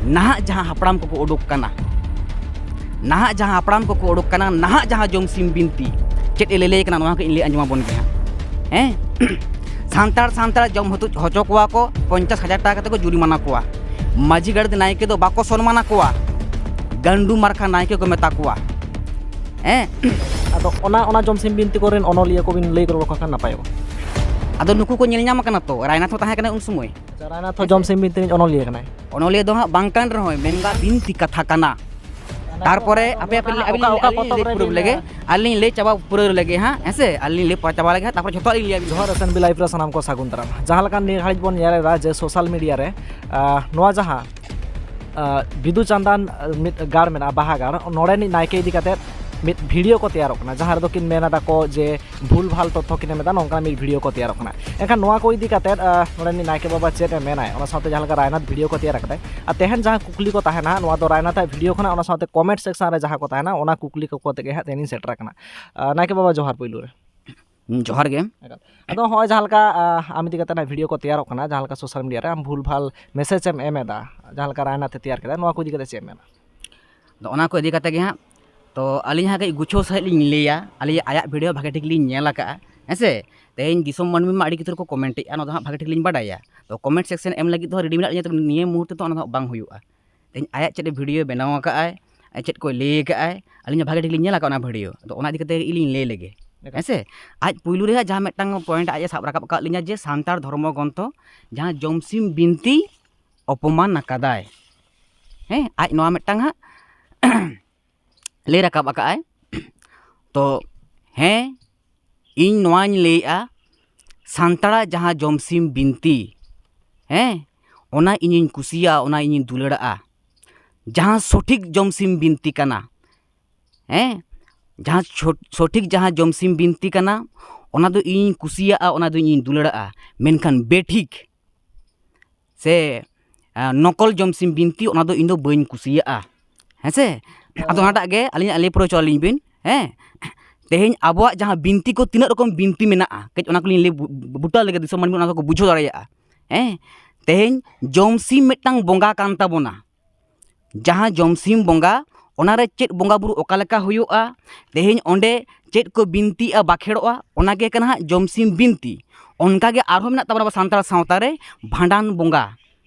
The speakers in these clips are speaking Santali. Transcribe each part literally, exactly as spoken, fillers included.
ᱱᱟᱦᱟᱜ ᱡᱟᱦᱟᱸ ᱦᱟᱯᱲᱟᱢ ᱠᱚᱠᱚ ᱩᱰᱩᱠ ᱠᱟᱱᱟ, ᱱᱟᱦᱟᱜ ᱡᱟᱦᱟᱸ ᱦᱟᱯᱲᱟᱢ ᱠᱚᱠᱚ ᱩᱰᱩᱠ ᱠᱟᱱᱟ, ᱱᱟᱦᱟᱜ ᱡᱟᱦᱟᱸ ᱡᱚᱢᱥᱤᱢ ᱵᱤᱱᱛᱤ, ᱪᱮᱫ ᱮ ᱞᱟᱹᱞᱟᱹᱭ ᱠᱟᱱᱟ, ᱱᱚᱣᱟ ᱠᱚ ᱤᱧ ᱞᱟᱹᱭ ᱟᱸᱡᱚᱢ ᱟᱵᱚᱱ ᱜᱮ ᱦᱟᱸᱜ᱾ ᱦᱮᱸ? ᱥᱟᱱᱛᱟᱲ, ᱥᱟᱱᱛᱟᱲ ᱡᱚᱢ ᱦᱚᱪᱚ, ᱦᱚᱪᱚ ᱠᱚᱣᱟ ᱠᱚ, ᱯᱚᱧᱪᱟᱥ ᱦᱟᱡᱟᱨ ᱴᱟᱠᱟ ᱠᱟᱛᱮ ᱠᱚ ᱡᱩᱨᱤᱢᱟᱱᱟ ᱠᱚᱣᱟ᱾ ᱢᱟᱹᱡᱷᱤ ᱜᱟᱲ ᱱᱟᱭᱠᱮ ᱫᱚ ᱵᱟᱠᱚ ᱥᱚᱱᱢᱟᱱᱟ ᱠᱚᱣᱟ, ᱜᱟᱱᱰᱩ ᱢᱟᱨᱠᱷᱟ ᱱᱟᱭᱠᱮ ᱠᱚ ᱢᱮᱛᱟ ᱠᱚᱣᱟ᱾ ᱦᱮᱸ? ᱟᱫᱚ ᱚᱱᱟ ᱚᱱᱟ ᱡᱚᱢᱥᱤᱢ ᱵᱤᱱᱛᱤ ᱠᱚᱨᱮᱱ ᱚᱱᱚᱞᱤᱭᱟᱹ ᱠᱚᱵᱤᱱ ᱞᱟᱹᱭ ᱜᱚᱫ ᱠᱚ ᱠᱷᱟᱱ ᱱᱟᱯᱟᱭᱚᱜᱼᱟ᱾ ᱟᱫᱚ ᱱᱩᱠᱩ ᱠᱚ ᱧᱮᱞ ᱧᱟᱢ ᱟᱠᱟᱱᱟ ᱛᱚ, ᱨᱟᱭᱱᱟᱛᱷ ᱦᱚᱸ ᱛᱟᱦᱮᱸ ᱠᱟᱱᱟ ᱩᱱ ᱥᱚᱢᱚᱭ᱾ ᱟᱪᱪᱷᱟ, ᱨᱟᱭᱱᱟᱛᱷ ᱦᱚᱸ ᱡᱚᱢᱥᱤᱢ ᱵᱤᱱᱛᱤ ᱨᱤᱱᱤᱡ ᱚᱱᱚᱞᱤᱭᱟᱹ ᱠᱟᱱᱟᱭ᱾ ᱚᱱᱚᱞᱤᱭᱟᱹ ᱫᱚ ᱦᱟᱸᱜ ᱵᱟᱝ ᱠᱟᱱ ᱨᱮᱦᱚᱸ, ᱢᱮᱱᱫᱟ ᱵᱤᱱᱛᱤ ᱠᱟᱛᱷᱟ ᱠᱟᱱᱟ᱾ ᱛᱟᱨᱯᱚᱨᱮ ᱟᱯᱮ ᱟᱯᱮ ᱚᱠᱟ, ᱚᱠᱟ, ᱚᱠᱟ ᱯᱚᱛᱚᱵ ᱨᱮ ᱯᱩᱨᱟᱹᱣ ᱞᱮᱜᱮ, ᱟᱹᱞᱤᱧ ᱞᱟᱹᱭ ᱪᱟᱵᱟ ᱯᱩᱨᱟᱹᱣ ᱞᱮᱜᱮ ᱦᱟᱸᱜ, ᱦᱮᱸ ᱥᱮ? ᱟᱹᱞᱤᱧ ᱞᱟᱹᱭ ᱪᱟᱵᱟ ᱞᱮᱜᱮ ᱦᱟᱸᱜ, ᱛᱟᱨᱯᱚᱨ ᱡᱷᱚᱛᱚ ᱟᱹᱞᱤᱧ ᱞᱟᱹᱭ ᱟᱵᱤᱱ᱾ ᱡᱚᱦᱟᱨ S N B Live ᱨᱮ ᱥᱟᱱᱟᱢ ᱠᱚ ᱥᱟᱹᱜᱩᱱ ᱫᱟᱨᱟᱢ᱾ ᱡᱟᱦᱟᱸ ᱞᱮᱠᱟ ᱱᱤᱭᱟᱹ ᱜᱷᱟᱹᱲᱤᱡ ᱵᱚᱱ ᱧᱮᱞ ᱮᱫᱟ ᱡᱮ social media ᱨᱮ, ᱟᱸ, ᱱᱚᱣᱟ ᱡᱟᱦᱟᱸ, ᱟᱸ, ᱵᱤᱫᱩ ᱪᱟᱸᱫᱟᱱ, ᱟᱸ, ᱢᱤᱫ ᱜᱟᱲ ᱢᱮᱱᱟᱜᱼᱟ, ᱵᱟᱦᱟ ᱜᱟᱲ, ᱱᱚᱰᱮᱱᱤᱡ ᱱᱟᱭᱠᱮ ᱤᱫᱤ ᱠᱟᱛᱮᱫ ᱢᱤᱫ video ᱠᱚ ᱛᱮᱭᱟᱨᱚᱜ ᱠᱟᱱᱟ, ᱡᱟᱦᱟᱸ ᱨᱮᱫᱚ ᱠᱤᱱ ᱢᱮᱱ ᱮᱫᱟ ᱠᱚ ᱡᱮ ᱵᱷᱩᱞ ᱵᱷᱟᱞ ᱛᱚᱛᱛᱷᱚ ᱠᱤᱱ ᱮᱢ ᱮᱫᱟ, ᱱᱚᱝᱠᱟᱱᱟᱜ ᱢᱤᱫ video ᱠᱚ ᱛᱮᱭᱟᱨᱚᱜ ᱠᱟᱱᱟ᱾ ᱮᱱᱠᱷᱟᱱ ᱱᱚᱣᱟ ᱠᱚ ᱤᱫᱤ ᱠᱟᱛᱮᱫ, ᱟᱸ, ᱱᱚᱰᱮᱱᱤᱡ ᱱᱟᱭᱠᱮ ᱵᱟᱵᱟ ᱪᱮᱫ ᱮ ᱢᱮᱱᱟᱭ, ᱚᱱᱟ ᱥᱟᱶᱛᱮ ᱡᱟᱦᱟᱸ ᱞᱮᱠᱟ ᱨᱟᱭᱱᱟᱛᱷ video ᱠᱚ ᱛᱮᱭᱟᱨ ᱟᱠᱟᱫᱟᱭ, ᱟᱨ ᱛᱮᱦᱮᱧ ᱡᱟᱦᱟᱸ ᱠᱩᱠᱞᱤ ᱠᱚ ᱛᱟᱦᱮᱱᱟ, ᱱᱚᱣᱟ ᱫᱚ ᱨᱟᱭᱱᱟᱛᱷ ᱟᱜ video ᱠᱷᱚᱱᱟᱜ, ᱚᱱᱟ ᱥᱟᱶᱛᱮ comment section ᱨᱮ ᱡᱟᱦᱟᱸ ᱠᱚ ᱛᱟᱦᱮᱱᱟ, ᱚᱱᱟ ᱠᱩᱠᱞᱤ ᱠᱚ ᱠᱚᱛᱮ ᱜᱮ ᱦᱟᱸᱜ ᱛᱮᱦᱮᱧ ᱤᱧ ᱥᱮᱴᱮᱨ ᱟᱠᱟᱱᱟ᱾ ᱟᱸ, ᱱᱟᱭᱠᱮ ᱵᱟᱵᱟ, ᱡᱚᱦᱟᱨ ᱯᱩᱭᱞᱩ ᱨᱮ᱾ ᱦᱩᱸ, ᱡᱚᱦᱟᱨ ᱜᱮ᱾ ᱟᱫᱚ ᱦᱚᱸᱜᱼᱚᱭ ᱡᱟᱦᱟᱸ ᱞᱮᱠᱟ, ᱟᱸ, ᱟᱢ ᱤᱫᱤ ᱠᱟᱛᱮ ᱚᱱᱟ video ᱠᱚ ᱛᱮᱭᱟᱨᱚᱜ ᱠᱟᱱᱟ, ᱡᱟᱦᱟᱸ ᱞᱮᱠᱟ social media ᱨᱮ ᱟᱢ ᱵᱷᱩᱞ ᱵᱷᱟᱞ message ᱮᱢ ᱮᱢ ᱮᱫᱟ, ᱡᱟᱦᱟᱸ ᱞᱮᱠᱟ ᱨᱟᱭᱱᱟᱛᱷ ᱮ ᱛᱮᱭᱟᱨ ᱠᱮᱫᱟ, ᱱᱚᱣᱟ ᱠᱚ ᱤᱫᱤ ᱠᱟᱛᱮ ᱪᱮᱫ ᱮᱢ ᱢᱮᱱᱟ? ᱟᱫᱚ ᱚᱱᱟ ᱠᱚ ᱤᱫᱤ ᱠᱟᱛᱮ ᱜᱮ ᱦᱟᱸᱜ, ᱛᱚ ᱟᱹᱞᱤᱧ ᱦᱟᱸᱜ ᱠᱟᱹᱡ ᱜᱩᱪᱷᱟᱹᱣ ᱥᱟᱺᱦᱤᱡ ᱞᱤᱧ ᱞᱟᱹᱭᱟ, ᱟᱹᱞᱤᱧ ᱟᱭᱟᱜ video ᱵᱷᱟᱜᱮ ᱴᱷᱤᱠ ᱞᱤᱧ ᱧᱮᱞ ᱟᱠᱟᱫᱼᱟ, ᱦᱮᱸ ᱥᱮ? ᱛᱮᱦᱮᱧ ᱫᱤᱥᱚᱢ ᱢᱟᱹᱱᱢᱤ ᱢᱟ ᱟᱹᱰᱤ ᱠᱤᱪᱷᱩ ᱠᱚ comment ᱮᱫᱼᱟ, ᱚᱱᱟ ᱫᱚ ᱦᱟᱸᱜ ᱵᱷᱟᱜᱮ ᱴᱷᱤᱠ ᱞᱤᱧ ᱵᱟᱰᱟᱭᱟ᱾ ᱛᱚ comment section ᱮᱢ ᱞᱟᱹᱜᱤᱫ ᱫᱚ ready ᱢᱮᱱᱟᱜ ᱞᱤᱧᱟ, ᱛᱚᱵᱮ ᱱᱤᱭᱟᱹ ᱢᱩᱦᱩᱨᱛᱮ ᱫᱚ ᱚᱱᱟ ᱫᱚ ᱦᱟᱸᱜ ᱵᱟᱝ ᱦᱩᱭᱩᱜᱼᱟ᱾ ᱛᱮᱦᱮᱧ ᱟᱭᱟᱜ ᱪᱮᱫ video ᱵᱮᱱᱟᱣ ᱟᱠᱟᱫᱼᱟᱭ, ᱟᱡ ᱪᱮᱫ ᱠᱚᱭ ᱞᱟᱹᱭ ᱟᱠᱟᱫᱼᱟᱭ, ᱟᱹᱞᱤᱧ ᱦᱚᱸ ᱵᱷᱟᱜᱮ ᱴᱷᱤᱠ ᱞᱤᱧ ᱧᱮᱞ ᱟᱠᱟᱫ ᱚᱱᱟ video᱾ ᱟᱫᱚ ᱚᱱᱟ ᱤᱫᱤ ᱠᱟᱛᱮ ᱤᱧ ᱞᱤᱧ ᱞᱟᱹᱭ ᱞᱮᱜᱮ, ᱦᱮᱸ ᱥᱮ? ᱟᱡ ᱯᱩᱭᱞᱩ ᱨᱮ ᱦᱟᱸᱜ ᱡᱟᱦᱟᱸ ᱢᱤᱫᱴᱟᱝ point ᱟᱡ ᱮ ᱥᱟᱵ ᱨᱟᱠᱟᱵ ᱟᱠᱟᱫ ᱞᱤᱧᱟ ᱡᱮ ᱥᱟᱱᱛᱟᱲ ᱫᱷᱚᱨᱢᱚ ᱜᱨᱚᱱᱛᱷᱚ ᱡᱟᱦᱟᱸ ᱡᱚᱢᱥᱤᱢ ᱵᱤᱱᱛᱤ ᱚᱯᱚᱢᱟᱱ ᱟᱠᱟᱫᱟᱭ᱾ ᱦᱮᱸ, ᱟᱡ ᱱᱚᱣᱟ ᱢᱤᱫᱴᱟᱝ ᱦᱟᱸᱜ ᱞᱟᱹᱭ ᱨᱟᱠᱟᱵ ᱟᱠᱟᱫᱼᱟᱭ᱾ ᱛᱚ ᱦᱮᱸ, ᱤᱧ ᱱᱚᱣᱟᱧ ᱞᱟᱹᱭᱮᱜᱼᱟ, ᱥᱟᱱᱛᱟᱲᱟᱜ ᱡᱟᱦᱟᱸ ᱡᱚᱢᱥᱤᱢ ᱵᱤᱱᱛᱤ, ᱦᱮᱸ, ᱚᱱᱟ ᱤᱧᱤᱧ ᱠᱩᱥᱤᱭᱟᱜᱼᱟ, ᱚᱱᱟ ᱤᱧᱤᱧ ᱫᱩᱞᱟᱹᱲᱟᱜᱼᱟ᱾ ᱡᱟᱦᱟᱸ ᱥᱚᱴᱷᱤᱠ ᱡᱚᱢᱥᱤᱢ ᱵᱤᱱᱛᱤ ᱠᱟᱱᱟ, ᱦᱮᱸ, ᱡᱟᱦᱟᱸ ᱥᱚ-, ᱥᱚᱴᱷᱤᱠ ᱡᱟᱦᱟᱸ ᱡᱚᱢᱥᱤᱢ ᱵᱤᱱᱛᱤ ᱠᱟᱱᱟ, ᱚᱱᱟ ᱫᱚ ᱤᱧᱤᱧ ᱠᱩᱥᱤᱭᱟᱜᱼᱟ, ᱚᱱᱟ ᱫᱚ ᱤᱧᱤᱧ ᱫᱩᱞᱟᱹᱲᱟᱜᱼᱟ᱾ ᱢᱮᱱᱠᱷᱟᱱ ᱵᱮᱴᱷᱤᱠ ᱥᱮ, ᱟᱸ, ᱱᱚᱠᱚᱞ ᱡᱚᱢᱥᱤᱢ ᱵᱤᱱᱛᱤ, ᱚᱱᱟ ᱫᱚ ᱤᱧ ᱫᱚ ᱵᱟᱹᱧ ᱠᱩᱥᱤᱭᱟᱜᱼᱟ᱾ ᱦᱮᱸ ᱥᱮ? ᱟᱫᱚ ᱚᱱᱟᱴᱟᱜ ᱜᱮ ᱟᱹᱞᱤᱧᱟᱜ ᱞᱟᱹᱭ ᱯᱩᱨᱟᱹᱣ ᱦᱚᱪᱚ ᱟᱹᱞᱤᱧ ᱵᱤᱱ᱾ ᱦᱮᱸ? ᱛᱮᱦᱮᱧ ᱟᱵᱚᱣᱟᱜ ᱡᱟᱦᱟᱸ ᱵᱤᱱᱛᱤ ᱠᱚ, ᱛᱤᱱᱟᱹᱜ ᱨᱚᱠᱚᱢ ᱵᱤᱱᱛᱤ ᱢᱮᱱᱟᱜᱼᱟ, ᱠᱟᱹᱡ ᱚᱱᱟ ᱠᱚᱞᱤᱧ ᱞᱟᱹᱭ ᱵᱩ-, ᱵᱩᱴᱟᱹ ᱞᱮᱜᱮ, ᱫᱤᱥᱚᱢ ᱢᱟᱹᱱᱢᱤ ᱚᱱᱟ ᱫᱚᱠᱚ ᱵᱩᱡᱷᱟᱹᱣ ᱫᱟᱲᱮᱭᱟᱜᱼᱟ᱾ ᱦᱮᱸ? ᱛᱮᱦᱮᱧ ᱡᱚᱢᱥᱤᱢ ᱢᱤᱫᱴᱟᱝ ᱵᱚᱸᱜᱟ ᱠᱟᱱ ᱛᱟᱵᱚᱱᱟ᱾ ᱡᱟᱦᱟᱸ ᱡᱚᱢᱥᱤᱢ ᱵᱚᱸᱜᱟ, ᱚᱱᱟᱨᱮ ᱪᱮᱫ ᱵᱚᱸᱜᱟ ᱵᱩᱨᱩ ᱚᱠᱟ ᱞᱮᱠᱟ ᱦᱩᱭᱩᱜᱼᱟ, ᱛᱮᱦᱮᱧ ᱚᱸᱰᱮ ᱪᱮᱫ ᱠᱚ ᱵᱤᱱᱛᱤᱜᱼᱟ, ᱵᱟᱠᱷᱮᱲᱚᱜᱼᱟ, ᱚᱱᱟ ᱜᱮ ᱠᱟᱱᱟ ᱦᱟᱸᱜ ᱡᱚᱢᱥᱤᱢ ᱵᱤᱱᱛᱤ᱾ ᱚᱱᱠᱟ ᱜᱮ ᱟᱨᱦᱚᱸ ᱢᱮᱱᱟᱜ ᱛᱟᱵᱚᱱᱟ ᱟᱵᱚ ᱥᱟᱱᱛᱟᱲ ᱥᱟᱶᱛᱟ ᱨᱮ ᱵᱷᱟᱸᱰᱟᱱ ᱵᱚᱸᱜᱟ,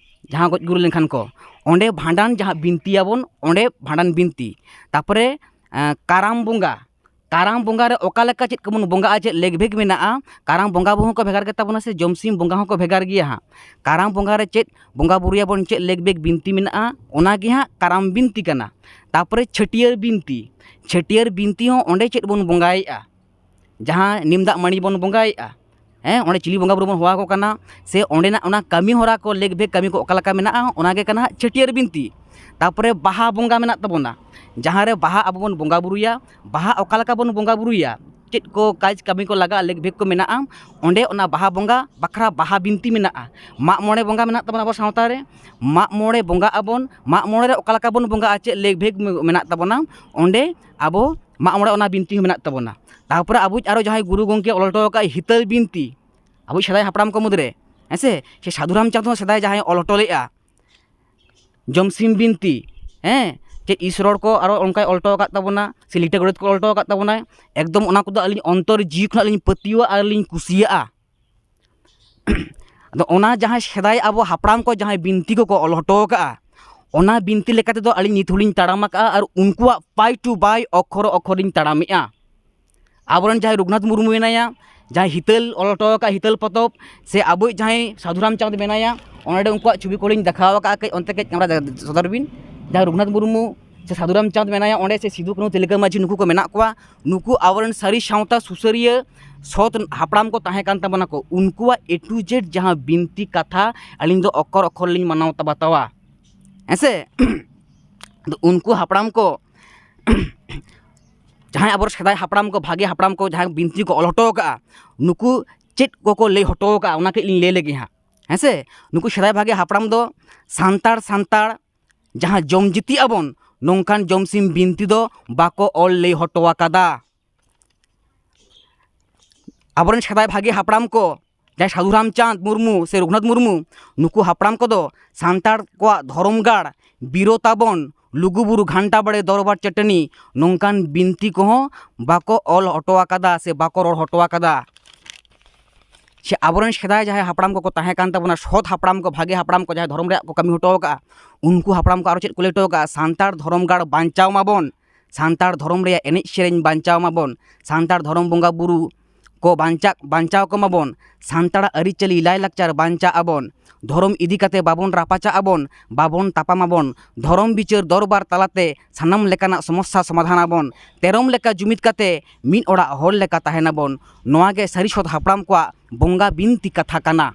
ᱡᱟᱦᱟᱸ ᱜᱚᱡ ᱜᱩᱨ ᱞᱮᱱᱠᱷᱟᱱ ᱠᱚ, ᱚᱸᱰᱮ ᱵᱷᱟᱸᱰᱟᱱ ᱡᱟᱦᱟᱸ ᱵᱤᱱᱛᱤᱭᱟᱵᱚᱱ, ᱚᱸᱰᱮ ᱵᱷᱟᱸᱰᱟᱱ ᱵᱤᱱᱛᱤ᱾ ᱛᱟᱨᱯᱚᱨᱮ ᱮᱸ, ᱠᱟᱨᱟᱢ ᱵᱚᱸᱜᱟ, ᱠᱟᱨᱟᱢ ᱵᱚᱸᱜᱟ ᱨᱮ ᱚᱠᱟ ᱞᱮᱠᱟ ᱪᱮᱫ ᱠᱚᱵᱚᱱ ᱵᱚᱸᱜᱟᱜᱼᱟ, ᱪᱮᱫ ᱞᱮᱠ ᱵᱷᱮᱜᱽ ᱢᱮᱱᱟᱜᱼᱟ, ᱠᱟᱨᱟᱢ ᱵᱚᱸᱜᱟ ᱵᱩᱨᱩ ᱦᱚᱸᱠᱚ ᱵᱷᱮᱜᱟᱨ ᱜᱮᱛᱟ ᱵᱚᱱᱟ ᱥᱮ ᱡᱚᱢᱥᱤᱢ ᱵᱚᱸᱜᱟ ᱦᱚᱸᱠᱚ ᱵᱷᱮᱜᱟᱨ ᱜᱮᱭᱟ ᱦᱟᱸᱜ᱾ ᱠᱟᱨᱟᱢ ᱵᱚᱸᱜᱟ ᱨᱮ ᱪᱮᱫ ᱵᱚᱸᱜᱟ ᱵᱩᱨᱩᱭᱟᱵᱚᱱ, ᱪᱮᱫ ᱞᱮᱠ ᱵᱷᱮᱜᱽ ᱵᱤᱱᱛᱤ ᱢᱮᱱᱟᱜᱼᱟ, ᱚᱱᱟ ᱜᱮ ᱦᱟᱸᱜ ᱠᱟᱨᱟᱢ ᱵᱤᱱᱛᱤ ᱠᱟᱱᱟ᱾ ᱛᱟᱨᱯᱚᱨᱮ ᱪᱷᱟᱹᱴᱭᱟᱹᱨ ᱵᱤᱱᱛᱤ, ᱪᱷᱟᱹᱴᱭᱟᱹᱨ ᱵᱤᱱᱛᱤ ᱦᱚᱸ ᱚᱸᱰᱮ ᱪᱮᱫ ᱵᱚᱱ ᱵᱚᱸᱜᱟᱭᱮᱫᱼᱟ, ᱡᱟᱦᱟᱸ ᱱᱤᱢ ᱫᱟᱜ ᱢᱟᱹᱲᱤ ᱵᱚᱱ ᱵᱚᱸᱜᱟᱭᱮᱫᱼᱟ, ᱦᱮᱸ, ᱚᱸᱰᱮ ᱪᱤᱞᱤ ᱵᱚᱸᱜᱟ ᱵᱩᱨᱩ ᱵᱚᱱ ᱦᱚᱦᱚ ᱟᱠᱚ ᱠᱟᱱᱟ, ᱥᱮ ᱚᱸᱰᱮᱱᱟᱜ ᱚᱱᱟ ᱠᱟᱹᱢᱤ ᱦᱚᱨᱟ ᱠᱚ, ᱞᱮᱠ ᱵᱷᱮᱜᱽ ᱠᱟᱹᱢᱤ ᱠᱚ ᱚᱠᱟ ᱞᱮᱠᱟ ᱢᱮᱱᱟᱜᱼᱟ, ᱚᱱᱟ ᱜᱮ ᱠᱟᱱᱟ ᱦᱟᱸᱜ ᱪᱷᱟᱹᱴᱭᱟᱹᱨ ᱵᱤᱱᱛᱤ᱾ ᱛᱟᱨᱯᱚᱨᱮ ᱵᱟᱦᱟ ᱵᱚᱸᱜᱟ ᱢᱮᱱᱟᱜ ᱛᱟᱵᱚᱱᱟ, ᱡᱟᱦᱟᱸ ᱨᱮ ᱵᱟᱦᱟ ᱟᱵᱚ ᱵᱚᱱ ᱵᱚᱸᱜᱟ ᱵᱩᱨᱩᱭᱟ᱾ ᱵᱟᱦᱟ ᱚᱠᱟ ᱞᱮᱠᱟ ᱵᱚᱱ ᱵᱚᱸᱜᱟ ᱵᱩᱨᱩᱭᱟ, ᱪᱮᱫ ᱠᱚ ᱠᱟᱡᱽ ᱠᱟᱹᱢᱤ ᱠᱚ ᱞᱟᱜᱟᱜᱼᱟ, ᱞᱮᱠ ᱵᱷᱮᱜᱽ ᱠᱚ ᱢᱮᱱᱟᱜᱼᱟ, ᱚᱸᱰᱮ ᱚᱱᱟ ᱵᱟᱦᱟ ᱵᱚᱸᱜᱟ ᱵᱟᱠᱷᱨᱟ ᱵᱟᱦᱟ ᱵᱤᱱᱛᱤ ᱢᱮᱱᱟᱜᱼᱟ᱾ ᱢᱟᱜ ᱢᱚᱬᱮ ᱵᱚᱸᱜᱟ ᱢᱮᱱᱟᱜ ᱛᱟᱵᱚᱱᱟ ᱟᱵᱚ ᱥᱟᱶᱛᱟ ᱨᱮ, ᱢᱟᱜ ᱢᱚᱬᱮ ᱵᱚᱸᱜᱟᱜ ᱟᱵᱚᱱ, ᱢᱟᱜ ᱢᱚᱬᱮ ᱨᱮ ᱚᱠᱟ ᱞᱮᱠᱟ ᱵᱚᱱ ᱵᱚᱸᱜᱟᱜᱼᱟ, ᱪᱮᱫ ᱞᱮᱠ ᱵᱷᱮᱜᱽ ᱢᱮᱱᱟᱜ ᱛᱟᱵᱚᱱᱟ, ᱚᱸᱰᱮ ᱟᱵᱚ ᱢᱟᱜ ᱢᱚᱬᱮ ᱚᱱᱟ ᱵᱤᱱᱛᱤ ᱦᱚᱸ ᱢᱮᱱᱟᱜ ᱛᱟᱵᱚᱱᱟ᱾ ᱛᱟᱨᱯᱚᱨᱮ ᱟᱵᱚᱭᱤᱡ ᱟᱨᱚ ᱡᱟᱦᱟᱸᱭ ᱜᱩᱨᱩ ᱜᱚᱢᱠᱮ ᱚᱞ ᱦᱚᱴᱚ ᱟᱠᱟᱫ ᱦᱤᱛᱟᱹᱞ ᱵᱤᱱᱛᱤ, ᱟᱵᱚᱭᱤᱡ ᱥᱮᱫᱟᱭ ᱦᱟᱯᱲᱟᱢ ᱠᱚ ᱢᱩᱫᱽᱨᱮ, ᱦᱮᱸ ᱥᱮ, ᱥᱮ ᱥᱟᱹᱫᱷᱩ ᱨᱟᱢᱪᱟᱸᱫᱽ ᱦᱚᱸ ᱥᱮᱫᱟᱭ ᱡᱟᱦᱟᱸᱭ ᱚᱞ ᱦᱚᱴᱚ ᱞᱮᱫᱼᱟ ᱡᱚᱢᱥᱤᱢ ᱵᱤᱱᱛᱤ, ᱦᱮᱸ, ᱪᱮᱫ ᱤᱥ ᱨᱚᱲ ᱠᱚ ᱟᱨᱚ ᱚᱱᱠᱟᱭ ᱚᱞ ᱦᱚᱴᱚ ᱟᱠᱟᱫ ᱛᱟᱵᱚᱱᱟ, ᱥᱮ ᱞᱤᱴᱟᱹ ᱜᱚᱰᱮᱛ ᱠᱚ ᱚᱞ ᱦᱚᱴᱚ ᱟᱠᱟᱫ ᱛᱟᱵᱚᱱᱟ, ᱮᱠᱫᱚᱢ ᱚᱱᱟ ᱠᱚᱫᱚ ᱟᱹᱞᱤᱧ ᱚᱱᱛᱚᱨ ᱡᱤᱣᱤ ᱠᱷᱚᱱᱟᱜ ᱞᱤᱧ ᱯᱟᱹᱛᱭᱟᱹᱣᱟ ᱟᱨ ᱞᱤᱧ ᱠᱩᱥᱤᱭᱟᱜᱼᱟ᱾ ᱟᱫᱚ ᱚᱱᱟ ᱡᱟᱦᱟᱸᱭ ᱥᱮᱫᱟᱭ ᱟᱵᱚ ᱦᱟᱯᱲᱟᱢ ᱠᱚ ᱡᱟᱦᱟᱸᱭ ᱵᱤᱱᱛᱤ ᱠᱚᱠᱚ ᱚᱞ ᱦᱚᱴᱚ ᱟᱠᱟᱫᱼᱟ, ᱚᱱᱟ ᱵᱤᱱᱛᱤ ᱞᱮᱠᱟ ᱛᱮᱫᱚ ᱟᱹᱞᱤᱧ ᱱᱤᱛ ᱦᱚᱸᱞᱤᱧ ᱛᱟᱲᱟᱢ ᱟᱠᱟᱫᱼᱟ ᱟᱨ ᱩᱱᱠᱩᱣᱟᱜ ᱯᱟᱭ ᱴᱩ ᱵᱟᱭ ᱚᱠᱠᱷᱚᱨ ᱚᱠᱠᱷᱚᱨ ᱞᱤᱧ ᱛᱟᱲᱟᱢᱮᱫᱼᱟ᱾ ᱟᱵᱚᱨᱮᱱ ᱡᱟᱦᱟᱸᱭ ᱨᱚᱜᱷᱩᱱᱟᱛᱷ ᱢᱩᱨᱢᱩ ᱢᱮᱱᱟᱭᱟ, ᱡᱟᱦᱟᱸᱭ ᱦᱤᱛᱟᱹᱞ ᱚᱞ ᱦᱚᱴᱚ ᱟᱠᱟᱫ ᱦᱤᱛᱟᱹᱞ ᱯᱚᱛᱚᱵ, ᱥᱮ ᱟᱵᱚᱭᱤᱡ ᱡᱟᱦᱟᱸᱭ ᱥᱟᱫᱷᱩ ᱨᱟᱢᱪᱟᱸᱫᱽ ᱢᱮᱱᱟᱭᱟ, ᱚᱱᱟ ᱨᱮ ᱩᱱᱠᱩᱣᱟᱜ ᱪᱷᱚᱵᱤ ᱠᱚᱞᱤᱧ ᱫᱮᱠᱷᱟᱣ ᱟᱠᱟᱫᱼᱟ, ᱠᱟᱹᱡ ᱚᱱᱛᱮ ᱠᱟᱹᱡ ᱠᱮᱢᱨᱟ ᱥᱚᱫᱚᱨ ᱵᱤᱱ᱾ ᱡᱟᱦᱟᱸᱭ ᱨᱚᱜᱷᱩᱱᱟᱛᱷ ᱢᱩᱨᱢᱩ ᱥᱮ ᱥᱟᱫᱷᱩ ᱨᱟᱢᱪᱟᱸᱫᱽ ᱢᱮᱱᱟᱭᱟ, ᱚᱸᱰᱮ ᱥᱮ ᱥᱤᱫᱩ ᱠᱟᱹᱱᱦᱩ ᱛᱤᱞᱠᱟᱹ ᱢᱟᱹᱡᱷᱤ, ᱱᱩᱠᱩ ᱠᱚ ᱢᱮᱱᱟᱜ ᱠᱚᱣᱟ᱾ ᱱᱩᱠᱩ ᱟᱵᱚᱨᱮᱱ ᱥᱟᱹᱨᱤ ᱥᱟᱶᱛᱟ ᱥᱩᱥᱟᱹᱨᱤᱭᱟᱹ ᱥᱚᱛ ᱦᱟᱯᱲᱟᱢ ᱠᱚ ᱛᱟᱦᱮᱸ ᱠᱟᱱ ᱛᱟᱵᱚᱱᱟ ᱠᱚ᱾ ᱩᱱᱠᱩᱣᱟᱜ A to Z ᱡᱟᱦᱟᱸ ᱵᱤᱱᱛᱤ ᱠᱟᱛᱷᱟ, ᱟᱹᱞᱤᱧ ᱫᱚ ᱚᱠᱠᱷᱚᱨ ᱚᱠᱠᱷᱚᱨ ᱞᱤᱧ ᱢᱟᱱᱟᱣ ᱵᱟᱛᱟᱣᱟ, ᱦᱮᱸ ᱥᱮ? ᱟᱫᱚ ᱩᱱᱠᱩ ᱦᱟᱯᱲᱟᱢ ᱠᱚ ᱡᱟᱦᱟᱸᱭ ᱟᱵᱚ ᱥᱮᱫᱟᱭ ᱦᱟᱯᱲᱟᱢ ᱠᱚ, ᱵᱷᱟᱜᱮ ᱦᱟᱯᱲᱟᱢ ᱠᱚ ᱡᱟᱦᱟᱸᱭ ᱵᱤᱱᱛᱤ ᱠᱚ ᱚᱞ ᱦᱚᱴᱚ ᱟᱠᱟᱫᱼᱟ, ᱱᱩᱠᱩ ᱪᱮᱫ ᱠᱚᱠᱚ ᱞᱟᱹᱭ ᱦᱚᱴᱚ ᱟᱠᱟᱫᱼᱟ, ᱚᱱᱟ ᱠᱟᱹᱡ ᱞᱤᱧ ᱞᱟᱹᱭ ᱞᱮᱜᱮ ᱦᱟᱸᱜ, ᱦᱮᱸ ᱥᱮ? ᱱᱩᱠᱩ ᱥᱮᱫᱟᱭ ᱵᱷᱟᱜᱮ ᱦᱟᱯᱲᱟᱢ ᱫᱚ ᱥᱟᱱᱛᱟᱲ, ᱥᱟᱱᱛᱟᱲ ᱡᱟᱦᱟᱸ ᱡᱚᱢ ᱡᱤᱛᱤ ᱟᱵᱚᱱ, ᱱᱚᱝᱠᱟᱱ ᱡᱚᱢ ᱥᱤᱢ ᱵᱤᱱᱛᱤ ᱫᱚ ᱵᱟᱠᱚ ᱚᱞ ᱞᱟᱹᱭ ᱦᱚᱴᱚ ᱟᱠᱟᱫᱟ᱾ ᱟᱵᱚᱨᱮᱱ ᱥᱮᱫᱟᱭ ᱵᱷᱟᱜᱮ ᱦᱟᱯᱲᱟᱢ ᱠᱚ ᱡᱟᱦᱟᱸᱭ ᱥᱟᱹᱫᱷᱩ ᱨᱟᱢᱪᱟᱸᱫᱽ ᱢᱩᱨᱢᱩ ᱥᱮ ᱨᱚᱜᱷᱩᱱᱟᱛᱷ ᱢᱩᱨᱢᱩ, ᱱᱩᱠᱩ ᱦᱟᱯᱲᱟᱢ ᱠᱚᱫᱚ ᱥᱟᱱᱛᱟᱲ ᱠᱚᱣᱟᱜ ᱫᱷᱚᱨᱚᱢ ᱜᱟᱲ, ᱵᱤᱨᱚ ᱛᱟᱵᱚᱱ, ᱞᱩᱜᱩᱵᱩᱨᱩ, ᱜᱷᱟᱱᱴᱟ ᱵᱟᱲᱮ, ᱫᱚᱨᱵᱟᱨ ᱪᱟᱹᱴᱟᱹᱱᱤ, ᱱᱚᱝᱠᱟᱱ ᱵᱤᱱᱛᱤ ᱠᱚᱦᱚᱸ ᱵᱟᱠᱚ ᱚᱞ ᱦᱚᱴᱚ ᱟᱠᱟᱫᱟ ᱥᱮ ᱵᱟᱠᱚ ᱨᱚᱲ ᱦᱚᱴᱚ ᱟᱠᱟᱫᱟ᱾ ᱥᱮ ᱟᱵᱚᱨᱮᱱ ᱥᱮᱫᱟᱭ ᱡᱟᱦᱟᱸᱭ ᱦᱟᱯᱲᱟᱢ ᱠᱚᱠᱚ ᱛᱟᱦᱮᱸ ᱠᱟᱱ ᱛᱟᱵᱚᱱᱟ, ᱥᱚᱛ ᱦᱟᱯᱲᱟᱢ ᱠᱚ, ᱵᱷᱟᱜᱮ ᱦᱟᱯᱲᱟᱢ ᱠᱚ, ᱡᱟᱦᱟᱸᱭ ᱫᱷᱚᱨᱚᱢ ᱨᱮᱭᱟᱜ ᱠᱚ ᱠᱟᱹᱢᱤ ᱦᱚᱴᱚ ᱟᱠᱟᱫᱼᱟ, ᱩᱱᱠᱩ ᱦᱟᱯᱲᱟᱢ ᱠᱚ ᱟᱨᱚ ᱪᱮᱫ ᱠᱚ ᱞᱟᱹᱭ ᱦᱚᱴᱚ ᱟᱠᱟᱫᱼᱟ? ᱥᱟᱱᱛᱟᱲ ᱫᱷᱚᱨᱚᱢ ᱜᱟᱲ ᱵᱟᱧᱪᱟᱣ ᱢᱟᱵᱚᱱ, ᱥᱟᱱᱛᱟᱲ ᱫᱷᱚᱨᱚᱢ ᱨᱮᱭᱟᱜ ᱮᱱᱮᱡ ᱥᱮᱨᱮᱧ ᱵᱟᱧᱪᱟᱣ ᱢᱟᱵᱚᱱ, ᱥᱟᱱᱛᱟᱲ ᱫᱷᱚᱨᱚᱢ ᱵᱚᱸᱜᱟ ᱵᱩᱨᱩ ᱠᱚ ᱵᱟᱧᱪᱟᱜ, ᱵᱟᱧᱪᱟᱣ ᱠᱚᱢᱟᱵᱚᱱ, ᱥᱟᱱᱛᱟᱲᱟᱜ ᱟᱹᱨᱤᱪᱟᱹᱞᱤ ᱞᱟᱭᱼᱞᱟᱠᱪᱟᱨ ᱵᱟᱧᱪᱟᱜ ᱟᱵᱚᱱ, ᱫᱷᱚᱨᱚᱢ ᱤᱫᱤ ᱠᱟᱛᱮ ᱵᱟᱵᱚᱱ ᱨᱟᱯᱟᱪᱟᱜ ᱟᱵᱚᱱ, ᱵᱟᱵᱚᱱ ᱛᱟᱯᱟᱢ ᱟᱵᱚᱱ, ᱫᱷᱚᱨᱚᱢ ᱵᱤᱪᱟᱹᱨ ᱫᱚᱨᱵᱟᱨ ᱛᱟᱞᱟᱛᱮ ᱥᱟᱱᱟᱢ ᱞᱮᱠᱟᱱᱟᱜ ᱥᱚᱢᱚᱥᱥᱟ ᱥᱚᱢᱟᱫᱷᱟᱱ ᱟᱵᱚᱱ, ᱛᱮᱨᱚᱢ ᱞᱮᱠᱟ ᱡᱩᱢᱤᱫ ᱠᱟᱛᱮ ᱢᱤᱫ ᱚᱲᱟᱜ ᱦᱚᱲ ᱞᱮᱠᱟ ᱛᱟᱦᱮᱱᱟᱵᱚᱱ᱾ ᱱᱚᱣᱟ ᱜᱮ ᱥᱟᱹᱨᱤ ᱥᱚᱛ ᱦᱟᱯᱲᱟᱢ ᱠᱚᱣᱟᱜ ᱵᱚᱸᱜᱟ ᱵᱤᱱᱛᱤ ᱠᱟᱛᱷᱟ ᱠᱟᱱᱟ᱾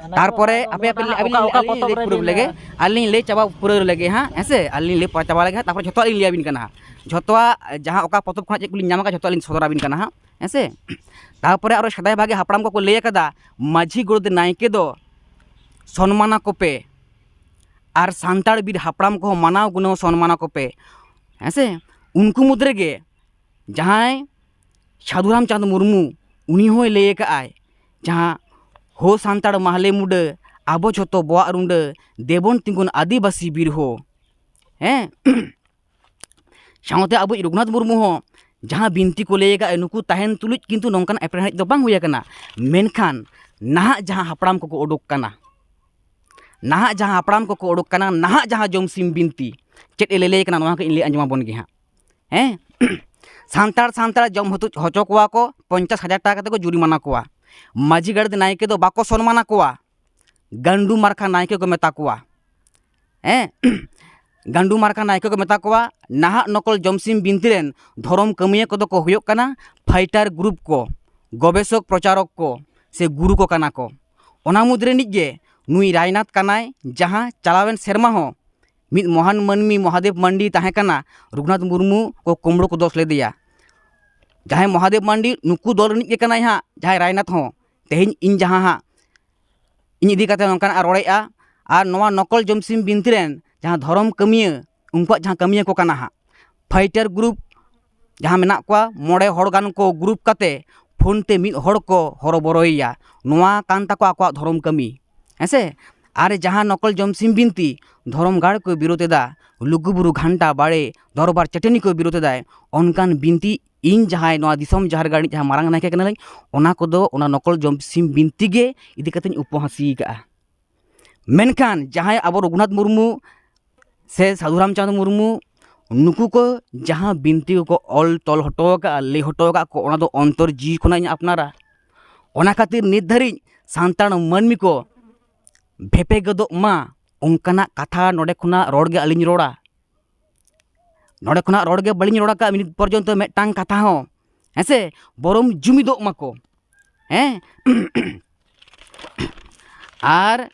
ᱚᱱᱟ ᱫᱚ, ᱛᱟᱨᱯᱚᱨᱮ ᱚᱱᱟ ᱫᱚ, ᱟᱯᱮ, ᱟᱯᱮ, ᱚᱱᱟ ᱟᱹᱵᱤᱱ, ᱚᱠᱟ, ᱚᱠᱟ ᱟᱹᱞᱤᱧ ᱯᱚᱛᱚᱵ ᱞᱟᱹᱭ ᱨᱮ ᱯᱩᱨᱟᱹᱣ ᱞᱮᱜᱮ, ᱢᱮᱱᱟᱜᱼᱟ? ᱟᱹᱞᱤᱧ ᱞᱟᱹᱭ ᱪᱟᱵᱟ ᱯᱩᱨᱟᱹᱣ ᱞᱮᱜᱮ ᱦᱟᱸᱜ, ᱦᱮᱸ ᱥᱮ? ᱟᱹᱞᱤᱧ ᱞᱟᱹᱭ ᱪᱟᱵᱟ ᱞᱮᱜᱮ ᱦᱟᱸᱜ, ᱛᱟᱨᱯᱚᱨᱮ ᱡᱷᱚᱛᱚᱣᱟᱜ ᱞᱤᱧ ᱞᱟᱹᱭ ᱟᱵᱤᱱ ᱠᱟᱱᱟ ᱦᱟᱸᱜ᱾ ᱡᱷᱚᱛᱚᱣᱟᱜ ᱡᱟᱦᱟᱸ ᱚᱠᱟ ᱯᱚᱛᱚᱵ ᱠᱷᱚᱱᱟᱜ ᱪᱮᱫ ᱠᱚᱞᱤᱧ ᱧᱟᱢ ᱟᱠᱟᱫ, ᱡᱷᱚᱛᱚᱣᱟᱜ ᱞᱤᱧ ᱥᱚᱫᱚᱨ ᱟᱵᱤᱱ ᱠᱟᱱᱟ ᱦᱟᱸᱜ, ᱦᱮᱸ ᱥᱮ? ᱛᱟᱨᱯᱚᱨᱮ ᱟᱨᱚ ᱥᱮᱫᱟᱭ ᱵᱷᱟᱜᱮ ᱦᱟᱯᱲᱟᱢ ᱠᱚᱠᱚ ᱞᱟᱹᱭ ᱟᱠᱟᱫᱟ, ᱢᱟᱹᱡᱷᱤ ᱜᱚᱰᱮᱛ ᱱᱟᱭᱠᱮ ᱫᱚ ᱥᱚᱱᱢᱟᱱᱟ ᱠᱚᱯᱮ, ᱟᱨ ᱥᱟᱱᱛᱟᱲ ᱵᱤᱨ ᱦᱟᱯᱲᱟᱢ ᱠᱚᱦᱚᱸ ᱢᱟᱱᱟᱣ ᱜᱩᱱᱟᱹᱣ ᱥᱚᱱᱢᱟᱱᱟ ᱠᱚᱯᱮ, ᱦᱮᱸ ᱥᱮ? ᱩᱱᱠᱩ ᱢᱩᱫᱽ ᱨᱮᱜᱮ ᱡᱟᱦᱟᱸᱭ ᱥᱟᱹᱫᱷᱩ ᱨᱟᱢᱪᱟᱸᱫᱽ ᱢᱩᱨᱢᱩ, ᱩᱱᱤ ᱦᱚᱸᱭ ᱞᱟᱹᱭ ᱟᱠᱟᱫᱼᱟᱭ, ᱡᱟᱦᱟᱸ ᱦᱳ ᱥᱟᱱᱛᱟᱲ ᱢᱟᱦᱞᱮ ᱢᱩᱰᱟᱹ, ᱟᱵᱚ ᱡᱷᱚᱛᱚ ᱵᱚᱣᱟᱜ ᱨᱩᱸᱰᱟᱹ, ᱫᱮᱵᱚᱱ ᱛᱤᱸᱜᱩᱱ ᱟᱹᱫᱤᱵᱟᱹᱥᱤ ᱵᱤᱨ ᱦᱳ᱾ ᱦᱮᱸ, ᱥᱟᱶᱛᱮ ᱟᱵᱚᱭᱤᱡ ᱨᱚᱜᱷᱩᱱᱟᱛᱷ ᱢᱩᱨᱢᱩ ᱦᱚᱸ ᱡᱟᱦᱟᱸ ᱵᱤᱱᱛᱤ ᱠᱚ ᱞᱟᱹᱭ ᱟᱠᱟᱫᱼᱟ, ᱱᱩᱠᱩ ᱛᱟᱦᱮᱱ ᱛᱩᱞᱩᱡ ᱠᱤᱱᱛᱩ ᱱᱚᱝᱠᱟᱱ ᱮᱯᱮᱨᱦᱮᱸᱰᱮᱡ ᱫᱚ ᱵᱟᱝ ᱦᱩᱭ ᱟᱠᱟᱱᱟ᱾ ᱢᱮᱱᱠᱷᱟᱱ ᱱᱟᱦᱟᱜ ᱡᱟᱦᱟᱸ ᱦᱟᱯᱲᱟᱢ ᱠᱚᱠᱚ ᱩᱰᱩᱠ ᱠᱟᱱᱟ, ᱱᱟᱦᱟᱜ ᱡᱟᱦᱟᱸ ᱦᱟᱯᱲᱟᱢ ᱠᱚᱠᱚ ᱩᱰᱩᱠ ᱠᱟᱱᱟ, ᱱᱟᱦᱟᱜ ᱡᱟᱦᱟᱸ ᱡᱚᱢᱥᱤᱢ ᱵᱤᱱᱛᱤ ᱪᱮᱫ ᱮ ᱞᱟᱹᱞᱟᱹᱭ ᱠᱟᱱᱟ, ᱱᱚᱣᱟ ᱠᱟᱹᱡ ᱤᱧ ᱞᱟᱹᱭ ᱟᱸᱡᱚᱢ ᱟᱵᱚᱱ ᱜᱮ ᱦᱟᱸᱜ᱾ ᱦᱮᱸ, ᱥᱟᱱᱛᱟᱲ ᱥᱟᱱᱛᱟᱲ ᱡᱚᱢ ᱦᱚᱪᱚ, ᱦᱚᱪᱚ ᱠᱚᱣᱟ ᱠᱚ, ᱯᱚᱧᱪᱟᱥ ᱦᱟᱡᱟᱨ ᱴᱟᱠᱟ ᱠᱟᱛᱮ ᱠᱚ ᱡᱩᱨᱤᱢᱟᱱᱟ ᱠᱚᱣᱟ᱾ ᱢᱟᱹᱡᱷᱤ ᱜᱟᱲ ᱱᱟᱭᱠᱮ ᱫᱚ ᱵᱟᱠᱚ ᱥᱚᱱᱢᱟᱱᱟ ᱠᱚᱣᱟ, ᱜᱟᱱᱰᱩ ᱢᱟᱨᱠᱷᱟ ᱱᱟᱭᱠᱮ ᱠᱚ ᱢᱮᱛᱟ ᱠᱚᱣᱟ᱾ ᱦᱮᱸ, ᱜᱟᱱᱰᱩ ᱢᱟᱨᱠᱷᱟ ᱱᱟᱭᱠᱮ ᱠᱚ ᱢᱮᱛᱟ ᱠᱚᱣᱟ᱾ ᱱᱟᱦᱟᱜ ᱱᱚᱠᱚᱞ ᱡᱚᱢᱥᱤᱢ ᱵᱤᱱᱛᱤ ᱨᱮᱱ ᱫᱷᱚᱨᱚᱢ ᱠᱟᱹᱢᱤᱭᱟᱹ ᱠᱚᱫᱚ ᱠᱚ ᱦᱩᱭᱩᱜ ᱠᱟᱱᱟ ᱯᱷᱟᱭᱴᱟᱨ ᱜᱨᱩᱯ ᱠᱚ, ᱜᱚᱵᱮᱥᱚᱠ ᱯᱨᱚᱪᱟᱨᱚᱠ ᱠᱚ, ᱥᱮ ᱜᱩᱨᱩ ᱠᱚ ᱠᱟᱱᱟ ᱠᱚ᱾ ᱚᱱᱟ ᱢᱩᱫᱽ ᱨᱤᱱᱤᱡ ᱜᱮ ᱱᱩᱭ ᱨᱟᱭᱱᱟᱛᱷ ᱠᱟᱱᱟᱭ, ᱡᱟᱦᱟᱸ ᱪᱟᱞᱟᱣᱮᱱ ᱥᱮᱨᱢᱟ ᱦᱚᱸ ᱢᱤᱫ ᱢᱚᱦᱟᱱ ᱢᱟᱹᱱᱢᱤ ᱢᱚᱦᱟᱫᱮᱵ ᱢᱟᱱᱰᱤ ᱛᱟᱦᱮᱸ ᱠᱟᱱᱟ, ᱨᱚᱜᱷᱩᱱᱟᱛᱷ ᱢᱩᱨᱢᱩ ᱠᱚ ᱠᱩᱢᱵᱽᱲᱩ ᱠᱚ ᱫᱚᱥ ᱞᱮᱫᱮᱭᱟ᱾ ᱡᱟᱦᱟᱸᱭ ᱢᱚᱦᱟᱫᱮᱵ ᱢᱟᱱᱰᱤ, ᱱᱩᱠᱩ ᱫᱚᱞ ᱨᱤᱱᱤᱡ ᱜᱮ ᱠᱟᱱᱟᱭ ᱦᱟᱸᱜ ᱡᱟᱦᱟᱸᱭ ᱨᱟᱭᱱᱟᱛᱷ ᱦᱚᱸ᱾ ᱛᱮᱦᱮᱧ ᱤᱧ ᱡᱟᱦᱟᱸ ᱦᱟᱸᱜ ᱤᱧ ᱤᱫᱤ ᱠᱟᱛᱮ ᱱᱚᱝᱠᱟᱱᱟᱜ ᱨᱚᱲᱮᱫᱼᱟ, ᱟᱨ ᱱᱚᱣᱟ ᱱᱚᱠᱚᱞ ᱡᱚᱢᱥᱤᱢ ᱵᱤᱱᱛᱤ ᱨᱮᱱ ᱡᱟᱦᱟᱸ ᱫᱷᱚᱨᱚᱢ ᱠᱟᱹᱢᱤᱭᱟᱹ, ᱩᱱᱠᱩᱣᱟᱜ ᱡᱟᱦᱟᱸ ᱠᱟᱹᱢᱤᱭᱟᱹ ᱠᱚ ᱠᱟᱱᱟ ᱦᱟᱸᱜ, ᱯᱷᱟᱭᱴᱟᱨ ᱜᱨᱩᱯ ᱡᱟᱦᱟᱸ ᱢᱮᱱᱟᱜ ᱠᱚᱣᱟ, ᱢᱚᱬᱮ ᱦᱚᱲ ᱜᱟᱱ ᱠᱚ ᱜᱨᱩᱯ ᱠᱟᱛᱮ ᱯᱷᱳᱱ ᱛᱮ ᱢᱤᱫ ᱦᱚᱲ ᱠᱚ ᱦᱚᱨᱚᱵᱚᱨᱚᱭᱮᱭᱟ᱾ ᱱᱚᱣᱟ ᱠᱟᱱ ᱛᱟᱠᱚᱣᱟ ᱟᱠᱚᱣᱟᱜ ᱫᱷᱚᱨᱚᱢ ᱠᱟᱹᱢᱤ, ᱦᱮᱸ ᱥᱮ? ᱟᱨ ᱡᱟᱦᱟᱸ ᱱᱚᱠᱚᱞ ᱡᱚᱢ ᱥᱤᱢ ᱵᱤᱱᱛᱤ ᱫᱷᱚᱨᱚᱢ ᱜᱟᱲ ᱠᱚ ᱵᱤᱨᱳᱫ ᱮᱫᱟ, ᱞᱩᱜᱩᱵᱩᱨᱩ ᱜᱷᱟᱱᱴᱟ ᱵᱟᱲᱮ ᱫᱚᱨᱵᱟᱨ ᱪᱟᱹᱴᱟᱹᱱᱤ ᱠᱚ ᱵᱤᱨᱳᱫ ᱮᱫᱟᱭ, ᱚᱱᱠᱟᱱ ᱵᱤᱱᱛᱤ ᱤᱧ ᱡᱟᱦᱟᱸᱭ ᱱᱚᱣᱟ ᱫᱤᱥᱚᱢ ᱡᱟᱦᱮᱨ ᱜᱟᱲ ᱨᱤᱱᱤᱡ ᱡᱟᱦᱟᱸ ᱢᱟᱨᱟᱝ ᱱᱟᱭᱠᱮ ᱠᱟᱱᱟᱞᱤᱧ, ᱚᱱᱟ ᱠᱚᱫᱚ ᱚᱱᱟ ᱱᱚᱠᱚᱞ ᱡᱚᱢ ᱥᱤᱢ ᱵᱤᱱᱛᱤ ᱜᱮ ᱤᱫᱤ ᱠᱟᱛᱮᱧ ᱩᱯᱚᱦᱟᱥᱤ ᱟᱠᱟᱜᱼᱟ᱾ ᱢᱮᱱᱠᱷᱟᱱ ᱡᱟᱦᱟᱸᱭ ᱟᱵᱚ ᱨᱚᱜᱷᱩᱱᱟᱛᱷ ᱢᱩᱨᱢᱩ ᱥᱮ ᱥᱟᱹᱫᱷᱩ ᱨᱟᱢᱪᱟᱸᱫᱽ ᱢᱩᱨᱢᱩ, ᱱᱩᱠᱩ ᱠᱚ ᱡᱟᱦᱟᱸ ᱵᱤᱱᱛᱤ ᱠᱚᱠᱚ ᱚᱞ ᱛᱚᱞ ᱦᱚᱴᱚ ᱟᱠᱟᱫᱼᱟ, ᱞᱟᱹᱭ ᱦᱚᱴᱚ ᱟᱠᱟᱫ ᱠᱚ, ᱚᱱᱟ ᱫᱚ ᱚᱱᱛᱚᱨ ᱡᱤᱣᱤ ᱠᱷᱚᱱᱟᱜ ᱤᱧ ᱟᱯᱱᱟᱨᱟ᱾ ᱚᱱᱟ ᱠᱷᱟᱹᱛᱤᱨ ᱱᱤᱛ ᱫᱷᱟᱹᱨᱤᱡ ᱥᱟᱱᱛᱟᱲ ᱢᱟᱹᱱᱢᱤ ᱠᱚ ᱵᱷᱮᱯᱮ ᱜᱚᱫᱚᱜ ᱢᱟ, ᱚᱱᱠᱟᱱᱟᱜ ᱠᱟᱛᱷᱟ ᱱᱚᱰᱮ ᱠᱷᱚᱱᱟᱜ ᱨᱚᱲ ᱜᱮ ᱟᱹᱞᱤᱧ ᱨᱚᱲᱟ᱾ ᱱᱚᱰᱮ ᱠᱷᱚᱱᱟᱜ ᱨᱚᱲ ᱜᱮ ᱵᱟᱹᱞᱤᱧ ᱨᱚᱲ ᱟᱠᱟᱫᱼᱟ ᱱᱤᱛ ᱯᱚᱨᱡᱚᱱᱛᱚ ᱢᱤᱫᱴᱟᱝ ᱠᱟᱛᱷᱟ ᱦᱚᱸ, ᱦᱮᱸ ᱥᱮ? ᱵᱚᱨᱚᱢ ᱡᱩᱢᱤᱫᱚᱜ ᱢᱟᱠᱚ, ᱦᱮᱸ? ᱟᱨ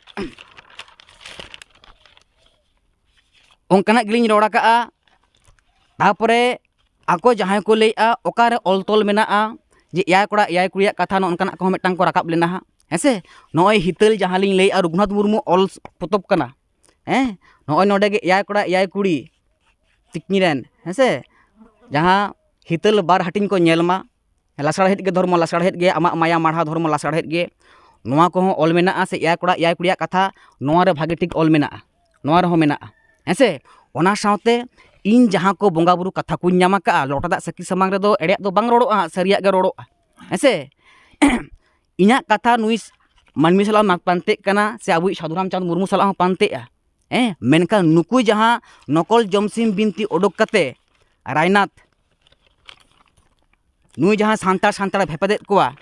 ᱚᱱᱠᱟᱱᱟᱜ ᱜᱮᱞᱤᱧ ᱨᱚᱲ ᱟᱠᱟᱫᱼᱟ᱾ ᱛᱟᱯᱚᱨᱮ ᱟᱠᱚ ᱡᱟᱦᱟᱸᱭ ᱠᱚ ᱞᱟᱹᱭᱮᱫᱼᱟ, ᱚᱠᱟᱨᱮ ᱚᱞ ᱛᱚᱞ ᱢᱮᱱᱟᱜᱼᱟ ᱡᱮ ᱮᱭᱟᱭ ᱠᱚᱲᱟ ᱮᱭᱟᱭ ᱠᱩᱲᱤᱭᱟᱜ ᱠᱟᱛᱷᱟ, ᱱᱚᱜᱼᱚ ᱱᱚᱝᱠᱟᱱᱟᱜ ᱠᱚᱦᱚᱸ ᱢᱤᱫᱴᱟᱝ ᱠᱚ ᱨᱟᱠᱟᱵ ᱞᱮᱱᱟ ᱦᱟᱸᱜ, ᱦᱮᱸ ᱥᱮ? ᱱᱚᱜᱼᱚᱭ ᱦᱤᱛᱟᱹᱞ ᱡᱟᱦᱟᱸ ᱞᱤᱧ ᱞᱟᱹᱭᱮᱫᱼᱟ, ᱨᱚᱜᱷᱩᱱᱟᱛᱷ ᱢᱩᱨᱢᱩ ᱚᱞ ᱯᱚᱛᱚᱵ ᱠᱟᱱᱟ, ᱦᱮᱸ? ᱱᱚᱜᱼᱚᱭ ᱱᱚᱰᱮ ᱜᱮ ᱮᱭᱟᱭ ᱠᱚᱲᱟ ᱮᱭᱟᱭ ᱠᱩᱲᱤ ᱛᱤᱠᱤᱱ ᱨᱮᱱ, ᱦᱮᱸ ᱥᱮ, ᱡᱟᱦᱟᱸ ᱦᱤᱛᱟᱹᱞ ᱵᱟᱨ ᱦᱟᱹᱴᱤᱧ ᱠᱚ ᱧᱮᱞ ᱢᱟ, ᱞᱟᱥᱟᱲᱦᱮᱫ ᱜᱮ ᱫᱷᱚᱨᱢᱚ ᱞᱟᱥᱟᱲᱦᱮᱫ ᱜᱮ, ᱟᱢᱟᱜ ᱢᱟᱭᱟ ᱢᱟᱲᱦᱟ ᱫᱷᱚᱨᱢᱚ ᱞᱟᱥᱟᱲᱦᱮᱫ ᱜᱮ, ᱱᱚᱣᱟ ᱠᱚᱦᱚᱸ ᱚᱞ ᱢᱮᱱᱟᱜᱼᱟ, ᱥᱮ ᱮᱭᱟᱭ ᱠᱚᱲᱟ ᱮᱭᱟᱭ ᱠᱩᱲᱤᱭᱟᱜ ᱠᱟᱛᱷᱟ ᱱᱚᱣᱟ ᱨᱮ ᱵᱷᱟᱜᱮ ᱴᱷᱤᱠ ᱚᱞ ᱢᱮᱱᱟᱜᱼᱟ, ᱱᱚᱣᱟ ᱨᱮᱦᱚᱸ ᱢᱮᱱᱟᱜᱼᱟ, ᱦᱮᱸ ᱥᱮ? ᱚᱱᱟ ᱥᱟᱶᱛᱮ ᱤᱧ ᱡᱟᱦᱟᱸ ᱠᱚ ᱵᱚᱸᱜᱟ ᱵᱩᱨᱩ ᱠᱟᱛᱷᱟ ᱠᱚᱧ ᱧᱟᱢ ᱟᱠᱟᱫᱼᱟ, ᱞᱚᱴᱟ ᱫᱟᱜ ᱥᱟᱹᱠᱷᱤ ᱥᱟᱢᱟᱝ ᱨᱮᱫᱚ ᱮᱲᱮᱭᱟᱜ ᱫᱚ ᱵᱟᱝ ᱨᱚᱲᱚᱜᱼᱟ, ᱥᱟᱹᱨᱤᱭᱟᱜ ᱜᱮ ᱨᱚᱲᱚᱜᱼᱟ, ᱦᱮᱸ ᱥᱮ? ᱤᱧᱟᱹᱜ ᱠᱟᱛᱷᱟ ᱱᱩᱭ ᱢᱟᱹᱱᱢᱤ ᱥᱟᱞᱟᱜ ᱦᱚᱸ ᱯᱟᱱᱛᱮᱜ ᱠᱟᱱᱟ, ᱥᱮ ᱟᱵᱚᱭᱤᱡ ᱥᱟᱹᱫᱷᱩ ᱨᱟᱢᱪᱟᱸᱫᱽ ᱢᱩᱨᱢᱩ ᱥᱟᱞᱟᱜ ᱦᱚᱸ ᱯᱟᱱᱛᱮᱜᱼᱟ, ᱦᱮᱸ? ᱢᱮᱱᱠᱷᱟᱱ ᱱᱩᱠᱩ ᱡᱟᱦᱟᱸ ᱱᱚᱠᱚᱞ ᱡᱚᱢᱥᱤᱢ ᱵᱤᱱᱛᱤ ᱚᱰᱚᱠ ᱠᱟᱛᱮ ᱨᱟᱭᱱᱟᱛᱷ ᱱᱩᱭ ᱡᱟᱦᱟᱸ ᱥᱟᱱᱛᱟᱲ ᱥᱟᱱᱛᱟᱲ ᱵᱷᱮᱯᱮᱫᱮᱫ ᱠᱚᱣᱟ,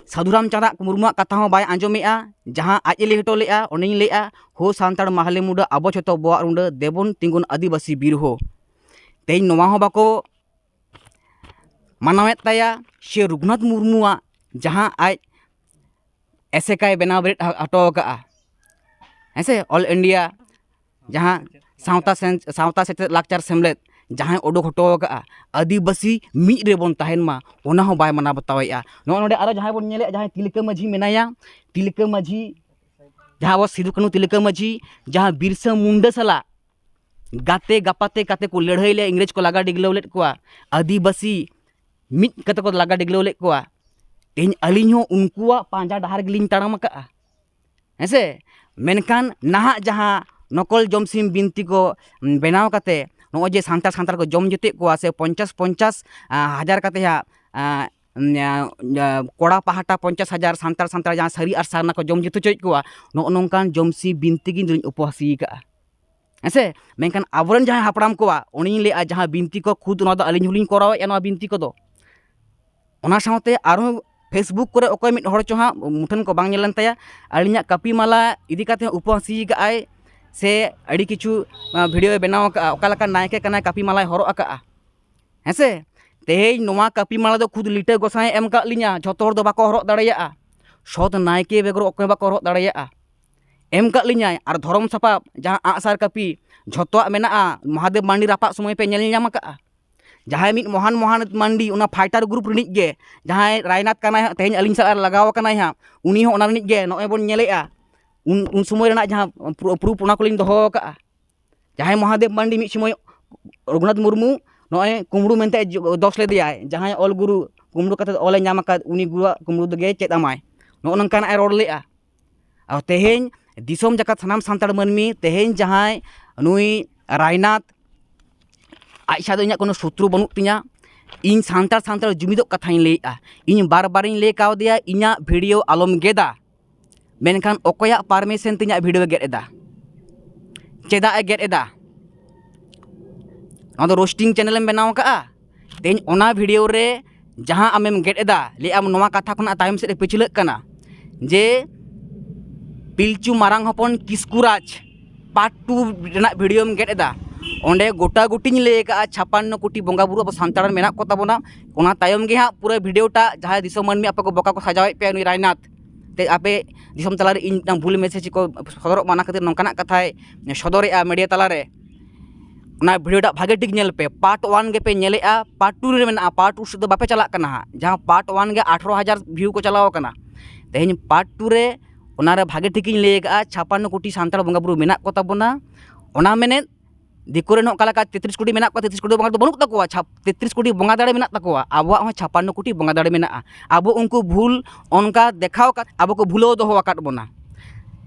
ᱥᱟᱹᱫᱷᱩ ᱨᱟᱢᱪᱟᱸᱫᱽ ᱢᱩᱨᱢᱩᱣᱟᱜ ᱠᱟᱛᱷᱟ ᱦᱚᱸ ᱵᱟᱭ ᱟᱸᱡᱚᱢᱮᱜᱼᱟ᱾ ᱡᱟᱦᱟᱸ ᱟᱡ ᱮ ᱞᱟᱹᱭ ᱦᱚᱴᱚ ᱞᱮᱜᱼᱟ, ᱚᱱᱮᱧ ᱞᱟᱹᱭᱮᱜᱼᱟ, "ᱦᱳ ᱥᱟᱱᱛᱟᱲ ᱢᱟᱦᱞᱮ ᱢᱩᱰᱟᱹ, ᱟᱵᱚ ᱡᱷᱚᱛᱚ ᱵᱚᱣᱟᱜ ᱨᱩᱸᱰᱟᱹ, ᱫᱮᱵᱚᱱ ᱛᱤᱸᱜᱩᱱ ᱟᱹᱫᱤᱵᱟᱹᱥᱤ ᱵᱤᱨ ᱦᱳ᱾" ᱛᱮᱦᱮᱧ ᱱᱚᱣᱟ ᱦᱚᱸ ᱵᱟᱠᱚ ᱢᱟᱱᱟᱣᱮᱫ ᱛᱟᱭᱟ, ᱥᱮ ᱨᱚᱜᱷᱩᱱᱟᱛᱷ ᱢᱩᱨᱢᱩᱣᱟᱜ ᱡᱟᱦᱟᱸ ᱟᱡ ᱮᱥᱮᱠᱟᱭ ᱵᱮᱱᱟᱣ ᱵᱮᱨᱮᱫ ᱦᱚᱴᱚ ᱟᱠᱟᱫᱼᱟ, ᱦᱮᱸ ᱥᱮ, ᱚᱞ ᱤᱱᱰᱤᱭᱟ ᱡᱟᱦᱟᱸ ᱥᱟᱶᱛᱟ ᱥᱮᱱ-, ᱥᱟᱶᱛᱟ ᱥᱮᱪᱮᱫ ᱞᱟᱠᱪᱟᱨ ᱥᱮᱢᱞᱮᱫ ᱡᱟᱦᱟᱸᱭ ᱚᱰᱚᱠ ᱦᱚᱴᱚ ᱟᱠᱟᱫᱼᱟ, "ᱟᱹᱫᱤᱵᱟᱹᱥᱤ ᱢᱤᱫ ᱨᱮᱵᱚᱱ ᱛᱟᱦᱮᱱ ᱢᱟ", ᱚᱱᱟ ᱦᱚᱸ ᱵᱟᱭ ᱢᱟᱱᱟᱣ ᱵᱟᱛᱟᱣᱮᱫᱼᱟ᱾ ᱱᱚᱜᱼᱚ ᱱᱚᱰᱮ ᱟᱨᱚ ᱡᱟᱦᱟᱸᱭ ᱵᱚᱱ ᱧᱮᱞᱮᱫᱼᱟ, ᱡᱟᱦᱟᱸᱭ ᱛᱤᱞᱠᱟᱹ ᱢᱟᱹᱡᱷᱤ ᱢᱮᱱᱟᱭᱟ, ᱛᱤᱞᱠᱟᱹ ᱢᱟᱹᱡᱷᱤ, ᱡᱟᱦᱟᱸ ᱟᱵᱚ ᱥᱤᱫᱩ ᱠᱟᱹᱱᱦᱩ ᱛᱤᱞᱠᱟᱹ ᱢᱟᱹᱡᱷᱤ ᱡᱟᱦᱟᱸ ᱵᱤᱨᱥᱟᱹ ᱢᱩᱱᱰᱟᱹ ᱥᱟᱞᱟᱜ ᱜᱟᱛᱮ ᱜᱟᱯᱟᱛᱮ ᱠᱟᱛᱮ ᱠᱚ ᱞᱟᱹᱲᱦᱟᱹᱭ ᱞᱮᱫ, ᱤᱝᱨᱮᱡᱽ ᱠᱚ ᱞᱟᱜᱟ ᱰᱤᱜᱞᱟᱹᱣ ᱞᱮᱫ ᱠᱚᱣᱟ, ᱟᱹᱫᱤᱵᱟᱹᱥᱤ ᱢᱤᱫ ᱠᱟᱛᱮ ᱠᱚ ᱞᱟᱜᱟ ᱰᱤᱜᱞᱟᱹᱣ ᱞᱮᱫ ᱠᱚᱣᱟ᱾ ᱛᱮᱦᱮᱧ ᱟᱹᱞᱤᱧ ᱦᱚᱸ ᱩᱱᱠᱩᱣᱟᱜ ᱯᱟᱸᱡᱟ ᱰᱟᱦᱟᱨ ᱜᱮᱞᱤᱧ ᱛᱟᱲᱟᱢ ᱟᱠᱟᱫᱼᱟ᱾ ᱦᱮᱸ ᱥᱮ? ᱢᱮᱱᱠᱷᱟᱱ ᱱᱟᱦᱟᱜ ᱡᱟᱦᱟᱸ ᱱᱚᱠᱚᱞ ᱡᱚᱢᱥᱤᱢ ᱵᱤᱱᱛᱤ ᱠᱚ, ᱩᱢ, ᱵᱮᱱᱟᱣ ᱠᱟᱛᱮ, ᱱᱚᱜᱼᱚᱭ ᱡᱮ ᱥᱟᱱᱛᱟᱲ ᱥᱟᱱᱛᱟᱲ ᱠᱚ ᱡᱚᱢ ᱡᱩᱛᱮᱫ ᱠᱚᱣᱟ ᱥᱮ ᱯᱚᱧᱪᱟᱥ ᱯᱚᱧᱪᱟᱥ, ᱟ, ᱦᱟᱡᱟᱨ ᱠᱟᱛᱮ ᱦᱟᱸᱜ, ᱟ, ᱩᱢ, ᱟ, ᱠᱚᱲᱟ ᱯᱟᱦᱴᱟ ᱯᱚᱧᱪᱟᱥ ᱦᱟᱡᱟᱨ, ᱥᱟᱱᱛᱟᱲ ᱥᱟᱱᱛᱟᱲ ᱡᱟᱦᱟᱸ ᱥᱟᱹᱨᱤ ᱟᱨ ᱥᱟᱨᱱᱟ ᱠᱚ ᱡᱚᱢ ᱡᱩᱛ ᱦᱚᱪᱚᱭᱮᱫ ᱠᱚᱣᱟ, ᱱᱚᱜᱼᱚ ᱱᱚᱝᱠᱟᱱ ᱡᱚᱢᱥᱤᱢ ᱵᱤᱱᱛᱤ ᱜᱮ ᱤᱧ ᱫᱚᱧ ᱩᱯᱚᱦᱟᱥᱤ ᱟᱠᱟᱫᱼᱟ᱾ ᱦᱮᱸ ᱥᱮ? ᱢᱮᱱᱠᱷᱟᱱ ᱟᱵᱚᱨᱮᱱ ᱡᱟᱦᱟᱸᱭ ᱦᱟᱯᱲᱟᱢ ᱠᱚᱣᱟᱜ, ᱩᱱᱤᱧ ᱞᱟᱹᱭᱟ, ᱡᱟᱦᱟᱸ ᱵᱤᱱᱛᱤ ᱠᱚ, ᱠᱷᱩᱫ ᱱᱚᱣᱟ ᱫᱚ ᱟᱹᱞᱤᱧ ᱦᱚᱸᱞᱤᱧ ᱠᱚᱨᱟᱣᱮᱫᱼᱟ, ᱱᱚᱣᱟ ᱵᱤᱱᱛᱤ ᱠᱚᱫᱚ᱾ ᱚᱱᱟ ᱥᱟᱶᱛᱮ ᱟᱨᱦᱚᱸ Facebook ᱠᱚᱨᱮ ᱚᱠᱚᱭ ᱢᱤᱫ ᱦᱚᱲ ᱪᱚ ᱦᱟᱸᱜ ᱢᱩᱴᱷᱟᱹᱱ ᱠᱚ ᱵᱟᱝ ᱧᱮᱞ ᱞᱮᱱ ᱛᱟᱭᱟ, ᱟᱹᱞᱤᱧᱟᱜ ᱠᱟᱹᱯᱤ ᱢᱟᱞᱟ ᱤᱫᱤ ᱠᱟᱛᱮ ᱩᱯᱚᱦᱟᱥᱤ ᱟᱠᱟᱫ ᱟᱭ ᱥᱮ ᱟᱹᱰᱤ ᱠᱤᱪᱷᱩ, ᱟ, video ᱭ ᱵᱮᱱᱟᱣ ᱟᱠᱟᱫᱼᱟ, ᱚᱠᱟ ᱞᱮᱠᱟᱱ ᱱᱟᱭᱠᱮ ᱠᱟᱱᱟᱭ, ᱠᱟᱹᱯᱤ ᱢᱟᱞᱟᱭ ᱦᱚᱨᱚᱜ ᱟᱠᱟᱫᱼᱟ᱾ ᱦᱮᱸ ᱥᱮ? ᱛᱮᱦᱮᱧ ᱱᱚᱣᱟ ᱠᱟᱹᱯᱤ ᱢᱟᱞᱟ ᱫᱚ ᱠᱷᱩᱫ ᱞᱤᱴᱟᱹ ᱜᱚᱸᱥᱟᱭ ᱮ ᱮᱢ ᱟᱠᱟᱫ ᱞᱤᱧᱟ, ᱡᱷᱚᱛᱚ ᱦᱚᱲ ᱫᱚ ᱵᱟᱠᱚ ᱦᱚᱨᱚᱜ ᱫᱟᱲᱮᱭᱟᱜᱼᱟ᱾ ᱥᱚᱛ ᱱᱟᱭᱠᱮ ᱵᱮᱜᱚᱨ ᱚᱠᱚᱭ ᱵᱟᱠᱚ ᱦᱚᱨᱚᱜ ᱫᱟᱲᱮᱭᱟᱜᱼᱟ᱾ ᱮᱢ ᱟᱠᱟᱫ ᱞᱤᱧᱟᱭ᱾ ᱟᱨ ᱫᱷᱚᱨᱚᱢ ᱥᱟᱯᱟᱵ, ᱡᱟᱦᱟᱸ ᱟᱸᱜᱼᱥᱟᱨ ᱠᱟᱹᱯᱤ, ᱡᱷᱚᱛᱚᱣᱟᱜ ᱢᱮᱱᱟᱜᱼᱟ᱾ ᱢᱚᱦᱟᱫᱮᱵ ᱢᱟᱱᱰᱤ ᱨᱟᱯᱟᱜ ᱥᱚᱢᱚᱭ ᱯᱮ ᱧᱮᱞ ᱧᱟᱢ ᱟᱠᱟᱫᱼᱟ? ᱡᱟᱦᱟᱸᱭ ᱢᱤᱫ ᱢᱚᱦᱟᱱ ᱢᱚᱦᱟᱱ ᱢᱟᱱᱰᱤ, ᱚᱱᱟ fighter group ᱨᱤᱱᱤᱡ ᱜᱮ, ᱡᱟᱦᱟᱸᱭ ᱨᱟᱭᱱᱟᱛ ᱠᱟᱱᱟᱭ ᱦᱟᱸᱜ, ᱛᱮᱦᱮᱧ ᱟᱹᱞᱤᱧ ᱥᱟᱞᱟᱜ ᱞᱟᱜᱟᱣ ᱟᱠᱟᱱᱟᱭ ᱦᱟᱸᱜ, ᱩᱱᱤ ᱦᱚᱸ ᱚᱱᱟ ᱨᱤᱱᱤᱡ ᱜᱮ᱾ ᱱᱚᱜᱼᱚᱭ ᱵᱚᱱ ᱧᱮᱞᱮᱫᱼᱟ, ᱩᱱ, ᱩᱱ ᱥᱚᱢᱚᱭ ᱨᱮᱱᱟᱜ ᱡᱟᱦᱟᱸ ᱯᱨᱩ-, proof, ᱚᱱᱟ ᱠᱚᱞᱤᱧ ᱫᱚᱦᱚ ᱟᱠᱟᱫᱼᱟ᱾ ᱡᱟᱦᱟᱸᱭ ᱢᱚᱦᱟᱫᱮᱵ ᱢᱟᱱᱰᱤ ᱢᱤᱫ ᱥᱚᱢᱚᱭ ᱨᱚᱜᱷᱩᱱᱟᱛᱷ ᱢᱩᱨᱢᱩ ᱱᱚᱜᱼᱚᱭ ᱠᱩᱢᱵᱽᱲᱩ ᱢᱮᱱᱛᱮ ᱡᱚ-, ᱫᱚᱥ ᱞᱮᱫᱮᱭᱟᱭ, ᱡᱟᱦᱟᱸᱭ ᱚᱞ ᱜᱩᱨᱩ ᱠᱩᱢᱵᱽᱲᱩ ᱠᱟᱛᱮ ᱚᱞᱮ ᱧᱟᱢ ᱟᱠᱟᱫ, ᱩᱱᱤ ᱜᱩᱨᱩᱣᱟᱜ ᱠᱩᱢᱵᱽᱲᱩ ᱫᱚ ᱜᱮ ᱪᱮᱫ ᱟᱢᱟᱭ, ᱱᱚᱜᱼᱚ ᱱᱚᱝᱠᱟᱱᱟᱜ ᱮ ᱨᱚᱲ ᱞᱮᱫᱼᱟ᱾ ᱟᱨ ᱛᱮᱦᱮᱧ ᱫᱤᱥᱚᱢ ᱡᱟᱠᱟᱛ ᱥᱟᱱᱟᱢ ᱥᱟᱱᱛᱟᱲ ᱢᱟᱹᱱᱢᱤ, ᱛᱮᱦᱮᱧ ᱡᱟᱦᱟᱸᱭ ᱱᱩᱭ ᱨᱟᱭᱱᱟᱛᱷ, ᱟᱡ ᱥᱟᱶ ᱫᱚ ᱤᱧᱟᱹᱜ ᱠᱳᱱᱳ ᱥᱚᱛᱨᱩ ᱵᱟᱹᱱᱩᱜ ᱛᱤᱧᱟ᱾ ᱤᱧ ᱥᱟᱱᱛᱟᱲ ᱥᱟᱱᱛᱟᱲ ᱡᱩᱢᱤᱫᱚᱜ ᱠᱟᱛᱷᱟᱧ ᱞᱟᱹᱭᱮᱫᱼᱟ᱾ ᱤᱧ ᱵᱟᱨ ᱵᱟᱨᱤᱧ ᱞᱟᱹᱭ ᱠᱟᱣᱫᱮᱭᱟ, ᱤᱧᱟᱹᱜ video ᱟᱞᱚᱢ ᱜᱮᱫᱟ᱾ ᱢᱮᱱᱠᱷᱟᱱ ᱚᱠᱚᱭᱟᱜ permission ᱛᱮ ᱤᱧᱟᱹᱜ video ᱮ ᱜᱮᱫ ᱮᱫᱟ? ᱪᱮᱫᱟᱜ ᱮ ᱜᱮᱫ ᱮᱫᱟ? ᱱᱚᱣᱟ ᱫᱚ roasting channel ᱮᱢ ᱵᱮᱱᱟᱣ ᱟᱠᱟᱫᱼᱟ᱾ ᱛᱮᱦᱮᱧ ᱚᱱᱟ video ᱨᱮ ᱡᱟᱦᱟᱸ ᱟᱢᱮᱢ ᱜᱮᱫ ᱮᱫᱟ, ᱞᱟᱹᱭ ᱟᱢ ᱱᱚᱣᱟ ᱠᱟᱛᱷᱟ ᱠᱷᱚᱱᱟᱜ ᱛᱟᱭᱚᱢ ᱥᱮᱫ ᱮ ᱯᱟᱹᱪᱷᱞᱟᱹᱜ ᱠᱟᱱᱟ ᱡᱮ ᱯᱤᱞᱪᱩ ᱢᱟᱨᱟᱝ ᱦᱚᱯᱚᱱ ᱠᱤᱥᱠᱩ ᱨᱟᱡᱽ part two ᱨᱮᱱᱟᱜ videoᱢ ᱜᱮᱫ ᱮᱫᱟ᱾ ᱚᱸᱰᱮ ᱜᱚᱴᱟ ᱜᱩᱴᱤᱧ ᱞᱟᱹᱭ ᱟᱠᱟᱫᱼᱟ, ᱪᱷᱟᱯᱟᱱᱱᱚ ᱠᱳᱴᱤ ᱵᱚᱸᱜᱟ ᱵᱩᱨᱩ ᱟᱵᱚ ᱥᱟᱱᱛᱟᱲ ᱨᱮᱱ ᱢᱮᱱᱟᱜ ᱠᱚ ᱛᱟᱵᱚᱱᱟ᱾ ᱚᱱᱟ ᱛᱟᱭᱚᱢ ᱜᱮ ᱦᱟᱸᱜ ᱯᱩᱨᱟᱹ videoᱴᱟᱜ ᱡᱟᱦᱟᱸᱭ ᱫᱤᱥᱚᱢ ᱢᱟᱹᱱᱢᱤ ᱟᱯᱮ ᱠᱚ ᱵᱚᱠᱟ ᱠᱚ ᱥᱟᱡᱟᱣᱮᱫ ᱯᱮᱭᱟ, ᱱᱩᱭ ᱨᱟᱭᱱᱟᱛᱷ ᱛᱮ ᱟᱯᱮ ᱫᱤᱥᱚᱢ ᱛᱟᱞᱟᱨᱮ ᱤᱧ ᱢᱤᱫᱴᱟᱝ ᱵᱷᱩᱞ message ᱠᱚ ᱥᱚᱫᱚᱨᱚᱜ ᱢᱟ, ᱚᱱᱟ ᱠᱷᱟᱹᱛᱤᱨ ᱱᱚᱝᱠᱟᱱᱟᱜ ᱠᱟᱛᱷᱟᱭ ᱥᱚᱫᱚᱨᱮᱜᱼᱟ media ᱛᱟᱞᱟᱨᱮ᱾ ᱚᱱᱟ videoᱴᱟᱜ ᱵᱷᱟᱜᱮ ᱴᱷᱤᱠ ᱧᱮᱞ ᱯᱮ, part one ᱜᱮᱯᱮ ᱧᱮᱞᱮᱜᱼᱟ, part two ᱨᱮ ᱢᱮᱱᱟᱜᱼᱟ, part two ᱥᱮᱫ ᱫᱚ ᱵᱟᱯᱮ ᱪᱟᱞᱟᱜ ᱠᱟᱱᱟ ᱦᱟᱸᱜ᱾ ᱡᱟᱦᱟᱸ part one ᱜᱮ ᱟᱴᱷᱨᱚ ᱦᱟᱡᱟᱨ view ᱠᱚ ᱪᱟᱞᱟᱣ ᱠᱟᱱᱟ, ᱛᱮᱦᱮᱧ part two ᱨᱮ ᱚᱱᱟᱨᱮ ᱵᱷᱟᱜᱮ ᱴᱷᱤᱠᱤᱧ ᱞᱟᱹᱭ ᱟᱠᱟᱫᱼᱟ, ᱪᱷᱟᱯᱟᱱᱱᱚ ᱠᱳᱴᱤ ᱥᱟᱱᱛᱟᱲ ᱵᱚᱸᱜᱟ ᱵᱩᱨᱩ ᱢᱮᱱᱟᱜ ᱠᱚ ᱛᱟᱵᱚᱱᱟ᱾ ᱚᱱᱟ ᱢᱮᱱᱮᱫ ᱫᱤᱠᱩ ᱨᱮᱱ ᱦᱚᱸ ᱚᱠᱟ ᱞᱮᱠᱟ ᱛᱮᱛᱨᱤᱥ ᱠᱳᱴᱤ ᱢᱮᱱᱟᱜ ᱠᱚᱣᱟ, ᱛᱮᱛᱨᱤᱥ ᱠᱳᱴᱤ ᱵᱚᱸᱜᱟ ᱫᱚ ᱵᱟᱹᱱᱩᱜ ᱛᱟᱠᱚᱣᱟ, ᱪᱷᱟᱯ-, ᱛᱮᱛᱨᱤᱥ ᱠᱳᱴᱤ ᱵᱚᱸᱜᱟ ᱫᱟᱲᱮ ᱢᱮᱱᱟᱜ ᱛᱟᱠᱚᱣᱟ, ᱟᱵᱚᱣᱟᱜ ᱦᱚᱸ ᱪᱷᱟᱯᱟᱱᱱᱚ ᱠᱳᱴᱤ ᱵᱚᱸᱜᱟ ᱫᱟᱲᱮ ᱢᱮᱱᱟᱜᱼᱟ᱾ ᱟᱵᱚ ᱩᱱᱠᱩ ᱵᱷᱩᱞ ᱚᱱᱠᱟ ᱫᱮᱠᱷᱟᱣ ᱠᱟᱛᱮ ᱟᱵᱚ ᱠᱚ ᱵᱷᱩᱞᱟᱹᱣ ᱫᱚᱦᱚ ᱟᱠᱟᱫ ᱵᱚᱱᱟ᱾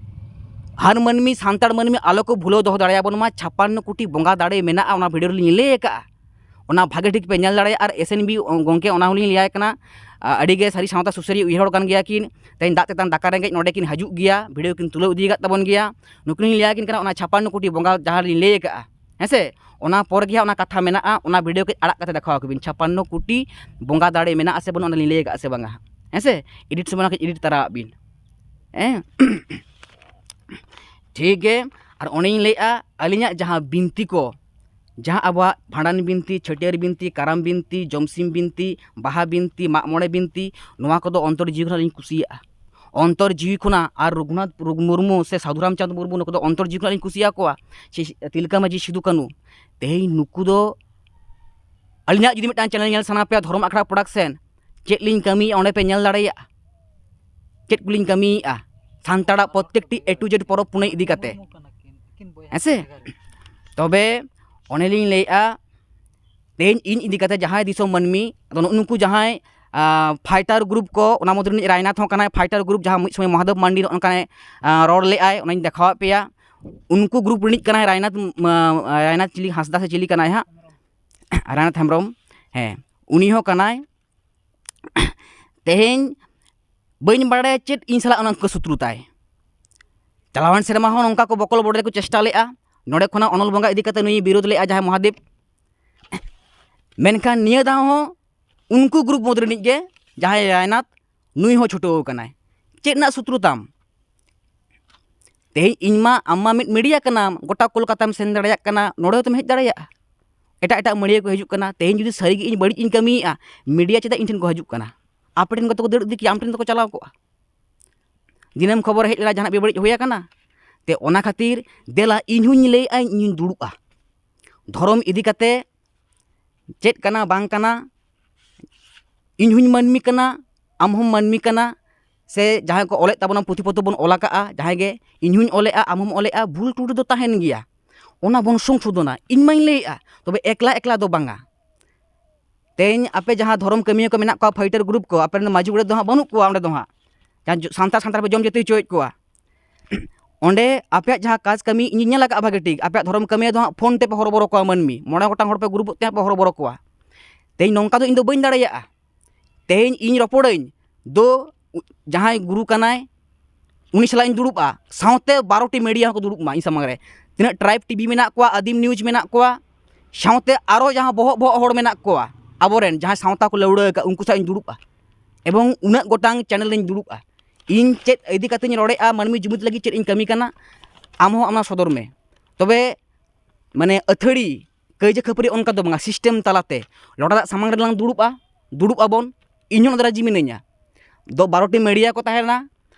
ᱦᱟᱨ ᱢᱟᱹᱱᱢᱤ, ᱥᱟᱱᱛᱟᱲ ᱢᱟᱹᱱᱢᱤ ᱟᱞᱚ ᱠᱚ ᱵᱷᱩᱞᱟᱹᱣ ᱫᱚᱦᱚ ᱫᱟᱲᱮᱭᱟᱵᱚᱱ ᱢᱟ, ᱪᱷᱟᱯᱟᱱᱱᱚ ᱠᱳᱴᱤ ᱵᱚᱸᱜᱟ ᱫᱟᱲᱮ ᱢᱮᱱᱟᱜᱼᱟ, ᱚᱱᱟ ᱵᱷᱤᱰᱤᱭᱳ ᱨᱮᱞᱤᱧ ᱞᱟᱹᱭ ᱟᱠᱟᱫᱼᱟ᱾ ᱚᱱᱟ ᱵᱷᱟᱜᱮ ᱴᱷᱤᱠ ᱯᱮ ᱧᱮᱞ ᱫᱟᱲᱮᱭᱟᱜᱼᱟ᱾ ᱟᱨ ᱮᱥ ᱮᱱ ᱵᱤ ᱜᱚᱢᱠᱮ, ᱚᱱᱟ ᱦᱚᱸᱞᱤᱧ ᱞᱟᱹᱭᱟᱭ ᱠᱟᱱᱟ, ᱟ, ᱟᱹᱰᱤ ᱜᱮ ᱥᱟᱹᱨᱤ ᱥᱟᱶᱛᱟ ᱥᱩᱥᱟᱹᱨᱤᱭᱟᱹ ᱩᱭᱦᱟᱹᱨ ᱦᱚᱲ ᱠᱟᱱ ᱜᱮᱭᱟ ᱠᱤᱱ᱾ ᱛᱮᱦᱮᱧ ᱫᱟᱜ ᱛᱮᱛᱟᱝ ᱫᱟᱠᱟ ᱨᱮᱸᱜᱮᱡ ᱱᱚᱰᱮ ᱠᱤᱱ ᱦᱤᱡᱩᱜ ᱜᱮᱭᱟ, ᱵᱷᱤᱰᱤᱭᱳ ᱠᱤᱱ ᱛᱩᱞᱟᱹᱣ ᱤᱫᱤ ᱟᱠᱟᱫ ᱛᱟᱵᱚᱱ ᱜᱮᱭᱟ᱾ ᱱᱩᱠᱤᱱ ᱞᱤᱧ ᱞᱟᱹᱭᱟᱭ ᱠᱤᱱ ᱠᱟᱱᱟ, ᱚᱱᱟ ᱪᱷᱟᱯᱟᱱᱱᱚ ᱠᱳᱴᱤ ᱵᱚᱸᱜᱟ ᱡᱟᱦᱟᱸ ᱞᱤᱧ ᱞᱟᱹᱭ ᱟᱠᱟᱫᱼᱟ, ᱦᱮᱸ ᱥᱮ, ᱚᱱᱟ ᱯᱚᱨ ᱜᱮ ᱦᱟᱸᱜ ᱚᱱᱟ ᱠᱟᱛᱷᱟ ᱢᱮᱱᱟᱜᱼᱟ, ᱚᱱᱟ ᱵᱷᱤᱰᱤᱭᱳ ᱠᱟᱹᱡ ᱟᱲᱟᱜ ᱠᱟᱛᱮ ᱫᱮᱠᱷᱟᱣ ᱟᱠᱚ ᱵᱤᱱ, ᱪᱷᱟᱯᱟᱱᱱᱚ ᱠᱳᱴᱤ ᱵᱚᱸᱜᱟ ᱫᱟᱲᱮ ᱢᱮᱱᱟᱜᱼᱟ ᱥᱮ ᱵᱟᱹᱱᱩᱜᱼᱟ, ᱚᱱᱟ ᱞᱤᱧ ᱞᱟᱹᱭ ᱟᱠᱟᱫᱼᱟ ᱥᱮ ᱵᱟᱝᱟ ᱦᱟᱸᱜ, ᱦᱮᱸ ᱥᱮ᱾ ᱮᱰᱤᱴ ᱥᱚᱢᱚᱭ ᱚᱱᱟ ᱠᱟᱹᱡ ᱮᱰᱤᱴ ᱛᱟᱨᱟ ᱟᱜ ᱵᱤᱱ, ᱦᱮᱸ᱾ ᱴᱷᱤᱠ ᱜᱮ᱾ ᱟᱨ ᱚᱱᱮᱧ ᱞᱟᱹᱭᱮᱫᱼᱟ, ᱟᱹᱞᱤᱧᱟᱜ ᱡᱟᱦᱟᱸ ᱵᱤᱱᱛᱤ ᱠᱚ, ᱡᱟᱦᱟᱸ ᱟᱵᱚᱣᱟᱜ ᱵᱷᱟᱸᱰᱟᱱ ᱵᱤᱱᱛᱤ, ᱪᱷᱟᱹᱴᱭᱟᱹᱨ ᱵᱤᱱᱛᱤ, ᱠᱟᱨᱟᱢ ᱵᱤᱱᱛᱤ, ᱡᱚᱢᱥᱤᱢ ᱵᱤᱱᱛᱤ, ᱵᱟᱦᱟ ᱵᱤᱱᱛᱤ, ᱢᱟᱜ ᱢᱚᱬᱮ ᱵᱤᱱᱛᱤ, ᱱᱚᱣᱟ ᱠᱚᱫᱚ ᱚᱱᱛᱚᱨ ᱡᱤᱣᱤ ᱠᱷᱚᱱᱟᱜ ᱞᱤᱧ ᱠᱩᱥᱤᱭᱟᱜᱼᱟ᱾ ᱚᱱᱛᱚᱨ ᱡᱤᱣᱤ ᱠᱷᱚᱱᱟᱜ᱾ ᱟᱨ ᱨᱚᱜᱷᱩᱱᱟᱛᱷ ᱨᱩᱜ-, ᱢᱩᱨᱢᱩ ᱥᱮ ᱥᱟᱹᱫᱷᱩ ᱨᱟᱢᱪᱟᱸᱫᱽ ᱢᱩᱨᱢᱩ, ᱱᱩᱠᱩ ᱫᱚ ᱚᱱᱛᱚᱨ ᱡᱤᱣᱤ ᱠᱷᱚᱱᱟᱜ ᱞᱤᱧ ᱠᱩᱥᱤᱭᱟᱠᱚᱣᱟ᱾ ᱥᱮ ᱛᱤᱞᱠᱟᱹ ᱢᱟᱹᱡᱷᱤ, ᱥᱤᱫᱩ ᱠᱟᱹᱱᱩ, ᱛᱮᱦᱮᱧ ᱱᱩᱠᱩ ᱫᱚ, ᱟᱹᱞᱤᱧᱟᱜ ᱡᱩᱫᱤ ᱢᱤᱫᱴᱟᱝ ᱪᱮᱱᱮᱞ ᱧᱮᱞ ᱥᱟᱱᱟ ᱯᱮᱭᱟ, ᱫᱷᱚᱨᱚᱢ ᱟᱠᱷᱲᱟ ᱯᱨᱚᱰᱟᱠᱥᱮᱱ, ᱪᱮᱫ ᱞᱤᱧ ᱠᱟᱹᱢᱤᱭᱮᱫᱼᱟ ᱚᱸᱰᱮ ᱯᱮ ᱧᱮᱞ ᱫᱟᱲᱮᱭᱟᱜᱼᱟ᱾ ᱪᱮᱫ ᱠᱚᱞᱤᱧ ᱠᱟᱹᱢᱤᱭᱮᱫᱼᱟ, ᱥᱟᱱᱛᱟᱲᱟᱜ ᱯᱨᱚᱛᱛᱮᱠᱴᱤ A to Z ᱯᱚᱨᱚᱵᱽ ᱯᱩᱱᱟᱹᱭ ᱤᱫᱤ ᱠᱟᱛᱮ, ᱦᱮᱸ ᱥᱮ? ᱛᱚᱵᱮ ᱚᱱᱮᱞᱤᱧ ᱞᱟᱹᱭᱮᱫᱼᱟ, ᱛᱮᱦᱮᱧ ᱤᱧ ᱤᱫᱤ ᱠᱟᱛᱮ ᱡᱟᱦᱟᱸᱭ ᱫᱤᱥᱚᱢ ᱢᱟᱹᱱᱢᱤ, ᱟᱫᱚ ᱱᱩᱜᱼᱩ ᱱᱩᱠᱩ ᱡᱟᱦᱟᱸᱭ, ᱟ, ᱯᱷᱟᱭᱴᱟᱨ ᱜᱨᱩᱯ ᱠᱚ, ᱚᱱᱟ ᱢᱚᱫᱽᱫᱷᱮ ᱨᱤᱱᱤᱡ ᱨᱟᱭᱱᱟᱛᱷ ᱦᱚᱸ ᱠᱟᱱᱟᱭ ᱯᱷᱟᱭᱴᱟᱨ ᱜᱨᱩᱯ, ᱡᱟᱦᱟᱸ ᱢᱤᱫ ᱥᱚᱢᱚᱭ ᱢᱚᱦᱟᱫᱮᱵ ᱢᱟᱱᱰᱤ ᱱᱚᱜᱼᱚ ᱱᱚᱝᱠᱟᱭ, ᱟ, ᱨᱚᱲ ᱞᱮᱫᱼᱟᱭ, ᱚᱱᱟᱧ ᱫᱮᱠᱷᱟᱣᱟᱫ ᱯᱮᱭᱟ᱾ ᱩᱱᱠᱩ ᱜᱨᱩᱯ ᱨᱤᱱᱤᱡ ᱠᱟᱱᱟᱭ ᱨᱟᱭᱱᱟᱛᱷ, ᱢᱟ, ᱨᱟᱭᱱᱟᱛᱷ ᱪᱤᱞᱤ ᱦᱟᱸᱥᱫᱟ ᱥᱮ ᱪᱤᱞᱤ ᱠᱟᱱᱟᱭ ᱦᱟᱸᱜ, ᱨᱟᱭᱱᱟᱛᱷ ᱦᱮᱢᱵᱨᱚᱢ, ᱦᱮᱸ, ᱩᱱᱤ ᱦᱚᱸ ᱠᱟᱱᱟᱭ᱾ ᱛᱮᱦᱮᱧ ᱵᱟᱹᱧ ᱵᱟᱲᱟᱭᱟ ᱪᱮᱫ ᱤᱧ ᱥᱟᱞᱟᱜ ᱚᱱᱟ ᱠᱚ ᱥᱩᱛᱨᱩ ᱛᱟᱭ᱾ ᱪᱟᱞᱟᱣᱮᱱ ᱥᱮᱨᱢᱟ ᱦᱚᱸ ᱱᱚᱝᱠᱟ ᱠᱚ ᱵᱚᱠᱚᱞ ᱵᱚᱰᱮ ᱠᱚ ᱪᱮᱥᱴᱟ ᱞᱮᱫᱼᱟ, ᱱᱚᱰᱮ ᱠᱷᱚᱱᱟᱜ ᱚᱱᱚᱞ ᱵᱚᱸᱜᱟ ᱤᱫᱤ ᱠᱟᱛᱮ ᱱᱩᱭ ᱵᱤᱨᱳᱫ ᱞᱮᱫᱼᱟ ᱡᱟᱦᱟᱸᱭ ᱢᱚᱦᱟᱫᱮᱵ᱾ ᱢᱮᱱᱠᱷᱟᱱ ᱱᱤᱭᱟᱹ ᱫᱷᱟᱣ ᱦᱚᱸ ᱩᱱᱠᱩ ᱜᱨᱩᱯ ᱢᱩᱫᱽ ᱨᱤᱱᱤᱡ ᱜᱮ ᱡᱟᱦᱟᱸᱭ ᱨᱟᱭᱱᱟᱛᱷ, ᱱᱩᱭ ᱦᱚᱸ ᱪᱷᱩᱴᱟᱹᱣ ᱟᱠᱟᱱᱟᱭ᱾ ᱪᱮᱫ ᱨᱮᱱᱟᱜ ᱥᱩᱛᱨᱩ ᱛᱟᱢ? ᱛᱮᱦᱮᱧ ᱤᱧ ᱢᱟ, ᱟᱢ ᱢᱟ ᱢᱤᱫ ᱢᱤᱰᱤᱭᱟ ᱠᱟᱱᱟᱢ, ᱜᱚᱴᱟ ᱠᱳᱞᱠᱟᱛᱟᱢ ᱥᱮᱱ ᱫᱟᱲᱮᱭᱟᱜ ᱠᱟᱱᱟ, ᱱᱚᱰᱮ ᱦᱚᱸᱛᱚᱢ ᱦᱮᱡ ᱫᱟᱲᱮᱭᱟᱜᱼᱟ᱾ ᱮᱴᱟᱜ ᱮᱴᱟᱜ ᱢᱤᱰᱤᱭᱟ ᱠᱚ ᱦᱤᱡᱩᱜ ᱠᱟᱱᱟ᱾ ᱛᱮᱦᱮᱧ ᱡᱩᱫᱤ ᱥᱟᱹᱨᱤ ᱜᱮ ᱤᱧ ᱵᱟᱹᱲᱤᱡ ᱤᱧ ᱠᱟᱹᱢᱤᱭᱮᱫᱼᱟ, ᱢᱤᱰᱤᱭᱟ ᱪᱮᱫᱟᱜ ᱤᱧ ᱴᱷᱮᱱ ᱠᱚ ᱦᱤᱡᱩᱜ ᱠᱟᱱᱟ? ᱟᱯᱮ ᱴᱷᱮᱱ ᱠᱚ ᱫᱟᱹᱲ ᱤᱫᱤ ᱠᱮᱭᱟ, ᱟᱢ ᱴᱷᱮᱱ ᱫᱚᱠᱚ ᱪᱟᱞᱟᱣ ᱠᱚᱜᱼᱟ᱾ ᱫᱤᱱᱟᱹᱢ ᱠᱷᱚᱵᱚᱨ ᱦᱮᱡ ᱞᱮᱱᱟ, ᱡᱟᱦᱟᱱᱟᱜ ᱵᱮᱵᱟᱹᱲᱤᱡ ᱦᱩᱭ ᱟᱠᱟᱱᱟ? ᱛᱮ ᱚᱱᱟ ᱠᱷᱟᱹᱛᱤᱨ ᱫᱮᱞᱟ ᱤᱧ ᱦᱚᱧ ᱞᱟᱹᱭᱮᱫᱼᱟ, ᱤᱧ ᱦᱚᱧ ᱫᱩᱲᱩᱵᱼᱟ᱾ ᱫᱷᱚᱨᱚᱢ ᱤᱫᱤ ᱠᱟᱛᱮ ᱪᱮᱫ ᱠᱟᱱᱟ ᱵᱟᱝ ᱠᱟᱱᱟ, ᱤᱧ ᱦᱚᱧ ᱢᱟᱹᱱᱢᱤ ᱠᱟᱱᱟ, ᱟᱢ ᱦᱚᱸᱢ ᱢᱟᱹᱱᱢᱤ ᱠᱟᱱᱟ, ᱥᱮ ᱡᱟᱦᱟᱸᱭ ᱠᱚ ᱚᱞᱮᱫ ᱛᱟᱵᱚᱱᱟ, ᱯᱩᱛᱷᱤ ᱯᱚᱛᱚᱵ ᱵᱚᱱ ᱚᱞ ᱟᱠᱟᱫᱼᱟ, ᱡᱟᱦᱟᱸᱭ ᱜᱮ, ᱤᱧ ᱦᱚᱧ ᱚᱞᱮᱫᱼᱟ, ᱟᱢ ᱦᱚᱸᱢ ᱚᱞᱮᱫᱼᱟ, ᱵᱷᱩᱞ ᱛᱨᱩᱴᱤ ᱫᱚ ᱛᱟᱦᱮᱱ ᱜᱮᱭᱟ᱾ ᱚᱱᱟ ᱵᱚᱱ ᱥᱚᱝᱥᱳᱫᱷᱚᱱᱟ, ᱤᱧ ᱢᱟᱧ ᱞᱟᱹᱭᱮᱫᱼᱟ᱾ ᱛᱚᱵᱮ ᱮᱠᱞᱟ ᱮᱠᱞᱟ ᱫᱚ ᱵᱟᱝᱟ᱾ ᱛᱮᱦᱮᱧ ᱟᱯᱮ ᱡᱟᱦᱟᱸ ᱫᱷᱚᱨᱚᱢ ᱠᱟᱹᱢᱤᱭᱟᱹ ᱠᱚ ᱢᱮᱱᱟᱜ ᱠᱚᱣᱟ, ᱯᱷᱟᱭᱴᱟᱨ ᱜᱨᱩᱯ ᱠᱚ, ᱟᱯᱮ ᱨᱮᱱ ᱢᱟᱹᱡᱷᱤ ᱜᱚᱰᱮᱛ ᱫᱚ ᱦᱟᱸᱜ ᱵᱟᱹᱱᱩᱜ ᱠᱚᱣᱟ ᱚᱸᱰᱮ ᱫᱚ ᱦᱟᱸᱜ, ᱡᱟᱦᱟᱸ ᱡᱚ- ᱥᱟᱱᱛᱟᱲ ᱥᱟᱱᱛᱟᱲ ᱯᱮ ᱡᱚᱢ ᱡᱟᱹᱛᱤ ᱦᱚᱪᱚᱭᱮᱫ ᱠᱚᱣᱟ᱾ ᱚᱸᱰᱮ ᱟᱯᱮᱭᱟᱜ ᱡᱟᱦᱟᱸ ᱠᱟᱡᱽ ᱠᱟᱹᱢᱤ ᱤᱧᱤᱧ ᱧᱮᱞ ᱟᱠᱟᱫᱼᱟ ᱵᱷᱟᱜᱮ ᱴᱷᱤᱠ, ᱟᱯᱮᱭᱟᱜ ᱫᱷᱚᱨᱚᱢ ᱠᱟᱹᱢᱤᱭᱟᱹ ᱫᱚ ᱦᱟᱸᱜ ᱯᱷᱳᱱ ᱛᱮᱯᱮ ᱦᱚᱨᱚᱵᱚᱨᱚ ᱠᱚᱣᱟ ᱢᱟᱹᱱᱢᱤ, ᱢᱚᱬᱮ ᱜᱚᱴᱟᱝ ᱦᱚᱲ ᱯᱮ ᱜᱨᱩᱯᱚᱜ ᱛᱮ ᱦᱟᱸᱜ ᱯᱮ ᱦᱚᱨᱚᱵᱚᱨᱚ ᱠᱚᱣᱟ᱾ ᱛᱮᱦᱮᱧ ᱱᱚᱝᱠᱟ ᱫᱚ ᱤᱧ ᱫᱚ ᱵᱟᱹᱧ ᱫᱟᱲᱮᱭᱟᱜᱼᱟ᱾ ᱛᱮᱦᱮᱧ ᱤᱧ ᱨᱚᱯᱚᱲᱟᱹᱧ ᱫᱚ ᱩ- ᱡᱟᱦᱟᱸᱭ ᱜᱩᱨᱩ ᱠᱟᱱᱟᱭ, ᱩᱱᱤ ᱥᱟᱞᱟᱜ ᱤᱧ ᱫᱩᱲᱩᱵᱼᱟ, ᱥᱟᱶᱛᱮ ᱵᱟᱨᱚ ᱴᱤ ᱢᱤᱰᱤᱭᱟ ᱦᱚᱸᱠᱚ ᱫᱩᱲᱩᱵ ᱢᱟ ᱤᱧ ᱥᱟᱢᱟᱝ ᱨᱮ᱾ ᱛᱤᱱᱟᱹᱜ ᱴᱨᱟᱭᱤᱵᱽ ᱴᱤᱵᱷᱤ ᱢᱮᱱᱟᱜ ᱠᱚᱣᱟ, ᱟᱹᱫᱤᱢ ᱱᱤᱭᱩᱡᱽ ᱢᱮᱱᱟᱜ ᱠᱚᱣᱟ, ᱥᱟᱶᱛᱮ ᱟᱨᱚ ᱡᱟᱦᱟᱸ ᱵᱚᱦᱚᱜ ᱵᱚᱦᱚᱜ ᱦᱚᱲ ᱢᱮᱱᱟᱜ ᱠᱚᱣᱟ ᱟᱵᱚᱨᱮᱱ, ᱡᱟᱦᱟᱸᱭ ᱥᱟᱶᱛᱟ ᱠᱚ ᱞᱟᱹᱣᱲᱟᱹ ᱟᱠᱟᱫ, ᱩᱱᱠᱩ ᱥᱟᱶ ᱤᱧ ᱫᱩᱲᱩᱵᱼᱟ᱾ ᱮᱵᱚᱝ ᱩᱱᱟᱹᱜ ᱜᱚᱴᱟᱝ ᱪᱮᱱᱮᱞ ᱨᱤᱧ ᱫᱩᱲᱩᱵᱼᱟ᱾ ᱤᱧ ᱪᱮᱫ ᱤᱫᱤ ᱠᱟᱛᱮᱧ ᱨᱚᱲᱮᱫᱼᱟ, ᱢᱟᱹᱱᱢᱤ ᱡᱩᱢᱤᱫ ᱞᱟᱹᱜᱤᱫ ᱪᱮᱫ ᱤᱧ ᱠᱟᱹᱢᱤ ᱠᱟᱱᱟ, ᱟᱢ ᱦᱚᱸ ᱟᱢᱟᱜ ᱥᱚᱫᱚᱨ ᱢᱮ᱾ ᱛᱚᱵᱮ ᱢᱟᱱᱮ ᱟᱹᱛᱷᱟᱹᱲᱤ ᱠᱟᱹᱭᱡᱟᱹ ᱠᱷᱟᱹᱯᱟᱹᱨᱤ ᱚᱱᱠᱟ ᱫᱚ ᱵᱟᱝᱟ, ᱥᱤᱥᱴᱮᱢ ᱛᱟᱞᱟᱛᱮ ᱞᱚᱴᱟ ᱫᱟᱜ ᱥᱟᱢᱟᱝ ᱨᱮᱞᱟᱝ ᱫᱩᱲᱩᱵᱼᱟ, ᱫᱩᱲᱩᱵ ᱟᱵᱚᱱ, ᱤᱧ ᱦᱚᱸ ᱚᱱᱟ ᱨᱮ ᱨᱟᱹᱡᱤ ᱢᱤᱱᱟᱹᱧᱟ᱾ ᱫᱚ ᱵᱟᱨᱚ ᱴᱤ ᱢᱤᱰᱤᱭᱟ ᱠᱚ ᱛᱟᱦᱮᱱᱟ,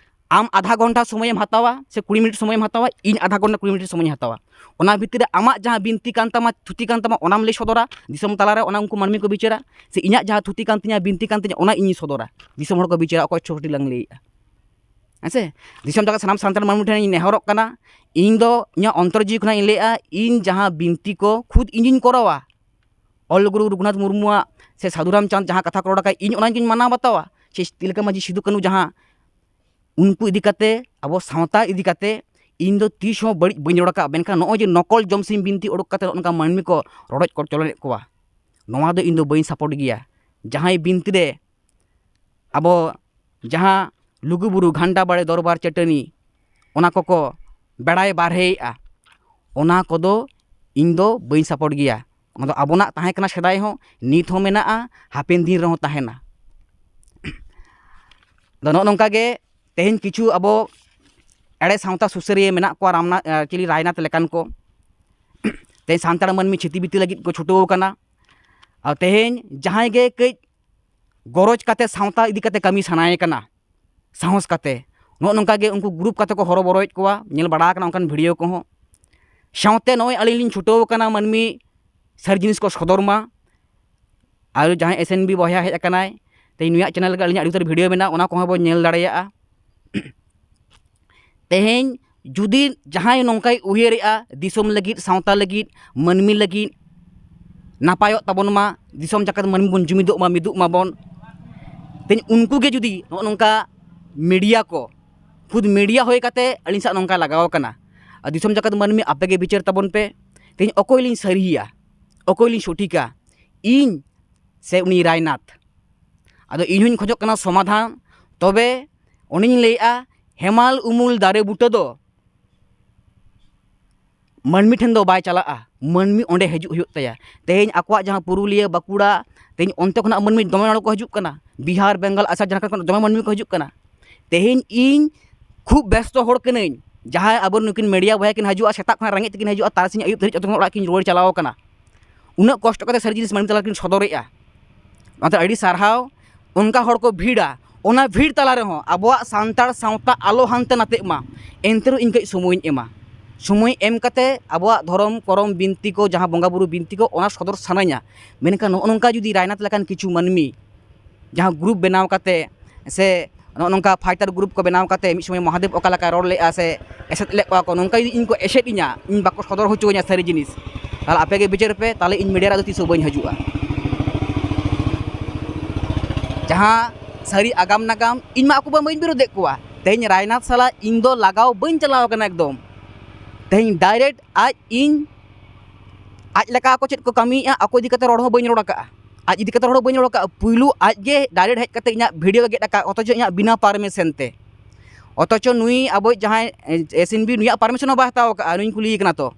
ᱟᱢ ᱟᱫᱷᱟ ᱜᱷᱚᱱᱴᱟ ᱥᱚᱢᱚᱭᱮᱢ ᱦᱟᱛᱟᱣᱟ ᱥᱮ ᱠᱩᱲᱤ ᱢᱤᱱᱤᱴ ᱥᱚᱢᱚᱭᱮᱢ ᱦᱟᱛᱟᱣᱟ, ᱤᱧ ᱟᱫᱷᱟ ᱜᱷᱚᱱᱴᱟ ᱠᱩᱲᱤ ᱢᱤᱱᱤᱴ ᱥᱚᱢᱚᱭᱤᱧ ᱦᱟᱛᱟᱣᱟ᱾ ᱚᱱᱟ ᱵᱷᱤᱛᱤᱨ ᱨᱮ ᱟᱢᱟᱜ ᱡᱟᱦᱟᱸ ᱵᱤᱱᱛᱤ ᱠᱟᱱ ᱛᱟᱢᱟ, ᱛᱷᱩᱛᱤ ᱠᱟᱱ ᱛᱟᱢᱟ, ᱚᱱᱟᱢ ᱞᱟᱹᱭ ᱥᱚᱫᱚᱨᱟ ᱫᱤᱥᱚᱢ ᱛᱟᱞᱟᱨᱮ, ᱚᱱᱟ ᱩᱱᱠᱩ ᱢᱟᱹᱱᱢᱤ ᱠᱚ ᱵᱤᱪᱟᱹᱨᱟ, ᱥᱮ ᱤᱧᱟᱹᱜ ᱡᱟᱦᱟᱸ ᱛᱷᱩᱛᱤ ᱠᱟᱱ ᱛᱤᱧᱟᱹ, ᱵᱤᱱᱛᱤ ᱠᱟᱱ ᱛᱤᱧᱟᱹ, ᱚᱱᱟ ᱤᱧᱤᱧ ᱥᱚᱫᱚᱨᱟ ᱫᱤᱥᱚᱢ ᱦᱚᱲ ᱠᱚ ᱵᱤᱪᱟᱹᱨᱟ, ᱚᱠᱚᱭ ᱥᱚᱴᱷᱤᱠ ᱞᱟᱝ ᱞᱟᱹᱭᱮᱜᱼᱟ᱾ ᱦᱮᱸ ᱥᱮ? ᱫᱤᱥᱚᱢ ᱡᱟᱠᱟᱛ ᱥᱟᱱᱟᱢ ᱥᱟᱱᱛᱟᱲ ᱢᱟᱹᱱᱢᱤ ᱴᱷᱮᱱ ᱤᱧ ᱱᱮᱦᱚᱨᱚᱜ ᱠᱟᱱᱟ, ᱤᱧ ᱫᱚ ᱤᱧᱟᱹᱜ ᱚᱱᱛᱚᱨ ᱡᱤᱣᱤ ᱠᱷᱚᱱᱟᱜ ᱤᱧ ᱞᱟᱹᱭᱮᱜᱼᱟ, ᱤᱧ ᱡᱟᱦᱟᱸ ᱵᱤᱱᱛᱤ ᱠᱚ ᱠᱷᱩᱫ ᱤᱧᱤᱧ ᱠᱚᱨᱟᱣᱟ, ᱚᱞ ᱜᱩᱨᱩ ᱨᱚᱜᱷᱩᱱᱟᱛᱷ ᱢᱩᱨᱢᱩᱣᱟᱜ ᱥᱮ ᱥᱟᱹᱫᱷᱩ ᱨᱟᱢᱪᱟᱸᱫᱽ ᱡᱟᱦᱟᱸ ᱠᱟᱛᱷᱟ ᱠᱚ ᱨᱚᱲ ᱟᱠᱟᱫ, ᱤᱧ ᱚᱱᱟᱧ ᱢᱟᱱᱟᱣ ᱵᱟᱛᱟᱣᱟ᱾ ᱥᱮ ᱛᱤᱞᱠᱟᱹ ᱢᱟᱹᱡᱷᱤ, ᱥᱤᱫᱩ ᱠᱟᱹᱱᱦᱩ ᱡᱟᱦᱟᱸ ᱩᱱᱠᱩ ᱤᱫᱤ ᱠᱟᱛᱮ, ᱟᱵᱚ ᱥᱟᱶᱛᱟ ᱤᱫᱤ ᱠᱟᱛᱮ ᱤᱧ ᱫᱚ ᱛᱤᱥ ᱦᱚᱸ ᱵᱟᱹᱲᱤᱡ ᱵᱟᱹᱧ ᱨᱚᱲ ᱟᱠᱟᱫᱼᱟ᱾ ᱢᱮᱱᱠᱷᱟᱱ ᱱᱚᱜᱼᱚᱭ ᱡᱮ ᱱᱚᱠᱚᱞ ᱡᱚᱢᱥᱤᱢ ᱵᱤᱱᱛᱤ ᱚᱰᱚᱠ ᱠᱟᱛᱮ ᱱᱚᱜᱼᱚ ᱱᱚᱝᱠᱟ ᱢᱟᱹᱱᱢᱤ ᱠᱚ ᱨᱚᱰᱚᱡ ᱠᱚᱪᱞᱚᱱᱮᱫ ᱠᱚᱣᱟ, ᱱᱚᱣᱟ ᱫᱚ ᱤᱧ ᱫᱚ ᱵᱟᱹᱧ ᱥᱟᱯᱳᱨᱴ ᱜᱮᱭᱟ᱾ ᱡᱟᱦᱟᱸᱭ ᱵᱤᱱᱛᱤ ᱨᱮ ᱟᱵᱚ ᱡᱟᱦᱟᱸ ᱞᱩᱜᱩᱵᱩᱨᱩ ᱜᱷᱟᱱᱴᱟ ᱵᱟᱲᱮ ᱫᱚᱨᱵᱟᱨ ᱪᱟᱹᱴᱟᱹᱱᱤ, ᱚᱱᱟ ᱠᱚᱠᱚ ᱵᱮᱲᱟᱭ ᱵᱟᱨᱦᱮᱭᱮᱫᱼᱟ, ᱚᱱᱟ ᱠᱚᱫᱚ ᱤᱧ ᱫᱚ ᱵᱟᱹᱧ ᱥᱟᱯᱳᱨᱴ ᱜᱮᱭᱟ᱾ ᱚᱱᱟ ᱫᱚ ᱟᱵᱚᱱᱟᱜ ᱛᱟᱦᱮᱸ ᱠᱟᱱᱟ ᱥᱮᱫᱟᱭ ᱦᱚᱸ, ᱱᱤᱛ ᱦᱚᱸ ᱢᱮᱱᱟᱜᱼᱟ, ᱦᱟᱯᱮᱱ ᱫᱤᱱ ᱨᱮᱦᱚᱸ ᱛᱟᱦᱮᱱᱟ᱾ ᱟᱫᱚ ᱱᱚᱜᱼᱚ ᱱᱚᱝᱠᱟ ᱜᱮ ᱛᱮᱦᱮᱧ ᱠᱤᱪᱷᱩ ᱟᱵᱚ ᱮᱲᱮ ᱥᱟᱶᱛᱟ ᱥᱩᱥᱟᱹᱨᱤᱭᱟᱹ ᱢᱮᱱᱟᱜ ᱠᱚᱣᱟ, ᱨᱟᱢᱱᱟᱛᱷ, ᱟᱨ ᱪᱤᱞᱤ ᱨᱟᱭᱱᱟᱛᱷ ᱞᱮᱠᱟᱱ ᱠᱚ᱾ ᱛᱮᱦᱮᱧ ᱥᱟᱱᱛᱟᱲ ᱢᱟᱹᱱᱢᱤ ᱪᱷᱤᱛᱤ ᱵᱤᱛᱤ ᱞᱟᱹᱜᱤᱫ ᱠᱚ ᱪᱷᱩᱴᱟᱹᱣ ᱟᱠᱟᱱᱟ᱾ ᱟᱨ ᱛᱮᱦᱮᱧ ᱡᱟᱦᱟᱸᱭ ᱜᱮ ᱠᱟᱹᱡ ᱜᱚᱨᱚᱡᱽ ᱠᱟᱛᱮ ᱥᱟᱶᱛᱟ ᱤᱫᱤ ᱠᱟᱛᱮ ᱠᱟᱹᱢᱤ ᱥᱟᱱᱟᱭᱮ ᱠᱟᱱᱟ, ᱥᱟᱦᱚᱥ ᱠᱟᱛᱮ, ᱱᱚᱜᱼᱚ ᱱᱚᱝᱠᱟ ᱜᱮ ᱩᱱᱠᱩ ᱜᱨᱩᱯ ᱠᱟᱛᱮ ᱠᱚ ᱦᱚᱨᱚᱵᱚᱨᱚᱭᱮᱫ ᱠᱚᱣᱟ, ᱧᱮᱞ ᱵᱟᱲᱟ ᱟᱠᱟᱱᱟ ᱚᱱᱠᱟᱱ ᱵᱷᱤᱰᱤᱭᱳ ᱠᱚᱦᱚᱸ᱾ ᱥᱟᱶᱛᱮ ᱱᱚᱜᱼᱚᱭ ᱟᱹᱞᱤᱧ ᱞᱤᱧ ᱪᱷᱩᱴᱟᱹᱣ ᱟᱠᱟᱱᱟ ᱢᱟᱹᱱᱢᱤ ᱥᱟᱹᱨᱤ ᱡᱤᱱᱤᱥ ᱠᱚ ᱥᱚᱫᱚᱨ ᱢᱟ᱾ ᱟᱨ ᱡᱟᱦᱟᱸᱭ ᱮᱥ ᱮᱱ ᱵᱤ ᱵᱚᱭᱦᱟ ᱦᱮᱡ ᱟᱠᱟᱱᱟᱭ, ᱛᱮᱦᱮᱧ ᱱᱩᱭᱟᱜ ᱪᱮᱱᱮᱞ ᱨᱮ ᱟᱹᱞᱤᱧᱟᱜ ᱟᱹᱰᱤ ᱩᱛᱟᱹᱨ ᱵᱷᱤᱰᱤᱭᱳ ᱢᱮᱱᱟᱜᱼᱟ, ᱚᱱᱟ ᱠᱚᱦᱚᱸ ᱵᱚᱱ ᱧᱮᱞ ᱫᱟᱲᱮᱭᱟᱜᱼᱟ᱾ ᱛᱮᱦᱮᱧ ᱡᱩᱫᱤ ᱡᱟᱦᱟᱸᱭ ᱱᱚᱝᱠᱟᱭ ᱩᱭᱦᱟᱹᱨᱮᱜᱼᱟ ᱫᱤᱥᱚᱢ ᱞᱟᱹᱜᱤᱫ, ᱥᱟᱶᱛᱟ ᱞᱟᱹᱜᱤᱫ, ᱢᱟᱹᱱᱢᱤ ᱞᱟᱹᱜᱤᱫ, ᱱᱟᱯᱟᱭᱚᱜ ᱛᱟᱵᱚᱱ ᱢᱟ, ᱫᱤᱥᱚᱢ ᱡᱟᱠᱟᱛ ᱢᱟᱹᱱᱢᱤ ᱵᱚᱱ ᱡᱩᱢᱤᱫᱚᱜ ᱢᱟ, ᱢᱤᱫᱚᱜ ᱢᱟᱵᱚᱱ, ᱛᱮᱦᱮᱧ ᱩᱱᱠᱩ ᱜᱮ ᱡᱩᱫᱤ ᱱᱚᱜᱼᱚ ᱱᱚᱝᱠᱟ ᱢᱤᱰᱤᱭᱟ ᱠᱚ, ᱠᱷᱩᱫ ᱢᱤᱰᱤᱭᱟ ᱦᱩᱭ ᱠᱟᱛᱮ ᱟᱹᱞᱤᱧ ᱥᱟᱶ ᱱᱚᱝᱠᱟ ᱞᱟᱜᱟᱣ ᱟᱠᱟᱱᱟ, ᱟᱨ ᱫᱤᱥᱚᱢ ᱡᱟᱠᱟᱛ ᱢᱟᱹᱱᱢᱤ ᱟᱯᱮ ᱜᱮ ᱵᱤᱪᱟᱹᱨ ᱛᱟᱵᱚᱱ ᱯᱮ, ᱛᱮᱦᱮᱧ ᱚᱠᱚᱭ ᱞᱤᱧ ᱥᱟᱹᱨᱤᱭᱮᱭᱟ, ᱚᱠᱚᱭ ᱞᱤᱧ ᱥᱚᱴᱷᱤᱠᱟ, ᱤᱧ ᱥᱮ ᱩᱱᱤ ᱨᱟᱭᱱᱟᱛᱷ? ᱟᱫᱚ ᱤᱧ ᱦᱚᱧ ᱠᱷᱚᱡᱚᱜ ᱠᱟᱱᱟ ᱥᱚᱢᱟᱫᱷᱟᱱ᱾ ᱛᱚᱵᱮ ᱚᱱᱮᱧ ᱞᱟᱹᱭᱮᱜᱼᱟ, ᱦᱮᱢᱟᱞ ᱩᱢᱩᱞ ᱫᱟᱨᱮ ᱵᱩᱴᱟᱹ ᱫᱚ ᱢᱟᱹᱱᱢᱤ ᱴᱷᱮᱱ ᱫᱚ ᱵᱟᱭ ᱪᱟᱞᱟᱜᱼᱟ, ᱢᱟᱹᱱᱢᱤ ᱚᱸᱰᱮ ᱦᱤᱡᱩᱜ ᱦᱩᱭᱩᱜ ᱛᱟᱭᱟ᱾ ᱛᱮᱦᱮᱧ ᱟᱠᱚᱣᱟᱜ ᱡᱟᱦᱟᱸ ᱯᱩᱨᱩᱞᱤᱭᱟᱹ, ᱵᱟᱸᱠᱩᱲᱟ, ᱛᱮᱦᱮᱧ ᱚᱱᱛᱮ ᱠᱷᱚᱱᱟᱜ ᱢᱟᱹᱱᱢᱤ ᱫᱚᱢᱮ ᱦᱚᱲ ᱠᱚ ᱦᱤᱡᱩᱜ ᱠᱟᱱᱟ, ᱵᱤᱦᱟᱨ, ᱵᱮᱝᱜᱟᱞ, ᱟᱥᱟᱢ, ᱡᱷᱟᱲᱠᱷᱚᱸᱰ ᱠᱷᱚᱱ ᱫᱚᱢᱮ ᱢᱟᱹᱱᱢᱤ ᱠᱚ ᱦᱤᱡᱩᱜ ᱠᱟᱱᱟ᱾ ᱛᱮᱦᱮᱧ ᱤᱧ ᱠᱷᱩᱵ ᱵᱮᱥᱛᱚ ᱦᱚᱲ ᱠᱟᱹᱱᱟᱹᱧ, ᱡᱟᱦᱟᱸᱭ ᱟᱵᱚ ᱱᱩᱠᱤᱱ ᱢᱤᱰᱤᱭᱟ ᱵᱚᱭᱦᱟ ᱠᱤᱱ ᱦᱤᱡᱩᱜᱼᱟ, ᱥᱮᱛᱟᱜ ᱠᱷᱚᱱᱟᱜ ᱨᱮᱸᱜᱮᱡ ᱛᱮᱠᱤᱱ ᱦᱤᱡᱩᱜᱼᱟ, ᱛᱟᱨᱟᱥᱤᱧ ᱟᱹᱭᱩᱵ ᱫᱷᱟᱹᱨᱤᱡ ᱡᱚᱛᱚ ᱠᱷᱚᱱ ᱚᱲᱟᱜ ᱠᱤᱱ ᱨᱩᱣᱟᱹᱲ ᱪᱟᱞᱟᱣ ᱠᱟᱱᱟ᱾ ᱩᱱᱟᱹᱜ ᱠᱚᱥᱴᱚ ᱠᱟᱛᱮ ᱥᱟᱹᱨᱤ ᱡᱤᱱᱤᱥ ᱢᱟᱹᱱᱢᱤ ᱛᱟᱞᱟ ᱨᱮᱠᱤᱱ ᱥᱚᱫᱚᱨᱮᱜᱼᱟ᱾ ᱚᱱᱟᱛᱮ ᱟᱹᱰᱤ ᱥᱟᱨᱦᱟᱣ᱾ ᱚᱱᱠᱟ ᱦᱚᱲ ᱠᱚ ᱵᱷᱤᱲᱟ, ᱚᱱᱟ ᱵᱷᱤᱲ ᱛᱟᱞᱟ ᱨᱮᱦᱚᱸ ᱟᱵᱚᱣᱟᱜ ᱥᱟᱱᱛᱟᱲ ᱥᱟᱶᱛᱟ ᱟᱞᱚ ᱦᱟᱱᱛᱮ ᱱᱟᱛᱮᱜ ᱢᱟ, ᱮᱱᱛᱮ ᱨᱮᱦᱚᱸ ᱤᱧ ᱠᱟᱹᱡ ᱥᱚᱢᱚᱭᱤᱧ ᱮᱢᱟ᱾ ᱥᱚᱢᱚᱭ ᱮᱢ ᱠᱟᱛᱮ ᱟᱵᱚᱣᱟᱜ ᱫᱷᱚᱨᱚᱢ ᱠᱚᱨᱚᱢ ᱵᱤᱱᱛᱤ ᱠᱚ, ᱡᱟᱦᱟᱸ ᱵᱚᱸᱜᱟ ᱵᱩᱨᱩ ᱵᱤᱱᱛᱤ ᱠᱚ, ᱚᱱᱟ ᱥᱚᱫᱚᱨ ᱥᱟᱱᱟᱧᱟ᱾ ᱢᱮᱱᱠᱷᱟᱱ ᱱᱚᱜᱼᱚ ᱱᱚᱝᱠᱟ ᱡᱩᱫᱤ ᱨᱟᱭᱱᱟᱛᱷ ᱞᱮᱠᱟᱱ ᱠᱤᱪᱷᱩ ᱢᱟᱹᱱᱢᱤ ᱡᱟᱦᱟᱸ ᱜᱨᱩᱯ ᱵᱮᱱᱟᱣ ᱠᱟᱛᱮ ᱥᱮ ᱱᱚᱜᱼᱚ ᱱᱚᱝᱠᱟ ᱯᱷᱟᱭᱴᱟᱨ ᱜᱨᱩᱯ ᱠᱚ ᱵᱮᱱᱟᱣ ᱠᱟᱛᱮ ᱢᱤᱫ ᱥᱚᱢᱚᱭ ᱢᱚᱦᱟᱫᱮᱵ ᱚᱠᱟ ᱞᱮᱠᱟᱭ ᱨᱚᱲ ᱞᱮᱫᱼᱟ ᱥᱮ ᱮᱥᱮᱫ ᱞᱮᱫ ᱠᱚᱣᱟ ᱠᱚ, ᱱᱚᱝᱠᱟ ᱡᱩᱫᱤ ᱤᱧ ᱠᱚ ᱮᱥᱮᱫ ᱤᱧᱟ, ᱤᱧ ᱵᱟᱠᱚ ᱥᱚᱫᱚᱨ ᱦᱚᱪᱚᱣᱟᱹᱧᱟ ᱥᱟᱹᱨᱤ ᱡᱤᱱᱤᱥ, ᱛᱟᱦᱚᱞᱮ ᱟᱯᱮ ᱜᱮ ᱵᱤᱪᱟᱹᱨ ᱯᱮ, ᱛᱟᱦᱚᱞᱮ ᱤᱧ ᱢᱤᱰᱤᱭᱟ ᱨᱮ ᱟᱫᱚ ᱛᱤᱥ ᱦᱚᱸ ᱵᱟᱹᱧ ᱦᱤᱡᱩᱜᱼᱟ᱾ ᱡᱟᱦᱟᱸ ᱥᱟᱹᱨᱤ ᱟᱜᱟᱢ ᱱᱟᱜᱟᱢ, ᱤᱧ ᱢᱟ ᱟᱠᱚ ᱵᱟᱹᱧ ᱵᱤᱨᱳᱫᱮᱫ ᱠᱚᱣᱟ, ᱛᱮᱦᱮᱧ ᱨᱟᱭᱱᱟᱛᱷ ᱥᱟᱞᱟᱜ ᱤᱧ ᱫᱚ ᱞᱟᱜᱟᱣ ᱵᱟᱹᱧ ᱪᱟᱞᱟᱣ ᱠᱟᱱᱟ ᱮᱠᱫᱚᱢ᱾ ᱛᱮᱦᱮᱧ ᱰᱟᱭᱨᱮᱠᱴ ᱟᱡ ᱤᱧ, ᱟᱡ ᱞᱮᱠᱟ ᱟᱠᱚ ᱪᱮᱫ ᱠᱚ ᱠᱟᱹᱢᱤᱭᱮᱫᱼᱟ, ᱟᱠᱚ ᱤᱫᱤ ᱠᱟᱛᱮ ᱨᱚᱲ ᱦᱚᱸ ᱵᱟᱹᱧ ᱨᱚᱲ ᱟᱠᱟᱫᱼᱟ᱾ ᱟᱡ ᱤᱫᱤ ᱠᱟᱛᱮ ᱨᱚᱲ ᱦᱚᱸ ᱵᱟᱹᱧ ᱨᱚᱲ ᱟᱠᱟᱫᱼᱟ᱾ ᱯᱩᱭᱞᱩ ᱟᱡ ᱜᱮ ᱰᱟᱭᱨᱮᱠᱴ ᱦᱮᱡ ᱠᱟᱛᱮ ᱤᱧᱟᱹᱜ ᱵᱷᱤᱰᱤᱭᱳ ᱜᱮ ᱜᱮᱫ ᱟᱠᱟᱫ, ᱚᱛᱷᱚᱪᱚ ᱤᱧᱟᱹᱜ ᱵᱤᱱᱟ ᱯᱟᱨᱢᱤᱥᱚᱱ ᱛᱮ᱾ ᱚᱛᱷᱚᱪᱚ ᱱᱩᱭ ᱟᱵᱚᱭᱤᱡ ᱡᱟᱦᱟᱸᱭ ᱮᱥ ᱮᱱ ᱵᱤ, ᱱᱩᱭᱟᱜ ᱯᱟᱨᱢᱤᱥᱚᱱ ᱦᱚᱸ ᱵᱟᱭ ᱦᱟᱛᱟᱣ ᱟᱠᱟᱫᱼᱟ, ᱱᱩᱭ ᱠᱩᱞᱤᱭᱮ ᱠᱟᱱᱟ ᱛᱚ᱾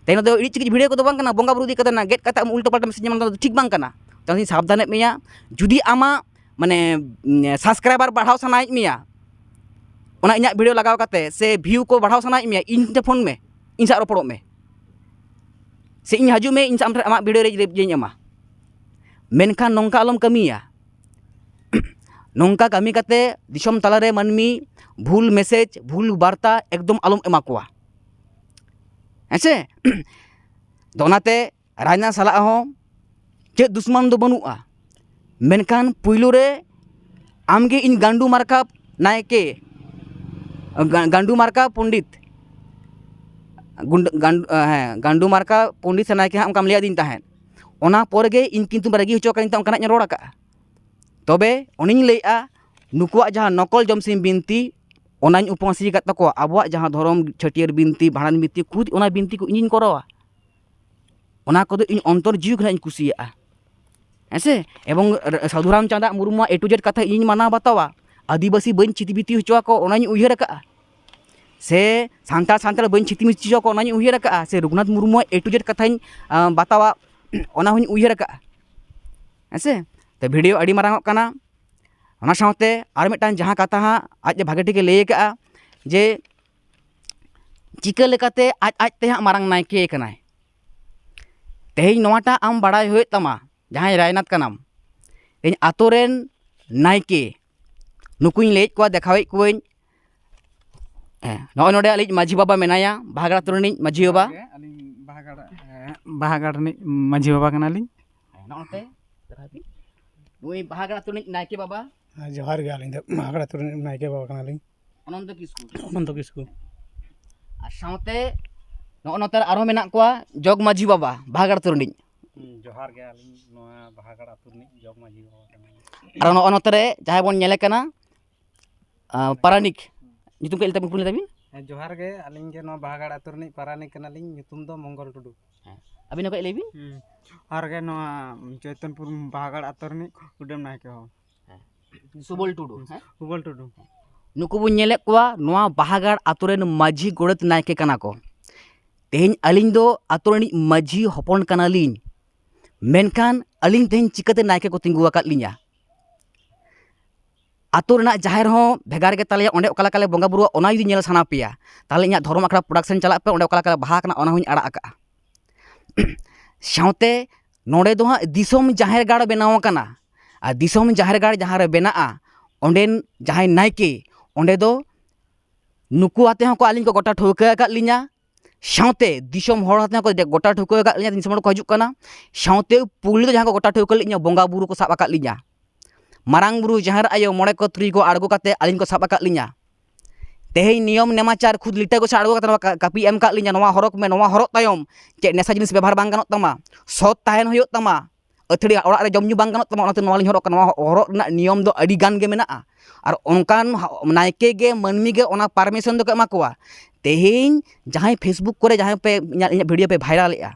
ᱛᱮᱦᱮᱧ ᱫᱚ ᱤᱲᱤᱡ ᱪᱤᱠᱤᱡ ᱵᱷᱤᱰᱤᱭᱳ ᱠᱚᱫᱚ ᱵᱟᱝ ᱠᱟᱱᱟ, ᱵᱚᱸᱜᱟ ᱵᱩᱨᱩ ᱤᱫᱤ ᱠᱟᱛᱮ ᱱᱟᱜ ᱜᱮᱫ ᱠᱟᱛᱮ ᱟᱢ ᱩᱞᱴᱟᱹ ᱯᱟᱞᱴᱟ ᱢᱮᱥᱮᱡᱽ ᱧᱟᱢ ᱫᱚ ᱴᱷᱤᱠ ᱵᱟᱝ ᱠᱟᱱᱟ᱾ ᱛᱮᱦᱮᱧ ᱥᱟᱵᱫᱷᱟᱱᱮᱫ ᱢᱮᱭᱟ, ᱡᱩᱫᱤ ᱟᱢᱟᱜ ᱢᱟᱱᱮ ᱥᱟᱵᱥᱠᱨᱟᱭᱵᱟᱨ ᱵᱟᱲᱦᱟᱣ ᱥᱟᱱᱟᱭᱮᱫ ᱢᱮᱭᱟ, ᱚᱱᱟ ᱤᱧᱟᱹᱜ ᱵᱷᱤᱰᱤᱭᱳ ᱞᱟᱜᱟᱣ ᱠᱟᱛᱮ ᱥᱮ ᱵᱷᱤᱭᱩ ᱠᱚ ᱵᱟᱲᱦᱟᱣ ᱥᱟᱱᱟᱭᱮᱫ ᱢᱮᱭᱟ, ᱤᱧ ᱴᱷᱮᱱ ᱯᱷᱳᱱ ᱢᱮ, ᱤᱧ ᱥᱟᱶ ᱨᱚᱯᱚᱲᱚᱜ ᱢᱮ, ᱥᱮ ᱤᱧ ᱦᱤᱡᱩᱜ ᱢᱮ, ᱤᱧ ᱥᱟᱶ ᱟᱢ ᱴᱷᱮᱱ ᱟᱢᱟᱜ ᱵᱷᱤᱰᱤᱭᱳ ᱨᱮ ᱨᱤᱯᱞᱟᱭᱤᱧ ᱮᱢᱟ᱾ ᱢᱮᱱᱠᱷᱟᱱ ᱱᱚᱝᱠᱟ ᱟᱞᱚᱢ ᱠᱟᱹᱢᱤᱭᱟ᱾ ᱱᱚᱝᱠᱟ ᱠᱟᱹᱢᱤ ᱠᱟᱛᱮ ᱫᱤᱥᱚᱢ ᱛᱟᱞᱟᱨᱮ ᱢᱟᱹᱱᱢᱤ ᱵᱷᱩᱞ ᱢᱮᱥᱮᱡᱽ, ᱵᱷᱩᱞ ᱵᱟᱨᱛᱟ ᱮᱠᱫᱚᱢ ᱟᱞᱚᱢ ᱮᱢᱟ ᱠᱚᱣᱟ, ᱦᱮᱸ ᱥᱮ? ᱫᱚ ᱚᱱᱟᱛᱮ ᱨᱟᱭᱱᱟ ᱥᱟᱞᱟᱜ ᱦᱚᱸ ᱪᱮᱫ ᱫᱩᱥᱢᱟᱱ ᱫᱚ ᱵᱟᱹᱱᱩᱜᱼᱟ, ᱢᱮᱱᱠᱷᱟᱱ ᱯᱩᱭᱞᱩ ᱨᱮ ᱟᱢᱜᱮ ᱤᱧ ᱜᱟᱱᱰᱩ ᱢᱟᱨᱠᱟᱯ ᱱᱟᱭᱠᱮ ᱜᱟ- ᱜᱟᱱᱰᱩ ᱢᱟᱨᱠᱟ ᱯᱚᱱᱰᱤᱛ, ᱜᱩᱱᱰ- ᱜᱟᱱᱰ- ᱦᱮᱸ, ᱜᱟᱱᱰᱩ ᱢᱟᱨᱠᱟ ᱯᱚᱱᱰᱤᱛ ᱥᱮ ᱱᱟᱭᱠᱮ ᱦᱟᱸᱜ ᱚᱱᱠᱟᱢ ᱞᱟᱹᱭ ᱟᱹᱫᱤᱧ ᱛᱟᱦᱮᱸᱫ᱾ ᱚᱱᱟ ᱯᱚᱨᱮ ᱜᱮ ᱤᱧ ᱠᱤᱱᱛᱩᱢ ᱨᱟᱹᱜᱤ ᱦᱚᱪᱚ ᱟᱠᱟᱫᱤᱧ ᱛᱟᱦᱮᱸᱫ, ᱚᱱᱠᱟᱱᱟᱜ ᱤᱧ ᱨᱚᱲ ᱟᱠᱟᱫᱼᱟ᱾ ᱛᱚᱵᱮ ᱚᱱᱮᱧ ᱞᱟᱹᱭᱮᱫᱼᱟ, ᱱᱩᱠᱩᱣᱟᱜ ᱡᱟᱦᱟᱸ ᱱᱚᱠᱚᱞ ᱡᱚᱢᱥᱤᱢ ᱵᱤᱱᱛᱤ, ᱚᱱᱟᱧ ᱩᱯᱟᱹᱥᱤ ᱟᱠᱟᱫ ᱛᱟᱠᱚᱣᱟ᱾ ᱟᱵᱚᱣᱟᱜ ᱡᱟᱦᱟᱸ ᱫᱷᱚᱨᱚᱢ, ᱪᱷᱟᱹᱴᱭᱟᱹᱨ ᱵᱤᱱᱛᱤ, ᱵᱷᱟᱸᱰᱟᱱ ᱵᱤᱱᱛᱤ, ᱠᱷᱩᱫ ᱚᱱᱟ ᱵᱤᱱᱛᱤ ᱠᱚ ᱤᱧᱤᱧ ᱠᱚᱨᱟᱣᱟ᱾ ᱚᱱᱟ ᱠᱚᱫᱚ ᱤᱧ ᱚᱱᱛᱚᱨ ᱡᱤᱣᱤ ᱠᱷᱚᱱᱟᱜ ᱤᱧ ᱠᱩᱥᱤᱭᱟᱜᱼᱟ, ᱦᱮᱸ ᱥᱮ? ᱮᱵᱚᱝ ᱨ- ᱥᱟᱹᱫᱷᱩᱨᱟᱢ ᱪᱟᱸᱫᱟ ᱢᱩᱨᱢᱩᱣᱟᱜ A to Z ᱠᱟᱛᱷᱟ ᱤᱧᱤᱧ ᱢᱟᱱᱟᱣ ᱵᱟᱛᱟᱣᱟ᱾ ᱟᱹᱫᱤᱵᱟᱹᱥᱤ ᱵᱟᱹᱧ ᱪᱷᱤᱛᱤ ᱵᱤᱛᱤ ᱦᱚᱪᱚ ᱟᱠᱚ, ᱚᱱᱟᱧ ᱩᱭᱦᱟᱹᱨ ᱟᱠᱟᱫᱼᱟ᱾ ᱥᱮ ᱥᱟᱱᱛᱟᱲ ᱥᱟᱱᱛᱟᱲ ᱵᱟᱹᱧ ᱪᱷᱤᱛᱤ ᱢᱤᱛᱤ ᱦᱚᱪᱚ ᱟᱠᱚ, ᱚᱱᱟᱧ ᱩᱭᱦᱟᱹᱨ ᱟᱠᱟᱫᱼᱟ᱾ ᱥᱮ ᱨᱚᱜᱷᱩᱱᱟᱛᱷ ᱢᱩᱨᱢᱩᱣᱟᱜ A to Z ᱠᱟᱛᱷᱟᱧ ᱟᱸ, ᱵᱟᱛᱟᱣᱟ, ᱚᱱᱟ ᱦᱚᱸᱧ ᱩᱭᱦᱟᱹᱨ ᱟᱠᱟᱫᱼᱟ, ᱦᱮᱸ ᱥᱮ? ᱛᱚ, ᱵᱷᱤᱰᱤᱭᱳ ᱟᱹᱰᱤ ᱢᱟᱨᱟᱝᱚᱜ ᱠᱟᱱᱟ᱾ ᱚᱱᱟ ᱥᱟᱶᱛᱮ ᱟᱨ ᱢᱤᱫᱴᱟᱝ ᱡᱟᱦᱟᱸ ᱠᱟᱛᱷᱟ ᱦᱟᱸᱜ ᱟᱡ ᱵᱷᱟᱜᱮ ᱴᱷᱤᱠᱮ ᱞᱟᱹᱭ ᱟᱠᱟᱫᱼᱟ, ᱡᱮ ᱪᱤᱠᱟᱹ ᱞᱮᱠᱟᱛᱮ ᱟᱡ ᱟᱡ ᱛᱮ ᱦᱟᱸᱜ ᱢᱟᱨᱟᱝ ᱱᱟᱭᱠᱮ ᱠᱟᱱᱟᱭ᱾ ᱛᱮᱦᱮᱧ ᱱᱚᱣᱟᱴᱟᱜ ᱟᱢ ᱵᱟᱲᱟᱭ ᱦᱩᱭᱩᱜ ᱛᱟᱢᱟ, ᱡᱟᱦᱟᱸᱭ ᱨᱟᱭᱱᱟᱛ ᱠᱟᱱᱟᱢ, ᱤᱧ ᱟᱛᱳ ᱨᱮᱱ ᱱᱟᱭᱠᱮ, ᱱᱩᱠᱩᱧ ᱞᱟᱹᱭᱮᱫ ᱠᱚᱣᱟ, ᱫᱮᱠᱷᱟᱣᱮᱫ ᱠᱚᱣᱟᱧ᱾ ᱦᱮᱸ, ᱱᱚᱜᱼᱚᱭ ᱱᱚᱰᱮ ᱟᱞᱮᱭᱤᱡ ᱢᱟᱹᱡᱷᱤ ᱵᱟᱵᱟ ᱢᱮᱱᱟᱭᱟ, ᱵᱟᱦᱟᱜᱟᱲ ᱟᱛᱳ ᱨᱤᱱᱤᱡ ᱢᱟᱹᱡᱷᱤ ᱵᱟᱵᱟ᱾ ᱡᱚᱦᱟᱨ ᱜᱮ, ᱟᱹᱞᱤᱧ ᱵᱟᱦᱟᱜᱟᱲ, ᱦᱮᱸ, ᱵᱟᱦᱟᱜᱟᱲ ᱨᱤᱱᱤᱡ ᱢᱟᱹᱡᱷᱤ ᱵᱟᱵᱟ ᱠᱟᱱᱟᱞᱤᱧ᱾ ᱦᱮᱸ, ᱱᱚᱜᱼᱚ ᱱᱚᱛᱮ, ᱫᱮᱠᱷᱟᱣ ᱵᱤᱱ᱾ ᱱᱩᱭ ᱵᱟᱦᱟᱜᱟᱲ ᱟᱛᱳ ᱨᱤᱱᱤᱡ ᱱᱟᱭᱠᱮ ᱵᱟᱵᱟ᱾ ᱦᱮᱸ, ᱡᱚᱦᱟᱨ ᱜᱮ, ᱟᱹᱞᱤᱧ ᱫᱚ ᱵᱟᱦᱟᱜᱟᱲ ᱟᱛᱳ ᱨᱤᱱᱤᱡ ᱱᱟᱭᱠᱮ ᱵᱟᱵᱟ ᱠᱟᱱᱟᱞᱤᱧ᱾ ᱚᱱᱚᱱᱛᱚ ᱠᱤᱥᱠᱩ᱾ ᱚᱱᱚᱱᱛᱚ ᱠᱤᱥᱠᱩ᱾ ᱟᱨ ᱥᱟᱶᱛᱮ ᱱᱚᱜᱼᱚ ᱱᱚᱛᱮ ᱨᱮ ᱟᱨᱦᱚᱸ ᱢᱮᱱᱟᱜ ᱠᱚᱣᱟ ᱡᱚᱜᱽ ᱢᱟᱹᱡᱷᱤ ᱵᱟᱵᱟ, ᱵᱟᱦᱟᱜᱟᱲ ᱟᱛᱳ ᱨᱤᱱᱤᱡ᱾ ᱦᱩᱸ, ᱡᱚᱦᱟᱨ ᱜᱮ, ᱟᱹᱞᱤᱧ ᱱᱚᱣᱟ ᱵᱟᱦᱟᱜᱟᱲ ᱟᱛᱳ ᱨᱤᱱᱤᱡ ᱡᱚᱜᱽ ᱢᱟᱹᱡᱷᱤ ᱵᱟᱵᱟ ᱠᱟᱱᱟᱞᱤᱧ᱾ ᱟᱨ ᱱᱚᱜᱼᱚ ᱱᱚᱛᱮ ᱨᱮ ᱡᱟᱦᱟᱸᱭ ᱵᱚᱱ ᱧᱮᱞᱮ ᱠᱟᱱᱟ, ᱟᱸ, ᱯᱟᱨᱟᱱᱤᱠ, ᱧᱩᱛᱩᱢ ᱠᱟᱹᱡ ᱞᱟᱹᱭ ᱛᱟᱵᱤᱱ, ᱠᱩᱞᱤ ᱛᱟᱵᱤᱱ? ᱦᱮᱸ, ᱡᱚᱦᱟᱨ ᱜᱮ, ᱟᱹᱞᱤᱧ ᱜᱮ ᱱᱚᱣᱟ ᱵᱟᱦᱟᱜᱟᱲ ᱟᱛᱳ ᱨᱤᱱᱤᱡ ᱯᱟᱨᱟᱱᱤᱠ ᱠᱟᱱᱟᱞᱤᱧ, ᱧᱩᱛᱩᱢ ᱫᱚ ᱢᱚᱝᱜᱚᱞ ᱴᱩᱰᱩ᱾ ᱦᱮᱸ, ᱟᱹᱵᱤᱱ ᱦᱚᱸ ᱠᱟᱹᱡ ᱞᱟᱹᱭ ᱵᱤᱱ᱾ ᱦᱩᱸ, ᱡᱚᱦᱟᱨ ᱜᱮ, ᱱᱚᱣᱟ ᱪᱳᱭᱛᱚᱱᱯᱩᱨ ᱵᱟᱦᱟᱜᱟᱲ ᱟᱛᱳ ᱨᱤᱱᱤᱡ ᱠᱩᱰᱟᱹᱢ ᱱᱟᱭᱠᱮ ᱦᱚᱸ᱾ ᱦᱮᱸ, ᱥᱩᱵᱚᱞ ᱴᱩᱰᱩ, ᱦᱮᱸ? ᱥᱩᱵᱚᱞ ᱴᱩᱰᱩ᱾ ᱱᱩᱠᱩ ᱵᱚᱱ ᱧᱮᱞᱮᱫ ᱠᱚᱣᱟ, ᱱᱚᱣᱟ ᱵᱟᱦᱟᱜᱟᱲ ᱟᱛᱳ ᱨᱮᱱ ᱢᱟᱹᱡᱷᱤ ᱜᱚᱰᱮᱛ ᱱᱟᱭᱠᱮ ᱠᱟᱱᱟ ᱠᱚ᱾ ᱛᱮᱦᱮᱧ ᱟᱹᱞᱤᱧ ᱫᱚ ᱟᱛᱳ ᱨᱤᱱᱤᱡ ᱢᱟᱹᱡᱷᱤ ᱦᱚᱯᱚᱱ ᱠᱟᱱᱟᱞᱤᱧ, ᱢᱮᱱᱠᱷᱟᱱ ᱟᱹᱞᱤᱧ ᱛᱮᱦᱮᱧ ᱪᱤᱠᱟᱹᱛᱮ ᱱᱟᱭᱠᱮ ᱠᱚ ᱛᱤᱸᱜᱩ ᱟᱠᱟᱫ ᱞᱤᱧᱟ? ᱟᱛᱳ ᱨᱮᱱᱟᱜ ᱡᱟᱦᱮᱨ ᱦᱚᱸ ᱵᱷᱮᱜᱟᱨ ᱜᱮ ᱛᱟᱞᱮᱭᱟ, ᱚᱸᱰᱮ ᱚᱠᱟ ᱞᱮᱠᱟ ᱞᱮ ᱵᱚᱸᱜᱟ ᱵᱩᱨᱩᱜᱼᱟ, ᱚᱱᱟ ᱡᱩᱫᱤ ᱧᱮᱞ ᱥᱟᱱᱟ ᱯᱮᱭᱟ, ᱛᱟᱦᱚᱞᱮ ᱤᱧᱟᱹᱜ ᱫᱷᱚᱨᱚᱢ ᱟᱠᱷᱲᱟ production ᱪᱟᱞᱟᱜ ᱯᱮ, ᱚᱸᱰᱮ ᱚᱠᱟ ᱞᱮᱠᱟ ᱞᱮ ᱵᱟᱦᱟ ᱟᱠᱟᱱᱟ, ᱚᱱᱟ ᱦᱚᱸᱧ ᱟᱲᱟᱜ ᱟᱠᱟᱜᱼᱟ᱾ ᱥᱟᱶᱛᱮ ᱱᱚᱰᱮ ᱫᱚ ᱦᱟᱸᱜ ᱫᱤᱥᱚᱢ ᱡᱟᱦᱮᱨ ᱜᱟᱲ ᱵᱮᱱᱟᱣ ᱟᱠᱟᱱᱟ, ᱟᱨ ᱫᱤᱥᱚᱢ ᱡᱟᱦᱮᱨ ᱜᱟᱲ ᱡᱟᱦᱟᱸ ᱨᱮ ᱵᱮᱱᱟᱜᱼᱟ, ᱚᱸᱰᱮᱱ ᱡᱟᱦᱟᱸᱭ ᱱᱟᱭᱠᱮ, ᱚᱸᱰᱮ ᱫᱚ ᱱᱩᱠᱩ ᱟᱛᱮ ᱦᱚᱸᱠᱚ ᱟᱹᱞᱤᱧ ᱠᱚ ᱜᱚᱴᱟ ᱴᱷᱟᱹᱣᱠᱟᱹ ᱟᱠᱟᱫ ᱞᱤᱧᱟ, ᱥᱟᱶᱛᱮ ᱫᱤᱥᱚᱢ ᱦᱚᱲ ᱟᱛᱮ ᱦᱚᱸᱠᱚ ᱜᱚᱴᱟ ᱴᱷᱟᱹᱣᱠᱟᱹ ᱟᱠᱟᱫ ᱞᱤᱧᱟ, ᱫᱤᱥᱚᱢ ᱦᱚᱲ ᱠᱚ ᱦᱤᱡᱩᱜ ᱠᱟᱱᱟ᱾ ᱥᱟᱶᱛᱮ ᱯᱩᱭᱞᱩ ᱫᱚ ᱡᱟᱦᱟᱸ ᱠᱚ ᱜᱚᱴᱟ ᱴᱷᱟᱹᱣᱠᱟᱹ ᱞᱮᱫ ᱞᱤᱧᱟ, ᱵᱚᱸᱜᱟ ᱵᱩᱨᱩ ᱠᱚ ᱥᱟᱵ ᱟᱠᱟᱫ ᱞᱤᱧᱟ, ᱢᱟᱨᱟᱝ ᱵᱩᱨᱩ, ᱡᱟᱦᱮᱨ ᱟᱭᱳ, ᱢᱚᱬᱮ ᱠᱚ ᱛᱩᱨᱩᱭ ᱠᱚ ᱟᱬᱜᱚ ᱠᱟᱛᱮ ᱟᱹᱞᱤᱧ ᱠᱚ ᱥᱟᱵ ᱟᱠᱟᱫ ᱞᱤᱧᱟ᱾ ᱛᱮᱦᱮᱧ ᱱᱤᱭᱚᱢ ᱱᱮᱢᱟᱪᱟᱨ ᱠᱷᱩᱫ ᱞᱤᱴᱟᱹ ᱜᱚᱥᱟ ᱟᱬᱜᱚ ᱠᱟᱛᱮ ᱱᱚᱣᱟ ᱠᱟ- ᱠᱟᱹᱯᱤ ᱮᱢ ᱠᱟᱜ ᱞᱤᱧᱟ, ᱱᱚᱣᱟ ᱦᱚᱨᱚᱜ ᱢᱮ, ᱱᱚᱣᱟ ᱦᱚᱨᱚᱜ ᱛᱟᱭᱚᱢ ᱪᱮᱫ ᱱᱮᱥᱟ ᱡᱤᱱᱤᱥ ᱵᱮᱵᱚᱦᱟᱨ ᱵᱟᱝ ᱜᱟᱱᱚᱜ ᱛᱟᱢᱟ, ᱥᱚᱛ ᱛᱟᱦᱮᱱ ᱦᱩᱭᱩᱜ ᱛᱟᱢᱟ, ᱟᱹᱛᱷᱟᱹᱲᱤ ᱚᱲᱟᱜ ᱨᱮ ᱡᱚᱢ ᱧᱩ ᱵᱟᱝ ᱜᱟᱱᱚᱜ ᱛᱟᱢᱟ, ᱚᱱᱟᱛᱮ ᱱᱚᱣᱟ ᱞᱤᱧ ᱦᱚᱨᱚᱜ ᱠᱟᱱᱟ᱾ ᱱᱚᱣᱟ ᱦᱚᱨᱚᱜ ᱨᱮᱱᱟᱜ ᱱᱤᱭᱚᱢ ᱫᱚ ᱟᱹᱰᱤ ᱜᱟᱱ ᱜᱮ ᱢᱮᱱᱟᱜᱼᱟ᱾ ᱟᱨ ᱚᱱᱠᱟᱱ ᱦᱟ- ᱱᱟᱭᱠᱮ ᱜᱮ, ᱢᱟᱹᱱᱢᱤ ᱜᱮ ᱚᱱᱟ ᱯᱟᱨᱢᱤᱥᱚᱱ ᱫᱚᱠᱚ ᱮᱢᱟ ᱠᱚᱣᱟ᱾ ᱛᱮᱦᱮᱧ ᱡᱟᱦᱟᱸᱭ ᱯᱷᱮᱥᱵᱩᱠ ᱠᱚᱨᱮ ᱡᱟᱦᱟᱸᱭ ᱯᱮ ᱤᱧᱟᱹᱜ, ᱤᱧᱟᱹᱜ ᱵᱷᱤᱰᱤᱭᱳ ᱯᱮ ᱵᱷᱟᱭᱨᱟᱞᱮᱜᱼᱟ,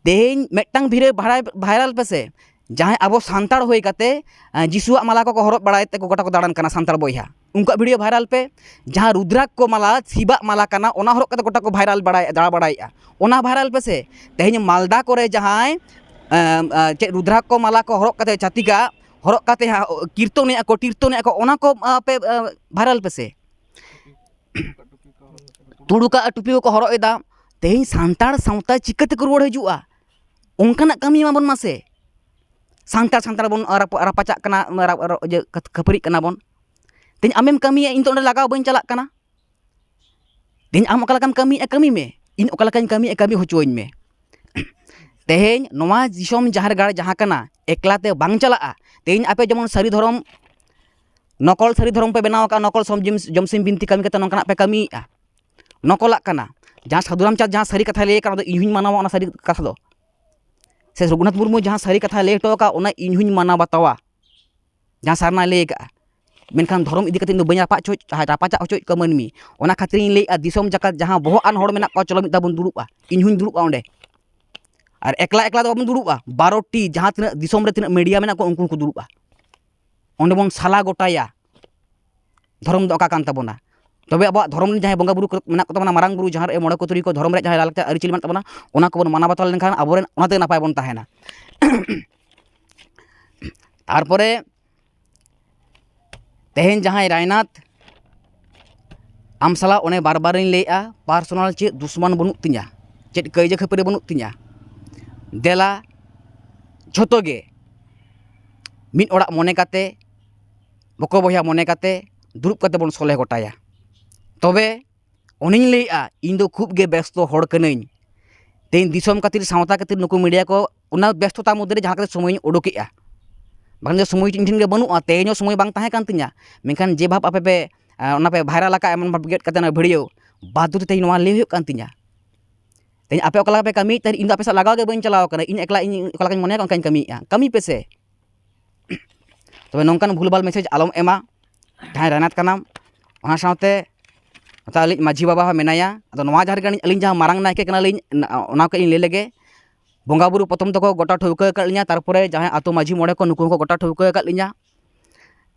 ᱛᱮᱦᱮᱧ ᱢᱤᱫᱴᱟᱝ ᱵᱷᱤᱰᱤᱭᱳ ᱵᱷᱟᱭᱨᱟᱞ ᱯᱮᱥᱮ, ᱡᱟᱦᱟᱸᱭ ᱟᱵᱚ ᱥᱟᱱᱛᱟᱲ ᱦᱩᱭ ᱠᱟᱛᱮ ᱟᱸ, ᱡᱤᱥᱩᱣᱟᱜ ᱢᱟᱞᱟ ᱠᱚᱠᱚ ᱦᱚᱨᱚᱜ ᱵᱟᱲᱟᱭ ᱛᱮ ᱜᱚᱴᱟ ᱠᱚ ᱫᱟᱬᱟᱱ ᱠᱟᱱᱟ ᱥᱟᱱᱛᱟᱲ ᱵᱚᱭᱦᱟ, ᱩᱱᱠᱩᱣᱟᱜ ᱵᱷᱤᱰᱤᱭᱳ ᱵᱷᱟᱭᱨᱟᱞ ᱯᱮ᱾ ᱡᱟᱦᱟᱸ ᱨᱩᱫᱽᱨᱟᱠ ᱠᱚ ᱢᱟᱞᱟ, ᱥᱤᱵᱟᱜ ᱢᱟᱞᱟ ᱠᱟᱱᱟ, ᱚᱱᱟ ᱦᱚᱨᱚᱜ ᱠᱟᱛᱮ ᱜᱚᱴᱟ ᱠᱚ ᱵᱷᱟᱭᱨᱟᱞ ᱵᱟᱲᱟᱭ ᱫᱟᱬᱟ ᱵᱟᱲᱟᱭᱮᱫᱼᱟ, ᱚᱱᱟ ᱵᱷᱟᱭᱨᱟᱞ ᱯᱮᱥᱮ᱾ ᱛᱮᱦᱮᱧ ᱢᱟᱞᱫᱟ ᱠᱚᱨᱮ ᱡᱟᱦᱟᱸᱭ ᱮᱢ, ᱮ, ᱪᱮᱫ ᱨᱩᱫᱽᱨᱟᱠ ᱠᱚ ᱢᱟᱞᱟ ᱠᱚ ᱦᱚᱨᱚᱜ ᱠᱟᱛᱮ ᱪᱷᱟᱹᱛᱤᱠᱟᱜ ᱦᱚᱨᱚᱜ ᱠᱟᱛᱮ ᱦᱟᱸᱜ ᱠᱤᱨᱛᱚᱱᱮᱜᱼᱟ ᱠᱚ, ᱠᱤᱨᱛᱚᱱᱮᱜᱼᱟ ᱠᱚ, ᱚᱱᱟ ᱠᱚ ᱟᱯᱮ ᱵᱷᱟᱭᱨᱟᱞ ᱯᱮᱥᱮ᱾ ᱛᱩᱲᱩᱠᱟᱜ ᱴᱩᱯᱤ ᱠᱚᱠᱚ ᱦᱚᱨᱚᱜ ᱮᱫᱟ᱾ ᱛᱮᱦᱮᱧ ᱥᱟᱱᱛᱟᱲ ᱥᱟᱶᱛᱟ ᱪᱤᱠᱟᱹ ᱛᱮᱠᱚ ᱨᱩᱣᱟᱹᱲ ᱦᱤᱡᱩᱜᱼᱟ? ᱚᱱᱠᱟᱱᱟᱜ ᱠᱟᱹᱢᱤ ᱢᱟᱵᱚᱱ ᱢᱟᱥᱮ᱾ ᱥᱟᱱᱛᱟᱲ ᱥᱟᱱᱛᱟᱲ ᱵᱚᱱ ᱨᱟᱯ- ᱨᱟᱯᱟᱪᱟᱜ ᱠᱟᱱᱟ, ᱨᱟᱯ- ᱨᱟᱯ- ᱤᱭᱟᱹ, ᱠᱷᱟᱹᱯᱟᱹᱨᱤᱜ ᱠᱟᱱᱟ ᱵᱚᱱ᱾ ᱛᱮᱦᱮᱧ ᱟᱢᱮᱢ ᱠᱟᱹᱢᱤᱭᱟ, ᱤᱧ ᱫᱚ ᱚᱸᱰᱮ ᱞᱟᱜᱟᱣ ᱵᱟᱹᱧ ᱪᱟᱞᱟᱜ ᱠᱟᱱᱟ᱾ ᱛᱮᱦᱮᱧ ᱟᱢ ᱚᱠᱟ ᱞᱮᱠᱟᱢ ᱠᱟᱹᱢᱤᱭᱮᱫᱼᱟ, ᱠᱟᱹᱢᱤ ᱢᱮ, ᱤᱧ ᱚᱠᱟ ᱞᱮᱠᱟᱧ ᱠᱟᱹᱢᱤᱭᱮᱫᱼᱟ, ᱠᱟᱹᱢᱤ ᱦᱚᱪᱚᱣᱟᱹᱧ ᱢᱮ᱾ ᱛᱮᱦᱮᱧ ᱱᱚᱣᱟ ᱫᱤᱥᱚᱢ ᱡᱟᱦᱮᱨ ᱜᱟᱲ ᱡᱟᱦᱟᱸ ᱠᱟᱱᱟ, ᱮᱠᱞᱟ ᱛᱮ ᱵᱟᱝ ᱪᱟᱞᱟᱜᱼᱟ᱾ ᱛᱮᱦᱮᱧ ᱟᱯᱮ ᱡᱮᱢᱚᱱ ᱥᱟᱹᱨᱤ ᱫᱷᱚᱨᱚᱢ, ᱱᱚᱠᱚᱞ ᱥᱟᱹᱨᱤ ᱫᱷᱚᱨᱚᱢ ᱯᱮ ᱵᱮᱱᱟᱣ ᱟᱠᱟᱫᱼᱟ, ᱱᱚᱠᱚᱞ ᱥᱚᱢᱡᱤᱢ- ᱡᱚᱢᱥᱤᱢ ᱵᱤᱱᱛᱤ ᱠᱟᱹᱢᱤ ᱠᱟᱛᱮ ᱱᱚᱝᱠᱟᱱᱟᱜ ᱯᱮ ᱠᱟᱹᱢᱤᱭᱮᱫᱼᱟ, ᱱᱚᱠᱚᱞᱟᱜ ᱠᱟᱱᱟ᱾ ᱡᱟᱦᱟᱸ ᱥᱟᱹᱫᱷᱩ ᱨᱟᱢᱪᱟᱸᱫᱽ ᱡᱟᱦᱟᱸ ᱥᱟᱹᱨᱤ ᱠᱟᱛᱷᱟᱭ ᱞᱟᱹᱭ ᱟᱠᱟᱫ, ᱚᱱᱟ ᱫᱚ ᱤᱧ ᱦᱚᱧ ᱢᱟᱱᱟᱣᱟ ᱚᱱᱟ ᱥᱟᱹᱨᱤ ᱠᱟᱛᱷᱟ ᱫᱚ᱾ ᱥᱮ ᱨᱚᱜᱷᱩᱱᱟᱛᱷ ᱢᱩᱨᱢᱩ ᱡᱟᱦᱟᱸ ᱥᱟᱹᱨᱤ ᱠᱟᱛᱷᱟᱭ ᱞᱟᱹᱭ ᱦᱚᱴᱚ ᱟᱠᱟᱫ, ᱚᱱᱟ ᱤᱧ ᱦᱚᱧ ᱢᱟᱱᱟᱣ ᱵᱟᱛᱟᱣᱟ᱾ ᱡᱟᱦᱟᱸ ᱥᱟᱨᱱᱟᱭ ᱞᱟᱹᱭ ᱟᱠᱟᱫᱼᱟ, ᱢᱮᱱᱠᱷᱟᱱ ᱫᱷᱚᱨᱚᱢ ᱤᱫᱤ ᱠᱟᱛᱮ ᱤᱧ ᱫᱚ ᱵᱟᱹᱧ ᱨᱟᱯᱟᱜ ᱦᱚᱪᱚ, ᱨᱟᱯᱟᱪᱟᱜ ᱦᱚᱪᱚᱭᱮᱫ ᱠᱚᱣᱟ ᱢᱟᱹᱱᱢᱤ᱾ ᱚᱱᱟ ᱠᱷᱟᱹᱛᱤᱨ ᱤᱧ ᱞᱟᱹᱭᱮᱫᱼᱟ, ᱫᱤᱥᱚᱢ ᱡᱟᱠᱟᱛ ᱡᱟᱦᱟᱸ ᱵᱚᱦᱚᱜ ᱟᱱ ᱦᱚᱲ ᱢᱮᱱᱟᱜ ᱠᱚᱣᱟ, ᱪᱚᱞᱚ ᱢᱤᱫ ᱫᱷᱟᱣ ᱵᱚᱱ ᱫᱩᱲᱩᱵᱼᱟ, ᱤᱧ ᱦᱚᱧ ᱫᱩᱲᱩᱵᱼᱟ ᱚᱸᱰᱮ᱾ ᱟᱨ ᱮᱠᱞᱟ ᱮᱠᱞᱟ ᱫᱚ ᱵᱟᱵᱚᱱ ᱫᱩᱲᱩᱵᱼᱟ, ᱵᱟᱨᱚ ᱴᱤ ᱡᱟᱦᱟᱸ ᱛᱤᱱᱟᱹᱜ ᱫᱤᱥᱚᱢ ᱨᱮ ᱛᱤᱱᱟᱹᱜ ᱢᱤᱰᱤᱭᱟ ᱢᱮᱱᱟᱜ ᱠᱚᱣᱟ, ᱩᱱᱠᱩ ᱦᱚᱸᱠᱚ ᱫᱩᱲᱩᱵᱼᱟ᱾ ᱚᱸᱰᱮ ᱵᱚᱱ ᱥᱟᱞᱟ ᱜᱚᱴᱟᱭᱟ ᱫᱷᱚᱨᱚᱢ ᱫᱚ ᱚᱠᱟ ᱠᱟᱱ ᱛᱟᱵᱚᱱᱟ᱾ ᱛᱚᱵᱮ ᱟᱵᱚᱣᱟᱜ ᱫᱷᱚᱨᱚᱢ ᱨᱮᱱ ᱡᱟᱦᱟᱸᱭ ᱵᱚᱸᱜᱟ ᱵᱩᱨᱩ ᱠᱚ ᱢᱮᱱᱟᱜ ᱠᱚ ᱛᱟᱵᱚᱱᱟ, ᱢᱟᱨᱟᱝ ᱵᱩᱨᱩ, ᱡᱟᱦᱟᱸ ᱨᱮ ᱢᱚᱬᱮ ᱠᱚ ᱛᱩᱨᱩᱭ ᱠᱚ, ᱫᱷᱚᱨᱚᱢ ᱨᱮᱭᱟᱜ ᱡᱟᱦᱟᱸ ᱞᱟᱭᱼᱞᱟᱠᱪᱟᱨ ᱟᱹᱨᱤᱪᱟᱹᱞᱤ ᱢᱮᱱᱟᱜ ᱛᱟᱵᱚᱱᱟ, ᱚᱱᱟ ᱠᱚᱵᱚᱱ ᱢᱟᱱᱟᱣ ᱵᱟᱛᱟᱣ ᱞᱮᱱᱠᱷᱟᱱ ᱟᱵᱚᱨᱮᱱ ᱚᱱᱟᱛᱮ ᱱᱟᱯᱟᱭ ᱵᱚᱱ ᱛᱟᱦᱮᱱᱟ᱾ ᱛᱟᱨᱯᱚᱨᱮ ᱛᱮᱦᱮᱧ ᱡᱟᱦᱟᱸᱭ ᱨᱟᱭᱱᱟᱛᱷ ᱟᱢ ᱥᱟᱞᱟᱜ ᱚᱱᱮ ᱵᱟᱨ ᱵᱟᱨᱤᱧ ᱞᱟᱹᱭᱮᱫᱼᱟ, ᱯᱟᱨᱥᱚᱱᱟᱞ ᱪᱮᱫ ᱫᱩᱥᱢᱟᱱ ᱵᱟᱹᱱᱩᱜ ᱛᱤᱧᱟ, ᱪᱮᱫ ᱠᱟᱹᱭᱡᱟᱹ ᱠᱷᱟᱹᱯᱟᱹᱨᱤ ᱵᱟᱹᱱᱩᱜ ᱛᱤᱧᱟ᱾ ᱫᱮᱞᱟ ᱡᱷᱚᱛᱚ ᱜᱮ ᱢᱤᱫ ᱚᱲᱟᱜ ᱢᱚᱱᱮ ᱠᱟᱛᱮ, ᱵᱚᱠᱚ ᱵᱚᱭᱦᱟ ᱢᱚᱱᱮ ᱠᱟᱛᱮ ᱫᱩᱲᱩᱵ ᱠᱟᱛᱮ ᱵᱚᱱ ᱥᱚᱞᱦᱮ ᱜᱚᱴᱟᱭᱟ᱾ ᱛᱚᱵᱮ ᱚᱱᱮᱧ ᱞᱟᱹᱭᱮᱫᱼᱟ, ᱤᱧ ᱫᱚ ᱠᱷᱩᱵ ᱜᱮ ᱵᱮᱥᱛᱚ ᱦᱚᱲ ᱠᱟᱹᱱᱟᱹᱧ᱾ ᱛᱮᱦᱮᱧ ᱫᱤᱥᱚᱢ ᱠᱷᱟᱹᱛᱤᱨ, ᱥᱟᱶᱛᱟ ᱠᱷᱟᱹᱛᱤᱨ ᱱᱩᱠᱩ ᱢᱤᱰᱤᱭᱟ ᱠᱚ ᱚᱱᱟ ᱵᱮᱥᱛᱚᱛᱟ ᱢᱚᱫᱽᱫᱷᱮ ᱨᱮ ᱡᱟᱦᱟᱸ ᱞᱮᱠᱟᱛᱮ ᱥᱚᱢᱚᱭᱤᱧ ᱩᱰᱩᱠᱮᱜᱼᱟ, ᱵᱟᱝ ᱫᱚ ᱥᱚᱢᱚᱭ ᱤᱧ ᱴᱷᱮᱱ ᱜᱮ ᱵᱟᱹᱱᱩᱜᱼᱟ, ᱛᱮᱦᱮᱧ ᱦᱚᱸ ᱥᱚᱢᱚᱭ ᱵᱟᱝ ᱛᱟᱦᱮᱸ ᱠᱟᱱ ᱛᱤᱧᱟ᱾ ᱢᱮᱱᱠᱷᱟᱱ ᱡᱮ ᱵᱷᱟᱵᱽ ᱟᱯᱮ ᱯᱮ ᱟᱨ ᱚᱱᱟ ᱯᱮ ᱵᱷᱟᱭᱨᱟᱞ ᱟᱠᱟᱫ, ᱮᱢᱚᱱ ᱵᱷᱟᱵᱽ ᱜᱮᱫ ᱠᱟᱛᱮ ᱚᱱᱟ ᱵᱷᱤᱰᱤᱭᱳ, ᱵᱟᱫᱽᱫᱷᱚ ᱛᱮ ᱛᱮᱦᱮᱧ ᱱᱚᱣᱟ ᱞᱟᱹᱭ ᱦᱩᱭᱩᱜ ᱠᱟᱱ ᱛᱤᱧᱟ᱾ ᱛᱮᱦᱮᱧ ᱟᱯᱮ ᱚᱠᱟ ᱞᱮᱠᱟ ᱯᱮ ᱠᱟᱹᱢᱤᱭᱮᱫ ᱛᱟᱦᱮᱸᱫ, ᱤᱧ ᱫᱚ ᱟᱯᱮ ᱥᱟᱶ ᱞᱟᱜᱟᱣ ᱜᱮ ᱵᱟᱹᱧ ᱪᱟᱞᱟᱣ ᱠᱟᱱᱟ, ᱤᱧ ᱮᱠᱞᱟ, ᱤᱧ ᱚᱠᱟ ᱞᱮᱠᱟᱧ ᱢᱚᱱᱮᱭᱟ ᱚᱱᱠᱟᱧ ᱠᱟᱹᱢᱤᱭᱮᱫᱼᱟ, ᱠᱟᱹᱢᱤ ᱯᱮᱥᱮ᱾ ᱛᱚᱵᱮ ᱱᱚᱝᱠᱟᱱ ᱵᱷᱩᱞᱵᱷᱟᱞ ᱢᱮᱥᱮᱡᱽ ᱟᱞᱚᱢ ᱮᱢᱟ, ᱡᱟᱦᱟᱸᱭ ᱨᱟᱭᱱᱟᱛ ᱠᱟᱱᱟᱢ᱾ ᱚᱱᱟ ᱥᱟᱶᱛᱮ ᱱᱚᱛᱮ ᱟᱹᱞᱤᱧ ᱢᱟᱹᱡᱷᱤ ᱵᱟᱵᱟ ᱦᱚᱸ ᱢᱮᱱᱟᱭᱟ, ᱟᱫᱚ ᱱᱚᱣᱟ ᱡᱟᱦᱮᱨ ᱜᱟᱲ ᱟᱹᱞᱤᱧ ᱡᱟᱦᱟᱸ ᱢᱟᱨᱟᱝ ᱱᱟᱭᱠᱮ ᱠᱟᱱᱟᱞᱤᱧ, ᱚᱱᱟ ᱠᱟᱹᱡ ᱤᱧ ᱞᱟᱹᱭ ᱞᱮᱜᱮ᱾ ᱵᱚᱸᱜᱟ ᱵᱩᱨᱩ ᱯᱨᱚᱛᱷᱚᱢ ᱫᱚᱠᱚ ᱜᱚᱴᱟ ᱴᱷᱟᱹᱣᱠᱟᱹ ᱟᱠᱟᱫ ᱞᱤᱧᱟ, ᱛᱟᱨᱯᱚᱨᱮ ᱡᱟᱦᱟᱸᱭ ᱟᱛᱳ ᱢᱟᱹᱡᱷᱤ ᱢᱚᱬᱮ ᱠᱚ, ᱱᱩᱠᱩ ᱦᱚᱸᱠᱚ ᱜᱚᱴᱟ ᱴᱷᱟᱹᱣᱠᱟᱹ ᱟᱠᱟᱫ ᱞᱤᱧᱟ᱾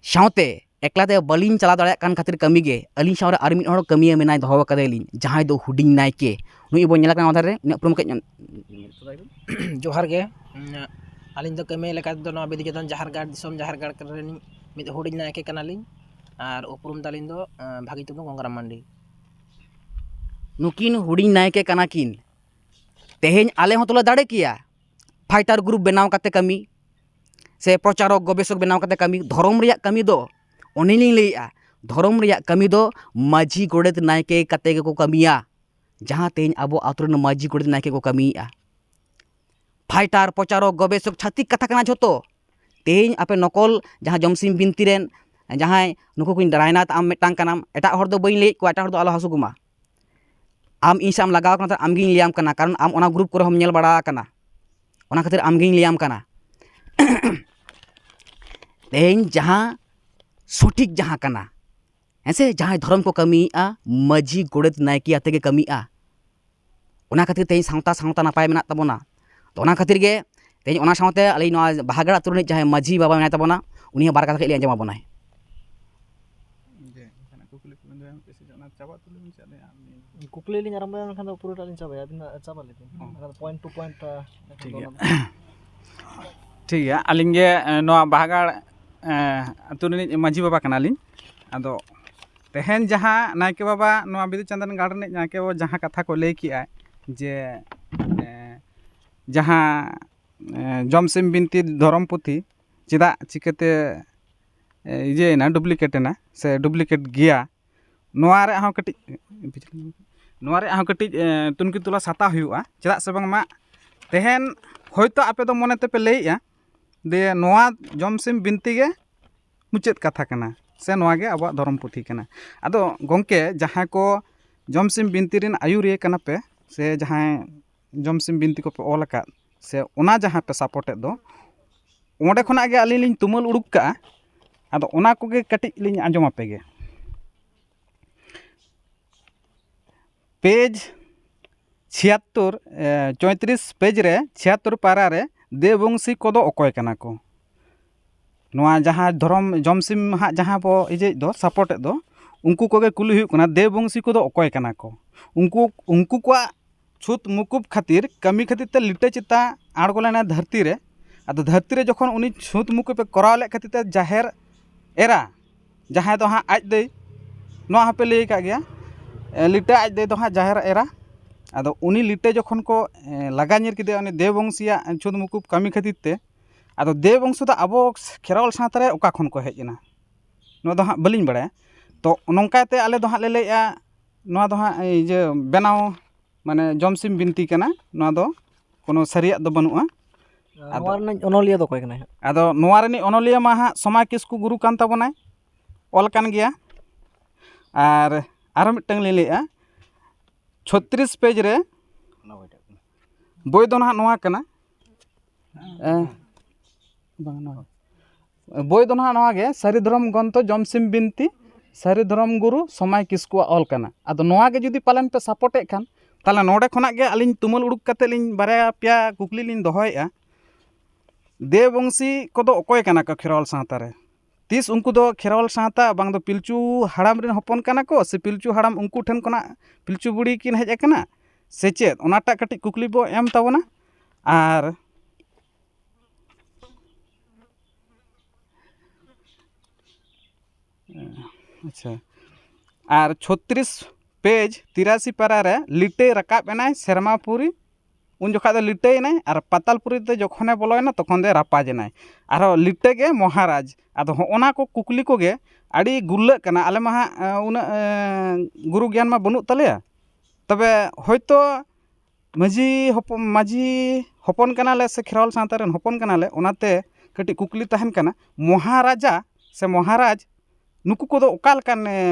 ᱥᱟᱶᱛᱮ ᱮᱠᱞᱟ ᱛᱮ ᱵᱟᱹᱞᱤᱧ ᱪᱟᱞᱟᱣ ᱫᱟᱲᱮᱭᱟᱜ ᱠᱟᱱ ᱠᱷᱟᱹᱛᱤᱨ ᱠᱟᱹᱢᱤ ᱜᱮ, ᱟᱹᱞᱤᱧ ᱥᱟᱶᱨᱮ ᱟᱨ ᱢᱤᱫ ᱦᱚᱲ ᱠᱟᱹᱢᱤᱭᱟᱹ ᱢᱮᱱᱟᱭ, ᱫᱚᱦᱚ ᱟᱠᱟᱫᱮᱭᱟᱞᱤᱧ, ᱡᱟᱦᱟᱸᱭ ᱫᱚ ᱦᱩᱰᱤᱧ ᱱᱟᱭᱠᱮ᱾ ᱱᱩᱭ ᱵᱚᱱ ᱧᱮᱞ ᱠᱟᱱᱟ ᱚᱱᱟ ᱫᱷᱟᱨᱮ ᱨᱮ, ᱩᱱᱤᱭᱟᱜ ᱩᱯᱨᱩᱢ ᱠᱟᱹᱡ ᱧᱮᱞ᱾ ᱡᱚᱦᱟᱨ ᱜᱮ᱾ ᱟᱹᱞᱤᱧ ᱫᱚ ᱠᱟᱹᱢᱤ ᱞᱮᱠᱟ ᱛᱮᱫᱚ ᱱᱚᱣᱟ ᱵᱤᱫᱩ ᱪᱟᱸᱫᱟᱱ ᱡᱟᱦᱮᱨ ᱜᱟᱲ, ᱫᱤᱥᱚᱢ ᱡᱟᱦᱮᱨ ᱜᱟᱲ ᱨᱮᱱ ᱢᱤᱫ ᱦᱩᱰᱤᱧ ᱱᱟᱭᱠᱮ ᱠᱟᱱᱟᱞᱤᱧ᱾ ᱟᱨ ᱩᱯᱨᱩᱢ ᱛᱟᱹᱞᱤᱧ ᱫᱚ, ᱟᱸ, ᱵᱷᱟᱹᱜᱤ ᱧᱩᱛᱩᱢ ᱫᱚ ᱜᱚᱝᱜᱟᱨᱟᱢ ᱢᱟᱱᱰᱤ᱾ ᱱᱩᱠᱤᱱ ᱦᱩᱰᱤᱧ ᱱᱟᱭᱠᱮ ᱠᱟᱱᱟ ᱠᱤᱱ᱾ ᱛᱮᱦᱮᱧ ᱟᱞᱮ ᱦᱚᱸ ᱛᱚᱞᱮ ᱫᱟᱲᱮ ᱠᱮᱭᱟ ᱯᱷᱟᱭᱴᱟᱨ ᱜᱨᱩᱯ ᱵᱮᱱᱟᱣ ᱠᱟᱛᱮ ᱠᱟᱹᱢᱤ, ᱥᱮ ᱯᱨᱚᱪᱟᱨᱚᱠ ᱜᱚᱵᱮᱥᱚᱠ ᱵᱮᱱᱟᱣ ᱠᱟᱛᱮ ᱠᱟᱹᱢᱤ᱾ ᱫᱷᱚᱨᱚᱢ ᱨᱮᱭᱟᱜ ᱠᱟᱹᱢᱤ ᱫᱚ, ᱚᱱᱮᱞᱤᱧ ᱞᱟᱹᱭᱮᱫᱼᱟ, ᱫᱷᱚᱨᱚᱢ ᱨᱮᱭᱟᱜ ᱠᱟᱹᱢᱤ ᱫᱚ ᱢᱟᱹᱡᱷᱤ ᱜᱚᱰᱮᱛ ᱱᱟᱭᱠᱮ ᱠᱟᱛᱮ ᱜᱮᱠᱚ ᱠᱟᱹᱢᱤᱭᱟ, ᱡᱟᱦᱟᱸ ᱛᱮᱦᱮᱧ ᱟᱵᱚ ᱟᱛᱳ ᱨᱮᱱ ᱢᱟᱹᱡᱷᱤ ᱜᱚᱰᱮᱛ ᱱᱟᱭᱠᱮ ᱠᱚ ᱠᱟᱹᱢᱤᱭᱮᱫᱼᱟ᱾ ᱯᱷᱟᱭᱴᱟᱨ, ᱯᱨᱚᱪᱟᱨᱚᱠ, ᱜᱚᱵᱮᱥᱚᱠ, ᱪᱷᱟᱹᱛᱤᱠ ᱠᱟᱛᱷᱟ ᱠᱟᱱᱟ ᱡᱷᱚᱛᱚ᱾ ᱛᱮᱦᱮᱧ ᱟᱯᱮ ᱱᱚᱠᱚᱞ ᱡᱟᱦᱟᱸ ᱡᱚᱢᱥᱤᱢ ᱵᱤᱱᱛᱤ ᱨᱮᱱ ᱡᱟᱦᱟᱸᱭ ᱱᱩᱠᱩ ᱠᱚᱧ ᱨᱟᱭᱱᱟᱛᱷ, ᱟᱢ ᱢᱤᱫᱴᱟᱝ ᱠᱟᱱᱟᱢ, ᱮᱴᱟᱜ ᱦᱚᱲ ᱫᱚ ᱵᱟᱹᱧ ᱞᱟᱹᱭᱮᱫ ᱠᱚᱣᱟ, ᱮᱴᱟᱜ ᱦᱚᱲ ᱫᱚ ᱟᱞᱚ ᱦᱟᱹᱥᱩ ᱠᱚᱢᱟ᱾ ᱟᱢ ᱤᱧ ᱥᱟᱶ ᱮᱢ ᱞᱟᱜᱟᱣ ᱠᱟᱱᱟ, ᱛᱟᱦᱞᱮ ᱟᱢᱜᱤᱧ ᱞᱟᱹᱭᱟᱢ ᱠᱟᱱᱟ, ᱠᱟᱨᱚᱱ ᱟᱢ ᱚᱱᱟ ᱜᱨᱩᱯ ᱠᱚᱨᱮ ᱦᱚᱸᱢ ᱧᱮᱞ ᱵᱟᱲᱟ ᱟᱠᱟᱱᱟ, ᱚᱱᱟ ᱠᱷᱟᱹᱛᱤᱨ ᱟᱢᱜᱤᱧ ᱞᱟᱹᱭᱟᱢ ᱠᱟᱱᱟ᱾ ᱛᱮᱦᱮᱧ ᱡᱟᱦᱟᱸ ᱥᱚᱴᱷᱤᱠ ᱡᱟᱦᱟᱸ ᱠᱟᱱᱟ, ᱦᱮᱸ ᱥᱮ, ᱡᱟᱦᱟᱸᱭ ᱫᱷᱚᱨᱚᱢ ᱠᱚ ᱠᱟᱹᱢᱤᱭᱮᱫᱼᱟ, ᱢᱟᱹᱡᱷᱤ ᱜᱚᱰᱮᱛ ᱱᱟᱭᱠᱮ ᱟᱛᱮ ᱜᱮ ᱠᱟᱹᱢᱤᱭᱮᱫᱼᱟ᱾ ᱚᱱᱟ ᱠᱷᱟᱹᱛᱤᱨ ᱛᱮᱦᱮᱧ ᱥᱟᱶᱛᱟ, ᱥᱟᱶᱛᱟ ᱱᱟᱯᱟᱭ ᱢᱮᱱᱟᱜ ᱛᱟᱵᱚᱱᱟ᱾ ᱛᱚ, ᱚᱱᱟ ᱠᱷᱟᱹᱛᱤᱨ ᱜᱮ ᱛᱮᱦᱮᱧ ᱚᱱᱟ ᱥᱟᱶᱛᱮ ᱟᱹᱞᱤᱧ ᱱᱚᱣᱟ ᱵᱟᱦᱟᱜᱟᱲ ᱟᱹᱛᱩ ᱨᱤᱱᱤᱡ ᱡᱟᱦᱟᱸᱭ ᱢᱟᱹᱡᱷᱤ ᱵᱟᱵᱟ ᱢᱮᱱᱟᱭ ᱛᱟᱵᱚᱱᱟ, ᱩᱱᱤ ᱦᱚᱸ ᱵᱟᱨ ᱠᱟᱛᱷᱟ ᱠᱟᱹᱡ ᱞᱟᱹᱭ ᱟᱸᱡᱚᱢ ᱟᱵᱚᱱᱟᱭ᱾ ᱡᱮ ᱚᱱᱠᱟᱱᱟᱜ ᱠᱩᱠᱞᱤ ᱠᱚᱵᱮᱱ ᱫᱚᱦᱚᱭᱟ, ᱢᱤᱫᱴᱮᱡ ᱥᱮ ᱚᱱᱟ ᱪᱟᱵᱟ ᱩᱛᱟᱹᱨ ᱞᱮᱵᱮᱱ ᱥᱮ ᱟᱹᱞᱤᱧ ᱟᱨ ᱢᱤᱫ ᱠᱩᱠᱞᱤ ᱞᱤᱧ ᱟᱨᱟᱢᱵᱚᱭᱟ, ᱢᱮᱱᱠᱷᱟᱱ ᱫᱚ ᱯᱩᱨᱟᱹᱴᱟᱜ ᱞᱤᱧ ᱪᱟᱵᱟᱭᱟ, ᱟᱹᱵᱤᱱ ᱢᱟ ᱪᱟᱵᱟ ᱞᱮᱵᱤᱱ᱾ ᱦᱚᱸ᱾ ᱢᱮᱱᱠᱷᱟᱱ ᱫᱚ point to point, ᱟᱸ, ᱴᱷᱤᱠ ᱜᱮᱭᱟ᱾ ᱴᱷᱤᱠ ᱜᱮᱭᱟ, ᱟᱹᱞᱤᱧ ᱜᱮ, ᱮᱸ, ᱱᱚᱣᱟ ᱵᱟᱦᱟᱜᱟᱲ, ᱮᱸ, ᱟᱹᱛᱩ ᱨᱤᱱᱤᱡ ᱢᱟᱹᱡᱷᱤ ᱵᱟᱵᱟ ᱠᱟᱱᱟᱞᱤᱧ᱾ ᱟᱫᱚ ᱛᱮᱦᱮᱧ ᱡᱟᱦᱟᱸ ᱱᱟᱭᱠᱮ ᱵᱟᱵᱟ, ᱱᱚᱣᱟ ᱵᱤᱫᱩ ᱪᱟᱸᱫᱟᱱ ᱜᱟᱲ ᱨᱤᱱᱤᱡ ᱱᱟᱭᱠᱮ ᱵᱟᱵᱟ ᱡᱟᱦᱟᱸ ᱠᱟᱛᱷᱟ ᱠᱚ ᱞᱟᱹᱭ ᱠᱮᱜᱼᱟ ᱡᱮ, ᱮᱸ, ᱡᱟᱦᱟᱸ, ᱮᱸ, ᱡᱚᱢᱥᱤᱢ ᱵᱤᱱᱛᱤ ᱫᱷᱚᱨᱚᱢ ᱯᱩᱛᱷᱤ ᱪᱮᱫᱟᱜ ᱪᱤᱠᱟᱹᱛᱮ, ᱮᱸ, ᱤᱭᱟᱹᱭᱮᱱᱟ, duplicate ᱮᱱᱟ ᱥᱮ duplicate ᱜᱮᱭᱟ, ᱱᱚᱣᱟ ᱨᱮᱭᱟᱜ ᱦᱚᱸ ᱠᱟᱹᱴᱤᱡ, ᱱᱚᱣᱟ ᱨᱮᱭᱟᱜ ᱦᱚᱸ ᱠᱟᱹᱴᱤᱡ, ᱮᱸ, ᱛᱩᱱᱠᱷᱤ ᱛᱚᱞᱟᱥ ᱦᱟᱛᱟᱣ ᱦᱩᱭᱩᱜᱼᱟ᱾ ᱪᱮᱫᱟᱜ ᱥᱮ ᱵᱟᱝᱢᱟ ᱛᱮᱦᱮᱧ ᱦᱚᱭᱛᱳ ᱟᱯᱮ ᱫᱚ ᱢᱚᱱᱮ ᱛᱮᱯᱮ ᱞᱟᱹᱭᱮᱜᱼᱟ ᱡᱮ ᱱᱚᱣᱟ ᱡᱚᱢᱥᱤᱢ ᱵᱤᱱᱛᱤ ᱜᱮ ᱢᱩᱪᱟᱹᱫ ᱠᱟᱛᱷᱟ ᱠᱟᱱᱟ, ᱥᱮ ᱱᱚᱣᱟ ᱜᱮ ᱟᱵᱚᱣᱟᱜ ᱫᱷᱚᱨᱚᱢ ᱯᱩᱛᱷᱤ ᱠᱟᱱᱟ᱾ ᱟᱫᱚ ᱜᱚᱢᱠᱮ, ᱡᱟᱦᱟᱸᱭ ᱠᱚ ᱡᱚᱢᱥᱤᱢ ᱵᱤᱱᱛᱤ ᱨᱮᱱ ᱟᱹᱭᱩᱨᱤᱭᱟᱹ ᱠᱟᱱᱟ ᱯᱮ, ᱥᱮ ᱡᱟᱦᱟᱸᱭ ᱡᱚᱢᱥᱤᱢ ᱵᱤᱱᱛᱤ ᱠᱚᱯᱮ ᱚᱞ ᱟᱠᱟᱫ, ᱥᱮ ᱚᱱᱟ ᱡᱟᱦᱟᱸ ᱯᱮ ᱥᱟᱯᱳᱨᱴᱮᱫ ᱫᱚ, ᱚᱸᱰᱮ ᱠᱷᱚᱱᱟᱜ ᱜᱮ ᱟᱹᱞᱤᱧ ᱞᱤᱧ ᱛᱩᱢᱟᱹᱞ ᱩᱰᱩᱠ ᱠᱟᱜᱼᱟ᱾ ᱟᱫᱚ ᱚᱱᱟ ᱠᱚᱜᱮ ᱠᱟᱹᱴᱤᱡ ᱞᱤᱧ ᱟᱸᱡᱚᱢ ᱟᱯᱮ ᱜᱮ᱾ ᱯᱮᱡᱽ ᱪᱷᱤᱭᱟᱛᱛᱳᱨ, ᱮ, ᱪᱚᱭᱛᱨᱤᱥ ᱯᱮᱡᱽ ᱨᱮ, ᱪᱷᱤᱭᱟᱛᱛᱳᱨ ᱯᱟᱨᱟ ᱨᱮ, ᱫᱮᱵᱽ ᱵᱚᱝᱥᱤ ᱠᱚᱫᱚ ᱚᱠᱚᱭ ᱠᱟᱱᱟ ᱠᱚ? ᱱᱚᱣᱟ ᱡᱟᱦᱟᱸ ᱫᱷᱚᱨᱚᱢ ᱡᱚᱢᱥᱤᱢ ᱦᱟᱸᱜ ᱡᱟᱦᱟᱸ ᱵᱚ ᱤᱡᱮᱫ ᱫᱚ, ᱥᱟᱯᱳᱨᱴᱮᱫ ᱫᱚ, ᱩᱱᱠᱩ ᱠᱚᱜᱮ ᱠᱩᱞᱤ ᱦᱩᱭᱩᱜ ᱠᱟᱱᱟ, ᱫᱮᱵᱽ ᱵᱚᱝᱥᱤ ᱠᱚᱫᱚ ᱚᱠᱚᱭ ᱠᱟᱱᱟ ᱠᱚ? ᱩᱱᱠᱩ, ᱩᱱᱠᱩ ᱠᱚᱣᱟᱜ ᱪᱷᱩᱛ ᱢᱩᱠᱩᱵ ᱠᱷᱟᱹᱛᱤᱨ, ᱠᱟᱹᱢᱤ ᱠᱷᱟᱹᱛᱤᱨ ᱛᱮ ᱞᱤᱴᱟᱹ ᱪᱮᱛᱟ ᱟᱬᱜᱚ ᱞᱮᱱᱟᱭ ᱫᱷᱟᱹᱨᱛᱤ ᱨᱮ᱾ ᱟᱫᱚ ᱫᱷᱟᱹᱨᱛᱤ ᱨᱮ ᱡᱚᱠᱷᱚᱱ ᱩᱱᱤ ᱪᱷᱩᱛ ᱢᱩᱠᱩᱵ ᱮ ᱠᱚᱨᱟᱣ ᱞᱮᱫ ᱠᱷᱟᱹᱛᱤᱨ ᱛᱮ, ᱡᱟᱦᱮᱨ ᱮᱨᱟ, ᱡᱟᱦᱟᱸᱭ ᱫᱚ ᱦᱟᱸᱜ ᱟᱡ ᱫᱟᱹᱭ, ᱱᱚᱣᱟ ᱦᱚᱸᱯᱮ ᱞᱟᱹᱭ ᱟᱠᱟᱫ ᱜᱮᱭᱟ, ᱮ, ᱞᱤᱴᱟᱹ ᱟᱡ ᱫᱟᱹᱭ ᱫᱚ ᱦᱟᱸᱜ ᱡᱟᱦᱮᱨ ᱮᱨᱟ᱾ ᱟᱫᱚ ᱩᱱᱤ ᱞᱤᱴᱟᱹ ᱡᱚᱠᱷᱚᱱ ᱠᱚ, ᱮ, ᱞᱟᱜᱟ ᱧᱤᱨ ᱠᱮᱫᱮᱭᱟ ᱩᱱᱤ ᱫᱮᱣ ᱵᱚᱝᱥᱤᱭᱟᱜ ᱪᱷᱩᱛ ᱢᱩᱠᱩᱵ ᱠᱟᱹᱢᱤ ᱠᱷᱟᱹᱛᱤᱨ ᱛᱮ, ᱟᱫᱚ ᱫᱮᱣ ᱵᱚᱝᱥᱚ ᱫᱚ ᱟᱵᱚ ᱠᱷᱮᱨᱣᱟᱞ ᱥᱟᱶᱛᱟ ᱨᱮ ᱚᱠᱟ ᱠᱷᱚᱱ ᱠᱚ ᱦᱮᱡ ᱮᱱᱟ? ᱱᱚᱣᱟ ᱫᱚ ᱦᱟᱸᱜ ᱵᱟᱹᱞᱤᱧ ᱵᱟᱲᱟᱭᱟ᱾ ᱛᱚ, ᱱᱚᱝᱠᱟᱛᱮ ᱟᱞᱮ ᱫᱚ ᱦᱟᱸᱜ ᱞᱮ ᱞᱟᱹᱭᱮᱫᱼᱟ, ᱱᱚᱣᱟ ᱫᱚ ᱦᱟᱸᱜ ᱤᱭᱟᱹ ᱵᱮᱱᱟᱣ, ᱢᱟᱱᱮ ᱡᱚᱢᱥᱤᱢ ᱵᱤᱱᱛᱤ ᱠᱟᱱᱟ᱾ ᱱᱚᱣᱟ ᱫᱚ ᱠᱳᱱᱳ ᱥᱟᱹᱨᱤᱭᱟᱜ ᱫᱚ ᱵᱟᱹᱱᱩᱜᱼᱟ᱾ ᱟᱫᱚ ᱱᱚᱣᱟ ᱨᱤᱱᱤᱡ ᱚᱱᱚᱞᱤᱭᱟᱹ ᱫᱚ ᱚᱠᱚᱭ ᱠᱟᱱᱟᱭ ᱦᱟᱸᱜ? ᱟᱫᱚ ᱱᱚᱣᱟ ᱨᱤᱱᱤᱡ ᱚᱱᱚᱞᱤᱭᱟᱹ ᱢᱟ ᱦᱟᱸᱜ ᱥᱚᱢᱟᱭ ᱠᱤᱥᱠᱩ ᱜᱩᱨᱩ ᱠᱟᱱ ᱛᱟᱵᱚᱱᱟᱭ, ᱚᱞ ᱠᱟᱱ ᱜᱮᱭᱟ᱾ ᱟᱨ ᱟᱨᱚ ᱢᱤᱫᱴᱟᱝ ᱞᱤᱧ ᱞᱟᱹᱭᱮᱫᱼᱟ, ᱪᱷᱚᱛᱨᱤᱥ ᱯᱮᱡᱽ ᱨᱮ ᱵᱳᱭ ᱫᱚ ᱱᱟᱦᱟᱜ ᱱᱚᱣᱟ ᱠᱟᱱᱟ᱾ ᱮ, ᱵᱟᱝ, ᱱᱚᱣᱟ᱾ ᱵᱳᱭ ᱫᱚ ᱱᱟᱦᱟᱜ ᱱᱚᱣᱟ ᱜᱮ, ᱥᱟᱹᱨᱤ ᱫᱷᱚᱨᱚᱢ ᱜᱨᱚᱱᱛᱷᱚ ᱡᱚᱢᱥᱤᱢ ᱵᱤᱱᱛᱤ, ᱥᱟᱹᱨᱤ ᱫᱷᱚᱨᱚᱢ ᱜᱩᱨᱩ ᱥᱚᱢᱟᱭ ᱠᱤᱥᱠᱩᱣᱟᱜ ᱚᱞ ᱠᱟᱱᱟ᱾ ᱟᱫᱚ ᱱᱚᱣᱟ ᱜᱮ ᱡᱩᱫᱤ ᱯᱟᱞᱮᱱ ᱯᱮ ᱥᱟᱯᱳᱨᱴᱮᱫ ᱠᱷᱟᱱ, ᱛᱟᱦᱚᱞᱮ ᱱᱚᱰᱮ ᱠᱷᱚᱱᱟᱜ ᱜᱮ ᱟᱹᱞᱤᱧ ᱛᱩᱢᱟᱹᱞ ᱩᱰᱩᱠ ᱠᱟᱛᱮᱫ ᱞᱤᱧ ᱵᱟᱨᱭᱟ ᱯᱮᱭᱟ ᱠᱩᱠᱞᱤ ᱞᱤᱧ ᱫᱚᱦᱚᱭᱮᱫᱼᱟ᱾ ᱫᱮᱣ ᱵᱚᱝᱥᱤ ᱠᱚᱫᱚ ᱚᱠᱚᱭ ᱠᱟᱱᱟ ᱠᱚ ᱠᱷᱮᱨᱣᱟᱞ ᱥᱟᱶᱛᱟ ᱨᱮ? ᱛᱤᱥ ᱩᱱᱠᱩ ᱫᱚ ᱠᱷᱮᱨᱣᱟᱞ ᱥᱟᱶᱛᱟ ᱵᱟᱝ ᱫᱚ ᱯᱤᱞᱪᱩ ᱦᱟᱲᱟᱢ ᱨᱮᱱ ᱦᱚᱯᱚᱱ ᱠᱟᱱᱟ ᱠᱚ, ᱥᱮ ᱯᱤᱞᱪᱩ ᱦᱟᱲᱟᱢ ᱩᱱᱠᱩ ᱴᱷᱮᱱ ᱠᱷᱚᱱᱟᱜ ᱯᱤᱞᱪᱩ ᱵᱩᱲᱦᱤ ᱠᱤᱱ ᱦᱮᱡ ᱟᱠᱟᱱᱟ, ᱥᱮ ᱪᱮᱫ? ᱚᱱᱟᱴᱟᱜ ᱠᱟᱹᱴᱤᱡ ᱠᱩᱠᱞᱤ ᱵᱚ ᱮᱢ ᱛᱟᱵᱚᱱᱟ᱾ ᱟᱨ ᱟᱪᱪᱷᱟ, ᱟᱨ ᱪᱷᱚᱛᱨᱤᱥ ᱯᱮᱡᱽ ᱛᱤᱨᱟᱥᱤ ᱯᱟᱨᱟ ᱨᱮ ᱞᱤᱴᱟᱹᱭ ᱨᱟᱠᱟᱵ ᱮᱱᱟᱭ ᱥᱮᱨᱢᱟᱯᱩᱨᱤ, ᱩᱱ ᱡᱚᱠᱷᱟᱡ ᱫᱚ ᱞᱤᱴᱟᱹᱭ ᱮᱱᱟᱭ, ᱟᱨ ᱯᱟᱛᱟᱞᱯᱩᱨᱤ ᱛᱮ ᱡᱚᱠᱷᱚᱱᱮ ᱵᱚᱞᱚᱭᱮᱱᱟ, ᱛᱚᱠᱷᱚᱱ ᱫᱚᱭ ᱨᱟᱯᱟᱡᱽ ᱮᱱᱟᱭ᱾ ᱟᱨᱦᱚᱸ ᱞᱤᱴᱟᱹ ᱜᱮ ᱢᱚᱦᱟᱨᱟᱡᱽ᱾ ᱟᱫᱚ ᱦᱚᱸᱜᱼᱚ ᱱᱟ ᱠᱚ ᱠᱩᱠᱞᱤ ᱠᱚᱜᱮ ᱟᱹᱰᱤ ᱜᱩᱨᱞᱟᱹᱜ ᱠᱟᱱᱟ᱾ ᱟᱞᱮ ᱢᱟ ᱦᱟᱸᱜ, ᱮ, ᱩᱱᱟᱹᱜ, ᱮ, ᱜᱩᱨᱩ ᱜᱮᱭᱟᱱ ᱢᱟ ᱵᱟᱹᱱᱩᱜ ᱛᱟᱞᱮᱭᱟ᱾ ᱛᱚᱵᱮ ᱦᱚᱭᱛᱳ ᱢᱟᱹᱡᱷᱤ ᱦᱚᱯᱚᱱ, ᱢᱟᱹᱡᱷᱤ ᱦᱚᱯᱚᱱ ᱠᱟᱱᱟᱞᱮ ᱥᱮ ᱠᱷᱮᱨᱣᱟᱞ ᱥᱟᱶᱛᱟ ᱨᱮᱱ ᱦᱚᱯᱚᱱ ᱠᱟᱱᱟᱞᱮ, ᱚᱱᱟᱛᱮ ᱠᱟᱹᱴᱤᱡ ᱠᱩᱠᱞᱤ ᱛᱟᱦᱮᱱ ᱠᱟᱱᱟ, ᱢᱚᱦᱟᱨᱟᱡᱟ ᱥᱮ ᱢᱚᱦᱟᱨᱟᱡᱽ ᱱᱩᱠᱩ ᱠᱚᱫᱚ ᱚᱠᱟ ᱞᱮᱠᱟᱱ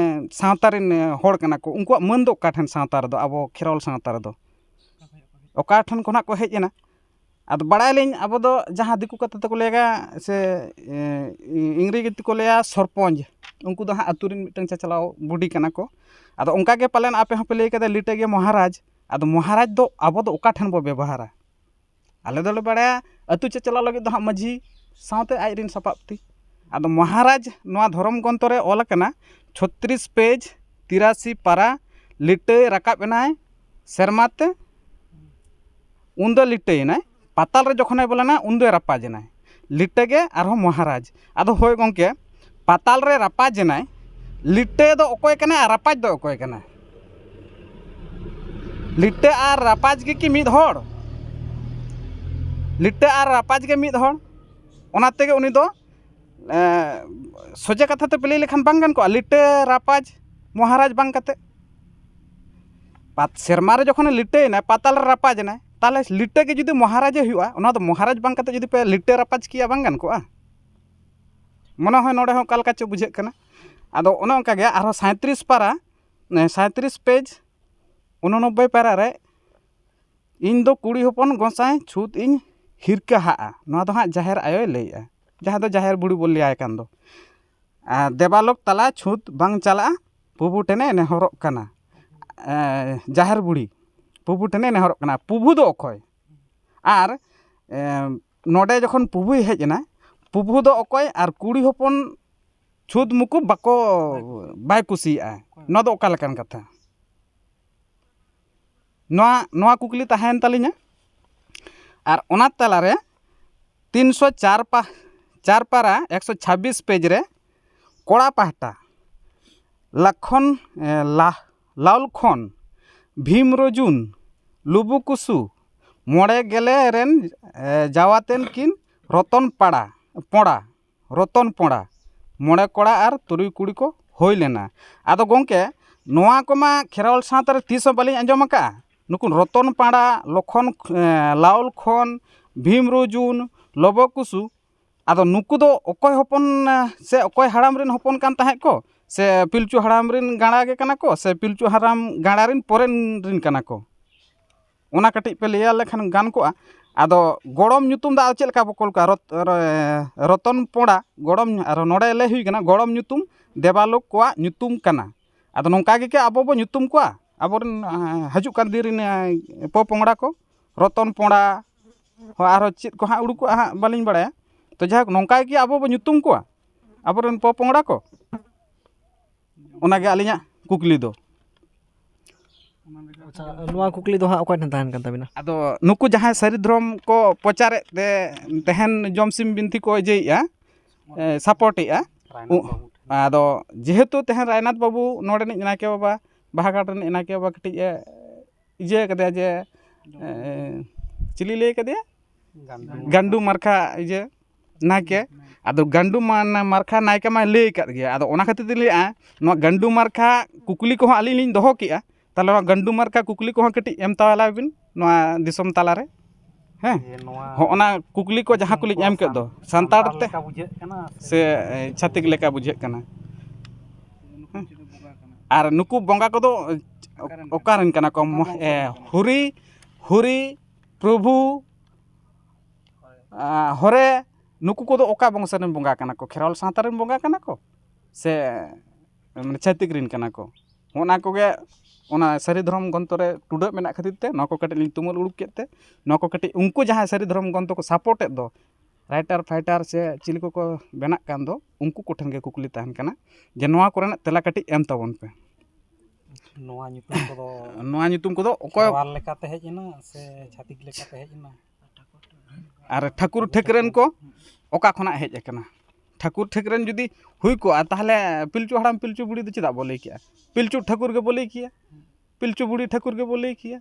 ᱥᱟᱶᱛᱟ ᱨᱮᱱ ᱦᱚᱲ ᱠᱟᱱᱟ ᱠᱚ? ᱩᱱᱠᱩᱣᱟᱜ ᱢᱟᱹᱱ ᱫᱚ ᱚᱠᱟ ᱴᱷᱮᱱ ᱥᱟᱶᱛᱟ ᱨᱮᱫᱚ, ᱟᱵᱚ ᱠᱷᱮᱨᱣᱟᱞ ᱥᱟᱶᱛᱟ ᱨᱮᱫᱚ ᱚᱠᱟ ᱴᱷᱮᱱ ᱠᱷᱚᱱᱟᱜ ᱠᱚ ᱦᱮᱡ ᱮᱱᱟ? ᱟᱫᱚ ᱵᱟᱲᱟᱭᱟᱞᱤᱧ, ᱟᱵᱚ ᱫᱚ ᱡᱟᱦᱟᱸ ᱫᱤᱠᱩ ᱠᱟᱛᱷᱟ ᱛᱮᱠᱚ ᱞᱟᱹᱭᱟ ᱥᱮ ᱤᱝᱨᱮᱡᱤ ᱛᱮᱠᱚ ᱞᱟᱹᱭᱟ ᱥᱚᱨᱯᱚᱧᱪ, ᱩᱱᱠᱩ ᱫᱚ ᱦᱟᱸᱜ ᱟᱹᱛᱩ ᱨᱮᱱ ᱢᱤᱫᱴᱟᱝ ᱪᱟᱪᱞᱟᱣ ᱵᱩᱰᱷᱤ ᱠᱟᱱᱟ ᱠᱚ᱾ ᱟᱫᱚ ᱚᱱᱠᱟ ᱜᱮ ᱯᱟᱞᱮᱱ ᱟᱯᱮ ᱦᱚᱸᱯᱮ ᱞᱟᱹᱭ ᱠᱟᱫᱟ ᱞᱤᱴᱟᱹ ᱜᱮ ᱢᱚᱦᱟᱨᱟᱡᱽ᱾ ᱟᱫᱚ ᱢᱚᱦᱟᱨᱟᱡᱽ ᱫᱚ ᱟᱵᱚ ᱫᱚ ᱚᱠᱟ ᱴᱷᱮᱱ ᱵᱚ ᱵᱮᱵᱚᱦᱟᱨᱟ? ᱟᱞᱮ ᱫᱚᱞᱮ ᱵᱟᱲᱟᱭᱟ ᱟᱹᱛᱩ ᱪᱟᱪᱞᱟᱣ ᱞᱟᱹᱜᱤᱫ ᱫᱚ ᱦᱟᱸᱜ ᱢᱟᱹᱡᱷᱤ ᱥᱟᱶᱛᱮ ᱟᱡ ᱨᱮᱱ ᱥᱟᱯᱟᱵ ᱛᱤ᱾ ᱟᱫᱚ ᱢᱚᱦᱟᱨᱟᱡᱽ ᱱᱚᱣᱟ ᱫᱷᱚᱨᱚᱢ ᱜᱨᱚᱱᱛᱷᱚ ᱨᱮ ᱚᱞ ᱟᱠᱟᱱᱟ, ᱪᱷᱚᱛᱨᱤᱥ ᱯᱮᱡᱽ, ᱛᱤᱨᱟᱥᱤ ᱯᱟᱨᱟ, ᱞᱤᱴᱟᱹᱭ ᱨᱟᱠᱟᱵ ᱮᱱᱟᱭ ᱥᱮᱨᱢᱟ ᱛᱮ, ᱩᱱᱫᱚ ᱞᱤᱴᱟᱹᱭᱮᱱᱟᱭ᱾ ᱯᱟᱛᱟᱞ ᱨᱮ ᱡᱚᱠᱷᱚᱱᱮ ᱵᱚᱞᱚᱱᱟ, ᱩᱱᱫᱚᱭ ᱨᱟᱯᱟᱡᱽ ᱮᱱᱟᱭ᱾ ᱞᱤᱴᱟᱹ ᱜᱮ ᱟᱨᱦᱚᱸ ᱢᱚᱦᱟᱨᱟᱡᱽ᱾ ᱟᱫᱚ ᱦᱳᱭ ᱜᱚᱢᱠᱮ, ᱯᱟᱛᱟᱞ ᱨᱮ ᱨᱟᱯᱟᱡᱽ ᱮᱱᱟᱭ, ᱞᱤᱴᱟᱹ ᱫᱚ ᱚᱠᱚᱭ ᱠᱟᱱᱟᱭ ᱟᱨ ᱨᱟᱯᱟᱡᱽ ᱫᱚ ᱚᱠᱚᱭ ᱠᱟᱱᱟᱭ? ᱞᱤᱴᱟᱹ ᱟᱨ ᱨᱟᱯᱟᱡᱽ ᱜᱮ ᱠᱤ ᱢᱤᱫ ᱦᱚᱲ? ᱞᱤᱴᱟᱹ ᱟᱨ ᱨᱟᱯᱟᱡᱽ ᱜᱮ ᱢᱤᱫ ᱦᱚᱲ᱾ ᱚᱱᱟ ᱛᱮᱜᱮ ᱩᱱᱤ ᱫᱚ, ᱮ, ᱥᱚᱡᱷᱮ ᱠᱟᱛᱷᱟ ᱛᱮ ᱯᱮ ᱞᱟᱹᱭ ᱞᱮᱠᱷᱟᱱ ᱵᱟᱝ ᱜᱟᱱ ᱠᱚᱜᱼᱟ, ᱞᱤᱴᱟᱹ ᱨᱟᱯᱟᱡᱽ ᱢᱚᱦᱟᱨᱟᱡᱽ ᱵᱟᱝ ᱠᱟᱛᱮ? ᱯᱟᱛ-, ᱥᱮᱨᱢᱟ ᱨᱮ ᱡᱚᱠᱷᱚᱱᱮ ᱞᱤᱴᱟᱹᱭᱮᱱᱟ, ᱯᱟᱛᱟᱞ ᱨᱮ ᱨᱟᱯᱟᱡᱽ ᱮᱱᱟᱭ, ᱛᱟᱦᱚᱞᱮ ᱞᱤᱴᱟᱹ ᱜᱮ ᱡᱩᱫᱤ ᱢᱚᱦᱟᱨᱟᱡᱮ ᱦᱩᱭᱩᱜᱼᱟ, ᱚᱱᱟ ᱫᱚ ᱢᱚᱦᱟᱨᱟᱡᱽ ᱵᱟᱝ ᱠᱟᱛᱮ ᱡᱩᱫᱤ ᱯᱮ ᱞᱤᱴᱟᱹ ᱨᱟᱯᱟᱡᱽ ᱠᱮᱭᱟ, ᱵᱟᱝ ᱜᱟᱱ ᱠᱚᱜᱼᱟ? ᱢᱚᱱᱮ ᱦᱚᱭ ᱱᱚᱰᱮ ᱦᱚᱸ ᱚᱠᱟ ᱞᱮᱠᱟ ᱪᱚ ᱵᱩᱡᱷᱟᱹᱜ ᱠᱟᱱᱟ᱾ ᱟᱫᱚ ᱚᱱᱮ ᱚᱱᱠᱟ ᱜᱮ ᱟᱨᱦᱚᱸ ᱥᱟᱸᱭᱛᱨᱤᱥ ᱯᱟᱨᱟ, ᱮ, ᱥᱟᱸᱭᱛᱨᱤᱥ ᱯᱮᱡᱽ, ᱩᱱᱚᱱᱚᱵᱵᱳᱭ ᱯᱟᱨᱟ ᱨᱮ, "ᱤᱧ ᱫᱚ ᱠᱩᱲᱤ ᱦᱚᱯᱚᱱ ᱜᱚᱸᱥᱟᱭ ᱪᱷᱩᱛ ᱤᱧ ᱦᱤᱨᱠᱟᱹ ᱦᱟᱜᱼᱟ", ᱱᱚᱣᱟ ᱫᱚ ᱦᱟᱸᱜ ᱡᱟᱦᱮᱨ ᱟᱭᱳᱭ ᱞᱟᱹᱭᱮᱜᱼᱟ, ᱡᱟᱦᱟᱸ ᱫᱚ ᱡᱟᱦᱮᱨ ᱵᱩᱲᱦᱤ ᱵᱚᱱ ᱞᱟᱹᱭᱟᱭ ᱠᱟᱱ ᱫᱚ᱾ ᱟᱨ ᱫᱮᱵᱟᱞᱳᱠ ᱛᱟᱞᱟ ᱪᱷᱩᱛ ᱵᱟᱝ ᱪᱟᱞᱟᱜᱼᱟ, ᱯᱨᱚᱵᱷᱩ ᱴᱷᱮᱱᱮ ᱱᱮᱦᱚᱨᱚᱜ ᱠᱟᱱᱟ᱾ ᱮ, ᱡᱟᱦᱮᱨ ᱵᱩᱲᱦᱤ ᱯᱨᱚᱵᱷᱩ ᱴᱷᱮᱱᱮ ᱱᱮᱦᱚᱨᱚᱜ ᱠᱟᱱᱟ᱾ ᱯᱨᱚᱵᱷᱩ ᱫᱚ ᱚᱠᱚᱭ? ᱟᱨ, ᱮ, ᱱᱚᱰᱮ ᱡᱚᱠᱷᱚᱱ ᱯᱨᱚᱵᱷᱩᱭ ᱦᱮᱡ ᱮᱱᱟ, ᱯᱨᱚᱵᱷᱩ ᱫᱚ ᱚᱠᱚᱭ ᱟᱨ ᱠᱩᱲᱤ ᱦᱚᱯᱚᱱ ᱪᱷᱩᱛ ᱢᱩᱠᱩ ᱵᱟᱠᱚ, ᱵᱟᱭ ᱠᱩᱥᱤᱭᱟᱜᱼᱟ? ᱱᱚᱣᱟ ᱫᱚ ᱚᱠᱟ ᱞᱮᱠᱟᱱ ᱠᱟᱛᱷᱟ? ᱱᱚᱣᱟ, ᱱᱚᱣᱟ ᱠᱩᱠᱞᱤ ᱛᱟᱦᱮᱸᱭᱮᱱ ᱛᱟᱹᱞᱤᱧᱟ᱾ ᱟᱨ ᱚᱱᱟ ᱛᱟᱞᱟᱨᱮ ᱛᱤᱱᱥᱚ ᱪᱟᱨ ᱯᱟ-, ᱪᱟᱨ ᱯᱟᱨᱟ ᱮᱠᱥᱚ ᱪᱷᱟᱵᱵᱤᱥ ᱯᱮᱡᱽ ᱨᱮ ᱠᱚᱲᱟ ᱯᱟᱦᱴᱟ ᱞᱟᱠᱷᱚᱱ, ᱮ, ᱞᱟ-, ᱞᱟᱣᱞ ᱠᱷᱚᱱ, ᱵᱷᱤᱢ ᱨᱚᱡᱩᱱ, ᱞᱩᱵᱩ ᱠᱩᱥᱩ, ᱢᱚᱬᱮ ᱜᱮᱞᱮ ᱨᱮᱱ, ᱮ, ᱡᱟᱣᱟᱛᱮᱱ ᱠᱤᱱ ᱨᱚᱛᱚᱱ ᱯᱟᱲᱟ, ᱯᱚᱲᱟ, ᱨᱚᱛᱚᱱ ᱯᱚᱲᱟ, ᱢᱚᱬᱮ ᱠᱚᱲᱟ ᱟᱨ ᱛᱩᱨᱩᱭ ᱠᱩᱲᱤ ᱠᱚ ᱦᱩᱭ ᱞᱮᱱᱟ᱾ ᱟᱫᱚ ᱜᱚᱢᱠᱮ, ᱱᱚᱣᱟ ᱠᱚᱢᱟ ᱠᱷᱮᱨᱣᱟᱞ ᱥᱟᱶᱛᱟ ᱨᱮ ᱛᱤᱥ ᱦᱚᱸ ᱵᱟᱹᱞᱤᱧ ᱟᱸᱡᱚᱢ ᱟᱠᱟᱫᱼᱟ᱾ ᱱᱩᱠᱩ ᱨᱚᱛᱚᱱ ᱯᱟᱲᱟ, ᱞᱚᱠᱷᱚᱱ, ᱮ, ᱞᱟᱣᱞ ᱠᱷᱚᱱ, ᱵᱷᱤᱢ ᱨᱚᱡᱩᱱ, ᱞᱚᱵᱚ ᱠᱩᱥᱩ, ᱟᱫᱚ ᱱᱩᱠᱩ ᱫᱚ ᱚᱠᱚᱭ ᱦᱚᱯᱚᱱ, ᱥᱮ ᱚᱠᱚᱭ ᱦᱟᱲᱟᱢ ᱨᱮᱱ ᱦᱚᱯᱚᱱ ᱠᱟᱱ ᱛᱟᱦᱮᱸᱫ ᱠᱚ, ᱥᱮ ᱯᱤᱞᱪᱩ ᱦᱟᱲᱟᱢ ᱨᱮᱱ ᱜᱟᱬᱟ ᱜᱮ ᱠᱟᱱᱟ ᱠᱚ, ᱥᱮ ᱯᱤᱞᱪᱩ ᱦᱟᱲᱟᱢ ᱜᱟᱬᱟ ᱨᱮᱱ ᱯᱚᱨᱮᱱ ᱨᱮᱱ ᱠᱟᱱᱟ ᱠᱚ? ᱚᱱᱟ ᱠᱟᱹᱴᱤᱡ ᱯᱮ ᱞᱟᱹᱭᱟ ᱞᱮᱠᱷᱟᱱ ᱜᱟᱱ ᱠᱚᱜᱼᱟ᱾ ᱟᱫᱚ ᱜᱚᱲᱚᱢ ᱧᱩᱛᱩᱢ ᱫᱚ ᱟᱫᱚ ᱪᱮᱫ ᱞᱮᱠᱟ ᱵᱚ ᱠᱚᱞ ᱠᱚᱣᱟ? ᱨᱚᱛ-, ᱨᱚ-, ᱨᱚᱛᱚᱱ ᱯᱚᱲᱟ ᱜᱚᱲᱚᱢ, ᱟᱨ ᱱᱚᱰᱮ ᱞᱟᱹᱭ ᱦᱩᱭ ᱠᱟᱱᱟ, ᱜᱚᱲᱚᱢ ᱧᱩᱛᱩᱢ ᱫᱮᱵᱟᱞᱳᱠ ᱠᱚᱣᱟᱜ ᱧᱩᱛᱩᱢ ᱠᱟᱱᱟ᱾ ᱟᱫᱚ ᱱᱚᱝᱠᱟ ᱜᱮ ᱠᱤ ᱟᱵᱚ ᱵᱚ ᱧᱩᱛᱩᱢ ᱠᱚᱣᱟ? ᱟᱵᱚᱨᱮᱱ, ᱟ, ᱦᱤᱡᱩᱜ ᱠᱟᱱ ᱫᱤᱱ ᱨᱮᱱ, ᱟ, ᱯᱚᱼᱯᱚᱝᱲᱟ ᱠᱚ, ᱨᱚᱛᱚᱱ ᱯᱚᱲᱟ, ᱦᱚᱸ, ᱟᱨᱦᱚᱸ ᱪᱮᱫ ᱠᱚ ᱦᱟᱸᱜ ᱩᱰᱩᱠᱚᱜᱼᱟ ᱦᱟᱸᱜ, ᱵᱟᱹᱞᱤᱧ ᱵᱟᱲᱟᱭᱟ᱾ ᱛᱚ, ᱡᱟᱭᱦᱳᱠ, ᱱᱚᱝᱠᱟ ᱜᱮ ᱟᱵᱚ ᱵᱚ ᱧᱩᱛᱩᱢ ᱠᱚᱣᱟ, ᱟᱵᱚᱨᱮᱱ ᱯᱚᱼᱯᱚᱝᱲᱟ ᱠᱚ? ᱚᱱᱟᱜᱮ ᱟᱹᱞᱤᱧᱟᱜ ᱠᱩᱠᱞᱤ ᱫᱚ᱾ ᱟᱪᱪᱷᱟ, ᱱᱚᱣᱟ ᱠᱩᱠᱞᱤ ᱫᱚ ᱦᱟᱸᱜ ᱚᱠᱚᱭ ᱴᱷᱮᱱ ᱛᱟᱦᱮᱱ ᱠᱟᱱ ᱛᱟᱵᱤᱱᱟ? ᱟᱫᱚ ᱱᱩᱠᱩ ᱡᱟᱦᱟᱸᱭ ᱥᱟᱹᱨᱤ ᱫᱷᱚᱨᱚᱢ ᱠᱚ ᱯᱨᱚᱪᱟᱨᱮᱫ ᱛᱮ, ᱛᱮᱦᱮᱧ ᱡᱚᱢ ᱥᱤᱢ ᱵᱤᱱᱛᱤ ᱠᱚ ᱤᱭᱟᱹᱭᱮᱫᱼᱟ, ᱮ, ᱥᱟᱯᱳᱨᱴᱮᱫᱼᱟ, ᱩ-, ᱟᱫᱚ ᱡᱮᱦᱮᱛᱩ ᱛᱮᱦᱮᱧ ᱨᱟᱭᱱᱟᱛᱷ ᱵᱟᱹᱵᱩ ᱱᱚᱰᱮᱱᱤᱡ ᱱᱟᱭᱠᱮ ᱵᱟᱵᱟ, ᱵᱟᱦᱟᱜᱷᱟᱴ ᱨᱤᱱᱤᱡ ᱱᱟᱭᱠᱮ ᱵᱟᱵᱟ ᱠᱟᱹᱴᱤᱡ ᱮ ᱤᱭᱟᱹ ᱠᱟᱫᱮᱭᱟ ᱡᱮ, ᱮ, ᱪᱤᱞᱤ ᱞᱟᱹᱭ ᱠᱟᱫᱮᱭᱟ? ᱜᱟᱱᱰᱩ ᱢᱟᱨᱠᱷᱟ ᱤᱭᱟᱹ ᱱᱟᱭᱠᱮ᱾ ᱟᱫᱚ ᱜᱟᱱᱰᱩ ᱢᱟ-, ᱢᱟᱨᱠᱷᱟ ᱱᱟᱭᱠᱮ ᱢᱟᱭ ᱞᱟᱹᱭ ᱟᱠᱟᱫ ᱜᱮᱭᱟ᱾ ᱟᱫᱚ ᱚᱱᱟ ᱠᱷᱟᱹᱛᱤᱨ ᱛᱮ ᱞᱟᱹᱭᱮᱫᱼᱟ, ᱱᱚᱣᱟ ᱜᱟᱱᱰᱩ ᱢᱟᱨᱠᱷᱟ ᱠᱩᱠᱞᱤ ᱠᱚᱦᱚᱸ ᱟᱹᱞᱤᱧ ᱞᱤᱧ ᱫᱚᱦᱚ ᱠᱮᱜᱼᱟ᱾ ᱛᱟᱦᱚᱞᱮ ᱱᱚᱣᱟ ᱜᱟᱱᱰᱩ ᱢᱟᱨᱠᱷᱟ ᱠᱩᱠᱞᱤ ᱠᱚᱦᱚᱸ ᱠᱟᱹᱴᱤᱡ ᱮᱢ ᱛᱟᱞᱟᱭ ᱵᱤᱱ ᱱᱚᱣᱟ ᱫᱤᱥᱚᱢ ᱛᱟᱞᱟᱨᱮ᱾ ᱦᱮᱸ, ᱡᱮ ᱱᱚᱣᱟ ᱦᱚᱸᱜᱼᱚ ᱱᱟ ᱠᱩᱠᱞᱤ ᱠᱚ ᱡᱟᱦᱟᱸ ᱠᱚᱞᱤᱧ ᱮᱢ ᱠᱮᱫ ᱫᱚ, ᱥᱟᱱᱛᱟᱲ ᱥᱟᱱᱛᱟᱲ ᱛᱮ ᱞᱮᱠᱟ ᱵᱩᱡᱷᱟᱹᱜ ᱠᱟᱱᱟ ᱥᱮ ᱥᱮ, ᱮ, ᱪᱷᱟᱹᱛᱤᱠ ᱞᱮᱠᱟ ᱵᱩᱡᱷᱟᱹᱜ ᱠᱟᱱᱟ? ᱟᱨ ᱱᱩᱠᱩ ᱵᱚᱸᱜᱟ ᱠᱚᱫᱚ ᱚᱠᱟᱨᱮᱱ ᱠᱟᱱᱟ ᱠᱚ? ᱢᱚ-, ᱮ, ᱦᱩᱨᱤ, ᱦᱩᱨᱤ, ᱯᱨᱚᱵᱷᱩ, ᱟ, ᱦᱚᱨᱮ, ᱱᱩᱠᱩ ᱠᱚᱫᱚ ᱚᱠᱟ ᱵᱚᱝᱥᱚ ᱨᱮᱱ ᱵᱚᱸᱜᱟ ᱠᱟᱱᱟ ᱠᱚ? ᱠᱷᱮᱨᱣᱟᱞ ᱥᱟᱶᱛᱟ ᱨᱮᱱ ᱵᱚᱸᱜᱟ ᱠᱟᱱᱟ ᱠᱚ ᱥᱮ, ᱢᱟᱱᱮ, ᱪᱷᱟᱹᱛᱤᱠ ᱨᱮᱱ ᱠᱟᱱᱟ ᱠᱚ? ᱚᱱᱟ ᱠᱚᱜᱮ, ᱚᱱᱟ ᱥᱟᱹᱨᱤ ᱫᱷᱚᱨᱚᱢ ᱜᱨᱚᱱᱛᱷᱚ ᱨᱮ ᱴᱩᱰᱟᱹᱜ ᱢᱮᱱᱟᱜ ᱠᱷᱟᱹᱛᱤᱨ ᱛᱮ ᱱᱚᱣᱟ ᱠᱚ ᱠᱟᱹᱴᱤᱡ ᱞᱤᱧ ᱛᱩᱢᱟᱹᱞ ᱩᱰᱩᱠ ᱠᱮᱫ ᱛᱮ, ᱱᱚᱣᱟ ᱠᱚ ᱠᱟᱹᱴᱤᱡ ᱩᱱᱠᱩ ᱡᱟᱦᱟᱸᱭ ᱥᱟᱹᱨᱤ ᱫᱷᱚᱨᱚᱢ ᱜᱨᱚᱱᱛᱷᱚ ᱠᱚ ᱥᱟᱯᱳᱨᱴ ᱮᱫ ᱫᱚ, ᱨᱟᱭᱴᱟᱨ ᱯᱷᱟᱭᱴᱟᱨ ᱥᱮ ᱪᱤᱞᱤ ᱠᱚᱠᱚ ᱵᱮᱱᱟᱜ ᱠᱟᱱ ᱫᱚ, ᱩᱱᱠᱩ ᱠᱚᱴᱷᱮᱱ ᱜᱮ ᱠᱩᱠᱞᱤ ᱛᱟᱦᱮᱱ ᱠᱟᱱᱟ ᱡᱮ ᱱᱚᱣᱟ ᱠᱚᱨᱮᱱᱟᱜ ᱛᱮᱞᱟ ᱠᱟᱹᱴᱤᱡ ᱮᱢ ᱛᱟᱵᱚᱱ ᱯᱮ᱾ ᱱᱚᱣᱟ ᱧᱩᱛᱩᱢ ᱠᱚᱫᱚ ᱱᱚᱣᱟ ᱧᱩᱛᱩᱢ ᱠᱚᱫᱚ ᱚᱠᱚᱭ? ᱠᱷᱮᱨᱣᱟᱞ ᱞᱮᱠᱟᱛᱮ ᱦᱮᱡ ᱮᱱᱟ ᱥᱮ ᱪᱷᱟᱹᱛᱤᱠ ᱞᱮᱠᱟᱛᱮ ᱦᱮᱡ ᱮᱱᱟ? ᱟᱨ ᱴᱷᱟᱹᱠᱩᱨ ᱴᱷᱟᱹᱠᱨᱮᱱ ᱠᱚ ᱚᱠᱟ ᱠᱷᱚᱱᱟᱜ ᱦᱮᱡ ᱟᱠᱟᱱᱟ? ᱴᱷᱟᱹᱠᱩᱨ ᱴᱷᱟᱹᱠᱨᱮᱱ ᱡᱩᱫᱤ ᱦᱩᱭ ᱠᱚᱜᱼᱟ, ᱛᱟᱦᱚᱞᱮ ᱯᱤᱞᱪᱩ ᱦᱟᱲᱟᱢ ᱯᱤᱞᱪᱩ ᱵᱩᱲᱦᱤ ᱫᱚ ᱪᱮᱫᱟᱜ ᱵᱚ ᱞᱟᱹᱭ ᱠᱮᱭᱟ? ᱯᱤᱞᱪᱩ ᱴᱷᱟᱹᱠᱩᱨ ᱜᱮᱵᱚ ᱞᱟᱹᱭ ᱠᱮᱭᱟ, ᱯᱤᱞᱪᱩ ᱵᱩᱲᱦᱤ ᱴᱷᱟᱹᱠᱩᱨ ᱜᱮᱵᱚ ᱞᱟᱹᱭ ᱠᱮᱭᱟ᱾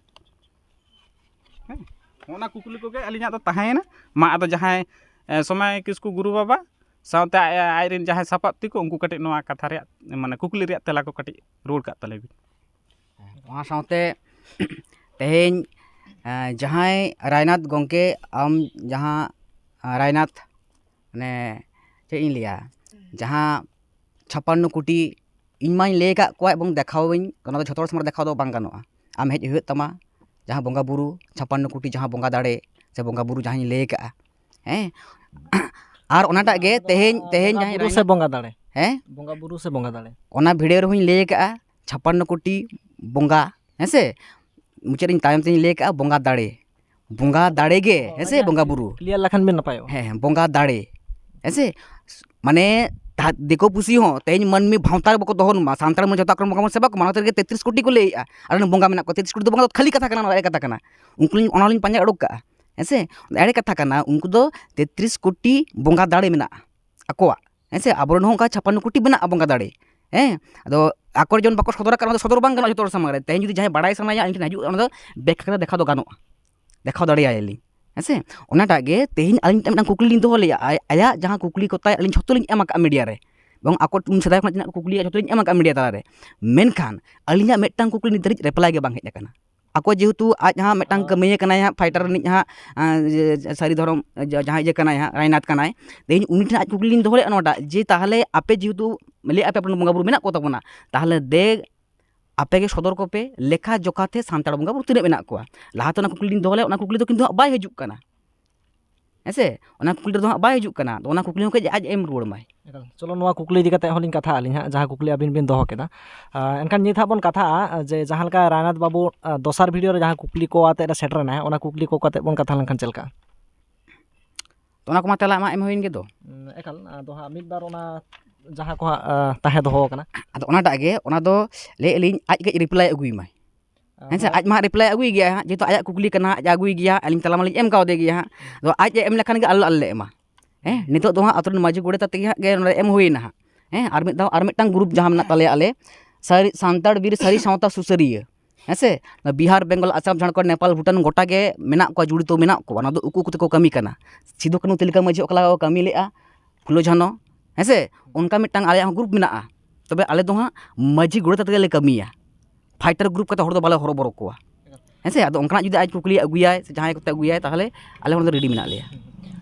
ᱦᱮᱸ, ᱚᱱᱟ ᱠᱩᱠᱞᱤ ᱠᱚᱜᱮ ᱟᱹᱞᱤᱧᱟᱜ ᱫᱚ ᱛᱟᱦᱮᱸᱭᱮᱱᱟ᱾ ᱢᱟ, ᱟᱫᱚ ᱡᱟᱦᱟᱸᱭ, ᱮ, ᱥᱚᱢᱟᱭ ᱠᱤᱥᱠᱩ ᱜᱩᱨᱩ ᱵᱟᱵᱟ ᱥᱟᱶᱛᱮ ᱟᱡ, ᱟᱡ ᱨᱮᱱ ᱡᱟᱦᱟᱸᱭ ᱥᱟᱯᱟᱵ ᱛᱤᱠᱚ, ᱩᱱᱠᱩ ᱠᱟᱹᱴᱤᱡ ᱱᱚᱣᱟ ᱠᱟᱛᱷᱟ ᱨᱮᱭᱟᱜ, ᱢᱟᱱᱮ, ᱠᱩᱠᱞᱤ ᱨᱮᱭᱟᱜ ᱛᱮᱞᱟ ᱠᱚ ᱠᱟᱹᱴᱤᱡ ᱨᱩᱣᱟᱹᱲ ᱠᱟᱜ ᱛᱟᱞᱮ ᱵᱤᱱ᱾ ᱚᱱᱟ ᱥᱟᱶᱛᱮ ᱛᱮᱦᱮᱧ, ᱮ, ᱡᱟᱦᱟᱸᱭ ᱨᱟᱭᱱᱟᱛᱷ ᱜᱚᱢᱠᱮ, ᱟᱢ ᱡᱟᱦᱟᱸ, ᱮ, ᱨᱟᱭᱱᱟᱛᱷ ᱢᱟᱱᱮ ᱪᱮᱫ ᱤᱧ ᱞᱟᱹᱭᱟ, ᱡᱟᱦᱟᱸ ᱪᱷᱟᱯᱟᱱᱱᱚ ᱠᱳᱴᱤ ᱤᱧ ᱢᱟᱧ ᱞᱟᱹᱭ ᱟᱠᱟᱫ ᱠᱚᱣᱟ ᱮᱵᱚᱝ ᱫᱮᱠᱷᱟᱣᱟᱹᱧ, ᱚᱱᱟ ᱫᱚ ᱡᱷᱚᱛᱚ ᱦᱚᱲ ᱥᱟᱢᱟᱝ ᱨᱮ ᱫᱮᱠᱷᱟᱣ ᱫᱚ ᱵᱟᱝ ᱜᱟᱱᱚᱜᱼᱟ᱾ ᱟᱢ ᱦᱮᱡ ᱦᱩᱭᱩᱜ ᱛᱟᱢᱟ, ᱡᱟᱦᱟᱸ ᱵᱚᱸᱜᱟ ᱵᱩᱨᱩ ᱪᱷᱟᱯᱟᱱᱱᱚ ᱠᱳᱴᱤ, ᱡᱟᱦᱟᱸ ᱵᱚᱸᱜᱟ ᱫᱟᱲᱮ ᱥᱮ ᱵᱚᱸᱜᱟ ᱵᱩᱨᱩ ᱡᱟᱦᱟᱸᱧ ᱞᱟᱹᱭ ᱟᱠᱟᱫᱼᱟ, ᱦᱮᱸ᱾ ᱟᱨ ᱚᱱᱟᱴᱟᱜ ᱜᱮ ᱛᱮᱦᱮᱧ, ᱛᱮᱦᱮᱧ ᱵᱚᱸᱜᱟ ᱡᱟᱦᱟᱸ ᱵᱩᱨᱩ ᱥᱮ ᱵᱚᱸᱜᱟ ᱫᱟᱲᱮ? ᱦᱮᱸ? ᱵᱚᱸᱜᱟ ᱵᱩᱨᱩ ᱥᱮ ᱵᱚᱸᱜᱟ ᱫᱟᱲᱮ? ᱚᱱᱟ ᱵᱷᱤᱰᱤᱭᱳ ᱨᱮᱦᱚᱸᱧ ᱞᱟᱹᱭ ᱟᱠᱟᱫᱼᱟ, ᱪᱷᱟᱯᱟᱱᱱᱚ ᱠᱳᱴᱤ ᱵᱚᱸᱜᱟ, ᱦᱮᱸ ᱥᱮ? ᱢᱩᱪᱟᱹᱫ ᱨᱤᱧ ᱛᱟᱭᱚᱢ ᱛᱮᱧ ᱞᱟᱹᱭ ᱟᱠᱟᱫᱼᱟ, ᱵᱚᱸᱜᱟ ᱫᱟᱲᱮ, ᱵᱚᱸᱜᱟ ᱫᱟᱲᱮ ᱜᱮ, ᱦᱮᱸ ᱥᱮ? ᱵᱚᱸᱜᱟ ᱵᱩᱨᱩ᱾ ᱠᱞᱤᱭᱟᱨ ᱞᱮᱠᱷᱟᱱ ᱵᱤᱱ ᱱᱟᱯᱟᱭᱚᱜᱼᱟ᱾ ᱦᱮᱸ, ᱦᱮᱸ, ᱵᱚᱸᱜᱟ ᱫᱟᱲᱮ, ᱦᱮᱸ ᱥᱮ? ᱢᱟᱱᱮ ᱛᱟ-, ᱫᱤᱠᱩ ᱯᱩᱥᱤ ᱦᱚᱸ ᱛᱮᱦᱮᱧ ᱢᱟᱹᱱᱢᱤ ᱵᱷᱟᱶᱛᱟ ᱨᱮ ᱵᱟᱠᱚ ᱫᱚᱦᱚ ᱢᱟ, ᱥᱟᱱᱛᱟᱲ ᱢᱟᱹᱱᱢᱤ ᱡᱷᱚᱛᱚ ᱟᱠᱚ ᱨᱮᱱ ᱵᱚᱸᱜᱟ ᱵᱚᱱ ᱥᱮᱵᱟ ᱠᱚᱢᱟ, ᱚᱱᱟ ᱠᱷᱟᱹᱛᱤᱨ ᱜᱮ ᱛᱮᱛᱨᱤᱥ ᱠᱳᱴᱤ ᱠᱚ ᱞᱟᱹᱭᱮᱫᱼᱟ᱾ ᱟᱨ ᱚᱱᱟ ᱵᱚᱸᱜᱟ ᱢᱮᱱᱟᱜ ᱠᱚᱣᱟ, ᱛᱮᱛᱨᱤᱥ ᱠᱳᱴᱤ ᱫᱚ ᱵᱚᱸᱜᱟ ᱫᱚ ᱠᱷᱟᱹᱞᱤ ᱠᱟᱛᱷᱟ ᱠᱟᱱᱟ, ᱚᱱᱟ ᱮᱲᱮ ᱠᱟᱛᱷᱟ ᱠᱟᱱᱟ᱾ ᱩᱱᱠᱩ ᱞᱤᱧ, ᱚᱱᱟ ᱞᱤᱧ ᱯᱟᱸᱡᱟ ᱩᱰᱩᱠ ᱠᱟᱜᱼᱟ, ᱦᱮᱸ ᱥᱮ? ᱮᱲᱮ ᱠᱟᱛᱷᱟ ᱠᱟᱱᱟ, ᱩᱱᱠᱩ ᱫᱚ ᱛᱮᱛᱨᱤᱥ ᱠᱳᱴᱤ ᱵᱚᱸᱜᱟ ᱫᱟᱲᱮ ᱢᱮᱱᱟᱜᱼᱟ ᱟᱠᱚᱣᱟᱜ, ᱦᱮᱸ ᱥᱮ? ᱟᱵᱚᱨᱮᱱ ᱦᱚᱸ ᱚᱱᱠᱟ ᱪᱷᱟᱯᱟᱱᱱᱚ ᱠᱳᱴᱤ ᱢᱮᱱᱟᱜᱼᱟ ᱵᱚᱸᱜᱟ ᱫᱟᱲᱮ, ᱦᱮᱸ᱾ ᱟᱫᱚ ᱟᱠᱚ ᱡᱮᱢᱚᱱ ᱵᱟᱠᱚ ᱥᱚᱫᱚᱨ ᱟᱠᱟᱫ, ᱚᱱᱟ ᱫᱚ ᱥᱚᱫᱚᱨ ᱵᱟᱝ ᱜᱟᱱᱚᱜᱼᱟ ᱡᱷᱚᱛᱚ ᱦᱚᱲ ᱥᱟᱢᱟᱝ ᱨᱮ᱾ ᱛᱮᱦᱮᱧ ᱡᱩᱫᱤ ᱡᱟᱦᱟᱸᱭ ᱵᱟᱲᱟᱭ ᱥᱟᱱᱟᱭᱟ, ᱤᱧ ᱴᱷᱮᱱ ᱦᱤᱡᱩᱜ, ᱚᱱᱟ ᱫᱚ ᱵᱮᱠ ᱠᱟᱛᱮ ᱫᱮᱠᱷᱟᱣ ᱫᱚ ᱜᱟᱱᱚᱜᱼᱟ, ᱫᱮᱠᱷᱟᱣ ᱫᱟᱲᱮᱭᱟᱭᱟᱞᱤᱧ, ᱦᱮᱸ ᱥᱮ? ᱚᱱᱟᱴᱟᱜ ᱜᱮ ᱛᱮᱦᱮᱧ ᱟᱹᱞᱤᱧ ᱢᱤᱫᱴᱟᱝ ᱠᱩᱠᱞᱤ ᱞᱤᱧ ᱫᱚᱦᱚ ᱞᱮᱫᱼᱟ, ᱟᱭ-, ᱟᱭᱟᱜ ᱡᱟᱦᱟᱸ ᱠᱩᱠᱞᱤ ᱠᱚ ᱛᱟᱭ ᱟᱹᱞᱤᱧ ᱡᱷᱚᱛᱚ ᱞᱤᱧ ᱮᱢ ᱟᱠᱟᱫᱼᱟ ᱢᱤᱰᱤᱭᱟ ᱨᱮ, ᱮᱵᱚᱝ ᱟᱠᱚ ᱩᱱ ᱥᱮᱫᱟᱭ ᱠᱷᱚᱱᱟᱜ ᱛᱤᱱᱟᱹᱜ ᱠᱩᱠᱞᱤᱭᱟ ᱡᱷᱚᱛᱚ ᱞᱤᱧ ᱮᱢ ᱟᱠᱟᱫᱼᱟ ᱢᱤᱰᱤᱭᱟ ᱛᱟᱞᱟᱨᱮ, ᱢᱮᱱᱠᱷᱟᱱ ᱟᱹᱞᱤᱧᱟᱜ ᱢᱤᱫᱴᱟᱝ ᱠᱩᱠᱞᱤ ᱱᱤᱛ ᱫᱷᱟᱹᱨᱤᱡ ᱨᱤᱯᱞᱟᱭ ᱜᱮ ᱵᱟᱝ ᱦᱮᱡ ᱟᱠᱟᱱᱟ᱾ ᱟᱠᱚ ᱡᱮᱦᱮᱛᱩ ᱟᱡ ᱦᱟᱸᱜ ᱢᱤᱫᱴᱟᱝ ᱠᱟᱹᱢᱤᱭᱟᱹ ᱠᱟᱱᱟᱭ ᱦᱟᱸᱜ, ᱯᱷᱟᱭᱴᱟᱨ ᱨᱤᱱᱤᱡ ᱦᱟᱸᱜ, ᱟᱸ, ᱡᱮ, ᱡᱮ ᱥᱟᱹᱨᱤ ᱫᱷᱚᱨᱚᱢ ᱡᱟ-, ᱡᱟᱦᱟᱸᱭ ᱤᱭᱟᱹ ᱠᱟᱱᱟᱭ ᱦᱟᱸᱜ, ᱨᱟᱭᱱᱟᱛᱷ ᱠᱟᱱᱟᱭ, ᱛᱮᱦᱮᱧ ᱩᱱᱤ ᱴᱷᱮᱱ ᱟᱡ ᱠᱩᱠᱞᱤ ᱞᱤᱧ ᱫᱚᱦᱚ ᱞᱮᱫᱼᱟ ᱱᱚᱣᱟᱴᱟᱜ, ᱡᱮ ᱛᱟᱦᱚᱞᱮ ᱟᱯᱮ ᱡᱮᱦᱮᱛᱩ ᱞᱟᱹᱭ ᱟᱯᱮ ᱟᱯᱮ ᱨᱮᱱ ᱵᱚᱸᱜᱟ ᱵᱩᱨᱩ ᱢᱮᱱᱟᱜ ᱠᱚ ᱛᱟᱵᱚᱱᱟ, ᱛᱟᱦᱚᱞᱮ ᱫᱮ ᱟᱯᱮ ᱜᱮ ᱥᱚᱫᱚᱨ ᱠᱚᱯᱮ ᱞᱮᱠᱷᱟ ᱡᱚᱠᱷᱟ ᱛᱮ ᱥᱟᱱᱛᱟᱲ ᱵᱚᱸᱜᱟ ᱵᱩᱨᱩ ᱛᱤᱱᱟᱹᱜ ᱢᱮᱱᱟᱜ ᱠᱚᱣᱟ᱾ ᱞᱟᱦᱟᱛᱮ ᱚᱱᱟ ᱠᱩᱠᱞᱤ ᱞᱤᱧ ᱫᱚᱦᱚ ᱞᱮᱫᱼᱟ, ᱚᱱᱟ ᱠᱩᱠᱞᱤ ᱫᱚ ᱠᱤᱱᱛᱩ ᱦᱟᱸᱜ ᱵᱟᱭ ᱦᱤᱡᱩᱜ ᱠᱟᱱᱟ᱾ ᱦᱮᱸ ᱥᱮ? ᱚᱱᱟ ᱠᱩᱠᱞᱤ ᱨᱮᱫᱚ ᱦᱟᱸᱜ ᱵᱟᱭ ᱦᱤᱡᱩᱜ ᱠᱟᱱᱟ᱾ ᱟᱫᱚ ᱚᱱᱟ ᱠᱩᱠᱞᱤ ᱦᱚᱸ ᱠᱟᱹᱡ ᱟᱡ ᱮᱢ ᱨᱩᱣᱟᱹᱲ ᱢᱟᱭ᱾ ᱮᱠᱟᱞ᱾ ᱪᱚᱞᱚ, ᱱᱚᱣᱟ ᱠᱩᱠᱞᱤ ᱤᱫᱤ ᱠᱟᱛᱮ ᱦᱚᱸᱞᱤᱧ ᱠᱟᱛᱷᱟᱜᱼᱟ ᱟᱹᱞᱤᱧ ᱦᱟᱸᱜ, ᱡᱟᱦᱟᱸ ᱠᱩᱠᱞᱤ ᱟᱹᱵᱤᱱ ᱵᱤᱱ ᱫᱚᱦᱚ ᱠᱮᱫᱟ᱾ ᱟᱨ ᱮᱱᱠᱷᱟᱱ ᱱᱤᱛ ᱦᱟᱸᱜ ᱵᱚᱱ ᱠᱟᱛᱷᱟᱜᱼᱟ ᱡᱮ ᱡᱟᱦᱟᱸ ᱞᱮᱠᱟ ᱨᱟᱭᱱᱟᱛᱷ ᱵᱟᱹᱵᱩ, ᱟᱨ, ᱫᱚᱥᱟᱨ ᱵᱷᱤᱰᱤᱭᱳ ᱨᱮ ᱡᱟᱦᱟᱸ ᱠᱩᱠᱞᱤ ᱠᱚ ᱟᱛᱮᱫ ᱮ ᱥᱮᱴᱮᱨ ᱮᱱᱟ, ᱚᱱᱟ ᱠᱩᱠᱞᱤ ᱠᱚ ᱠᱟᱛᱮᱫ ᱵᱚᱱ ᱠᱟᱛᱷᱟ ᱞᱮᱱᱠᱷᱟᱱ ᱪᱮᱫ ᱞᱮᱠᱟ? ᱛᱚ, ᱚᱱᱟ ᱠᱚᱢᱟ ᱛᱮᱞᱟ ᱮᱢᱟ ᱮᱢ ᱦᱩᱭᱮᱱ ᱜᱮ ᱫᱚ᱾ ᱩᱸ, ᱮᱠᱟᱞ᱾ ᱟᱫᱚ ᱦᱟᱸᱜ ᱢᱤᱫ ᱵᱟᱨ ᱚᱱᱟ ᱡᱟᱦᱟᱸ ᱠᱚ ᱦᱟᱸᱜ, ᱟᱸ, ᱛᱟᱦᱮᱸ ᱫᱚᱦᱚ ᱟᱠᱟᱱᱟ᱾ ᱟᱫᱚ ᱚᱱᱟᱴᱟᱜ ᱜᱮ, ᱚᱱᱟ ᱫᱚ ᱞᱟᱹᱭᱮᱫ ᱟᱹᱞᱤᱧ ᱟᱡ ᱠᱟᱹᱡ ᱨᱤᱯᱞᱟᱭ ᱟᱹᱜᱩᱭ ᱢᱟᱭ᱾ ᱦᱮᱸ ᱥᱮ? ᱦᱳᱭ᱾ ᱟᱡ ᱢᱟ ᱦᱟᱸᱜ ᱨᱤᱯᱞᱟᱭ ᱟᱹᱜᱩᱭ ᱜᱮᱭᱟ ᱦᱟᱸᱜ, ᱡᱮᱦᱮᱛᱩ ᱟᱭᱟᱜ ᱠᱩᱠᱞᱤ ᱠᱟᱱᱟ, ᱟᱡ ᱟᱹᱜᱩᱭ ᱜᱮᱭᱟ, ᱟᱹᱞᱤᱧ ᱛᱟᱞᱟ ᱢᱟᱞᱤᱧ ᱮᱢ ᱠᱟᱣᱫᱮ ᱜᱮᱭᱟ ᱦᱟᱸᱜ᱾ ᱟᱫᱚ ᱟᱡ ᱮ ᱮᱢ ᱞᱮᱠᱷᱟᱱ ᱜᱮ ᱟᱞᱮ, ᱟᱞᱮ ᱞᱮ ᱮᱢᱟ᱾ ᱦᱮᱸ, ᱱᱤᱛᱚᱜ ᱫᱚ ᱦᱟᱸᱜ ᱟᱛᱳ ᱨᱮᱱ ᱢᱟᱹᱡᱷᱤ ᱜᱚᱰᱮᱛ ᱟᱛᱮ ᱜᱮ ᱦᱟᱸᱜ ᱜᱮ ᱱᱚᱰᱮ ᱮᱢ ᱦᱩᱭᱮᱱᱟ ᱦᱟᱸᱜ᱾ ᱦᱮᱸ, ᱟᱨ ᱢᱤᱫ ᱫᱷᱟᱣ ᱟᱨ ᱢᱤᱫᱴᱟᱝ ᱜᱨᱩᱯ ᱡᱟᱦᱟᱸ ᱢᱮᱱᱟᱜ ᱛᱟᱞᱮᱭᱟ ᱟᱞᱮ, ᱥᱟᱹᱨᱤ ᱥᱟᱱᱛᱟᱲ ᱵᱤᱨ ᱥᱟᱹᱨᱤ ᱥᱟᱶᱛᱟ ᱥᱩᱥᱟᱹᱨᱤᱭᱟᱹ, ᱦᱮᱸ ᱥᱮ? ᱵᱤᱦᱟᱨ, ᱵᱮᱝᱜᱚᱞ, ᱟᱥᱟᱢ, ᱡᱷᱟᱲᱠᱷᱚᱸᱰ, ᱱᱮᱯᱟᱞ, ᱵᱷᱩᱴᱟᱱ ᱜᱚᱴᱟ ᱜᱮ ᱢᱮᱱᱟᱜ ᱠᱚᱣᱟ, ᱡᱚᱲᱤᱛᱚ ᱢᱮᱱᱟᱜ ᱠᱚᱣᱟ᱾ ᱚᱱᱟ ᱫᱚ ᱩᱠᱩ ᱩᱠᱩ ᱛᱮᱠᱚ ᱠᱟᱹᱢᱤ ᱠᱟᱱᱟ᱾ ᱥᱤᱫᱩ ᱠᱟᱹᱱᱦᱩ ᱛᱤᱞᱠᱟᱹ ᱢᱟᱹᱡᱷᱤ ᱚᱠᱟ ᱞᱮᱠᱟ ᱠᱚ ᱠᱟᱹᱢᱤ ᱞᱮᱜᱼᱟ, ᱯᱷᱩᱞᱳ ᱡᱷᱟᱱᱚ, ᱦᱮᱸ ᱥᱮ? ᱚᱱᱠᱟ ᱢᱤᱫᱴᱟᱝ ᱟᱞᱮᱭᱟᱜ ᱦᱚᱸ ᱜᱨᱩᱯ ᱢᱮᱱᱟᱜᱼᱟ᱾ ᱛᱚᱵᱮ ᱟᱞᱮ ᱫᱚ ᱦᱟᱸᱜ ᱢᱟᱹᱡᱷᱤ ᱜᱚᱰᱮᱛ ᱟᱛᱮ ᱜᱮᱞᱮ ᱠᱟᱹᱢᱤᱭᱟ᱾ ᱯᱷᱟᱭᱴᱟᱨ ᱜᱨᱩᱯ ᱠᱟᱛᱮ ᱦᱚᱲ ᱫᱚ ᱵᱟᱞᱮ ᱦᱚᱨᱚᱵᱚᱨᱚ ᱠᱚᱣᱟ᱾ ᱦᱮᱸ ᱥᱮ? ᱟᱫᱚ ᱚᱱᱠᱟᱱᱟᱜ ᱡᱩᱫᱤ ᱟᱡ ᱠᱩᱠᱞᱤ ᱟᱹᱜᱩᱭᱟᱭ ᱥᱮ ᱡᱟᱦᱟᱸᱭ ᱠᱚᱛᱮ ᱟᱹᱜᱩᱭᱟᱭ, ᱛᱟᱦᱚᱞᱮ ᱟᱞᱮ ᱦᱚᱸ ᱚᱱᱟ ᱫᱚ ᱨᱮᱰᱤ ᱢᱮᱱᱟᱜ ᱞᱮᱭᱟ᱾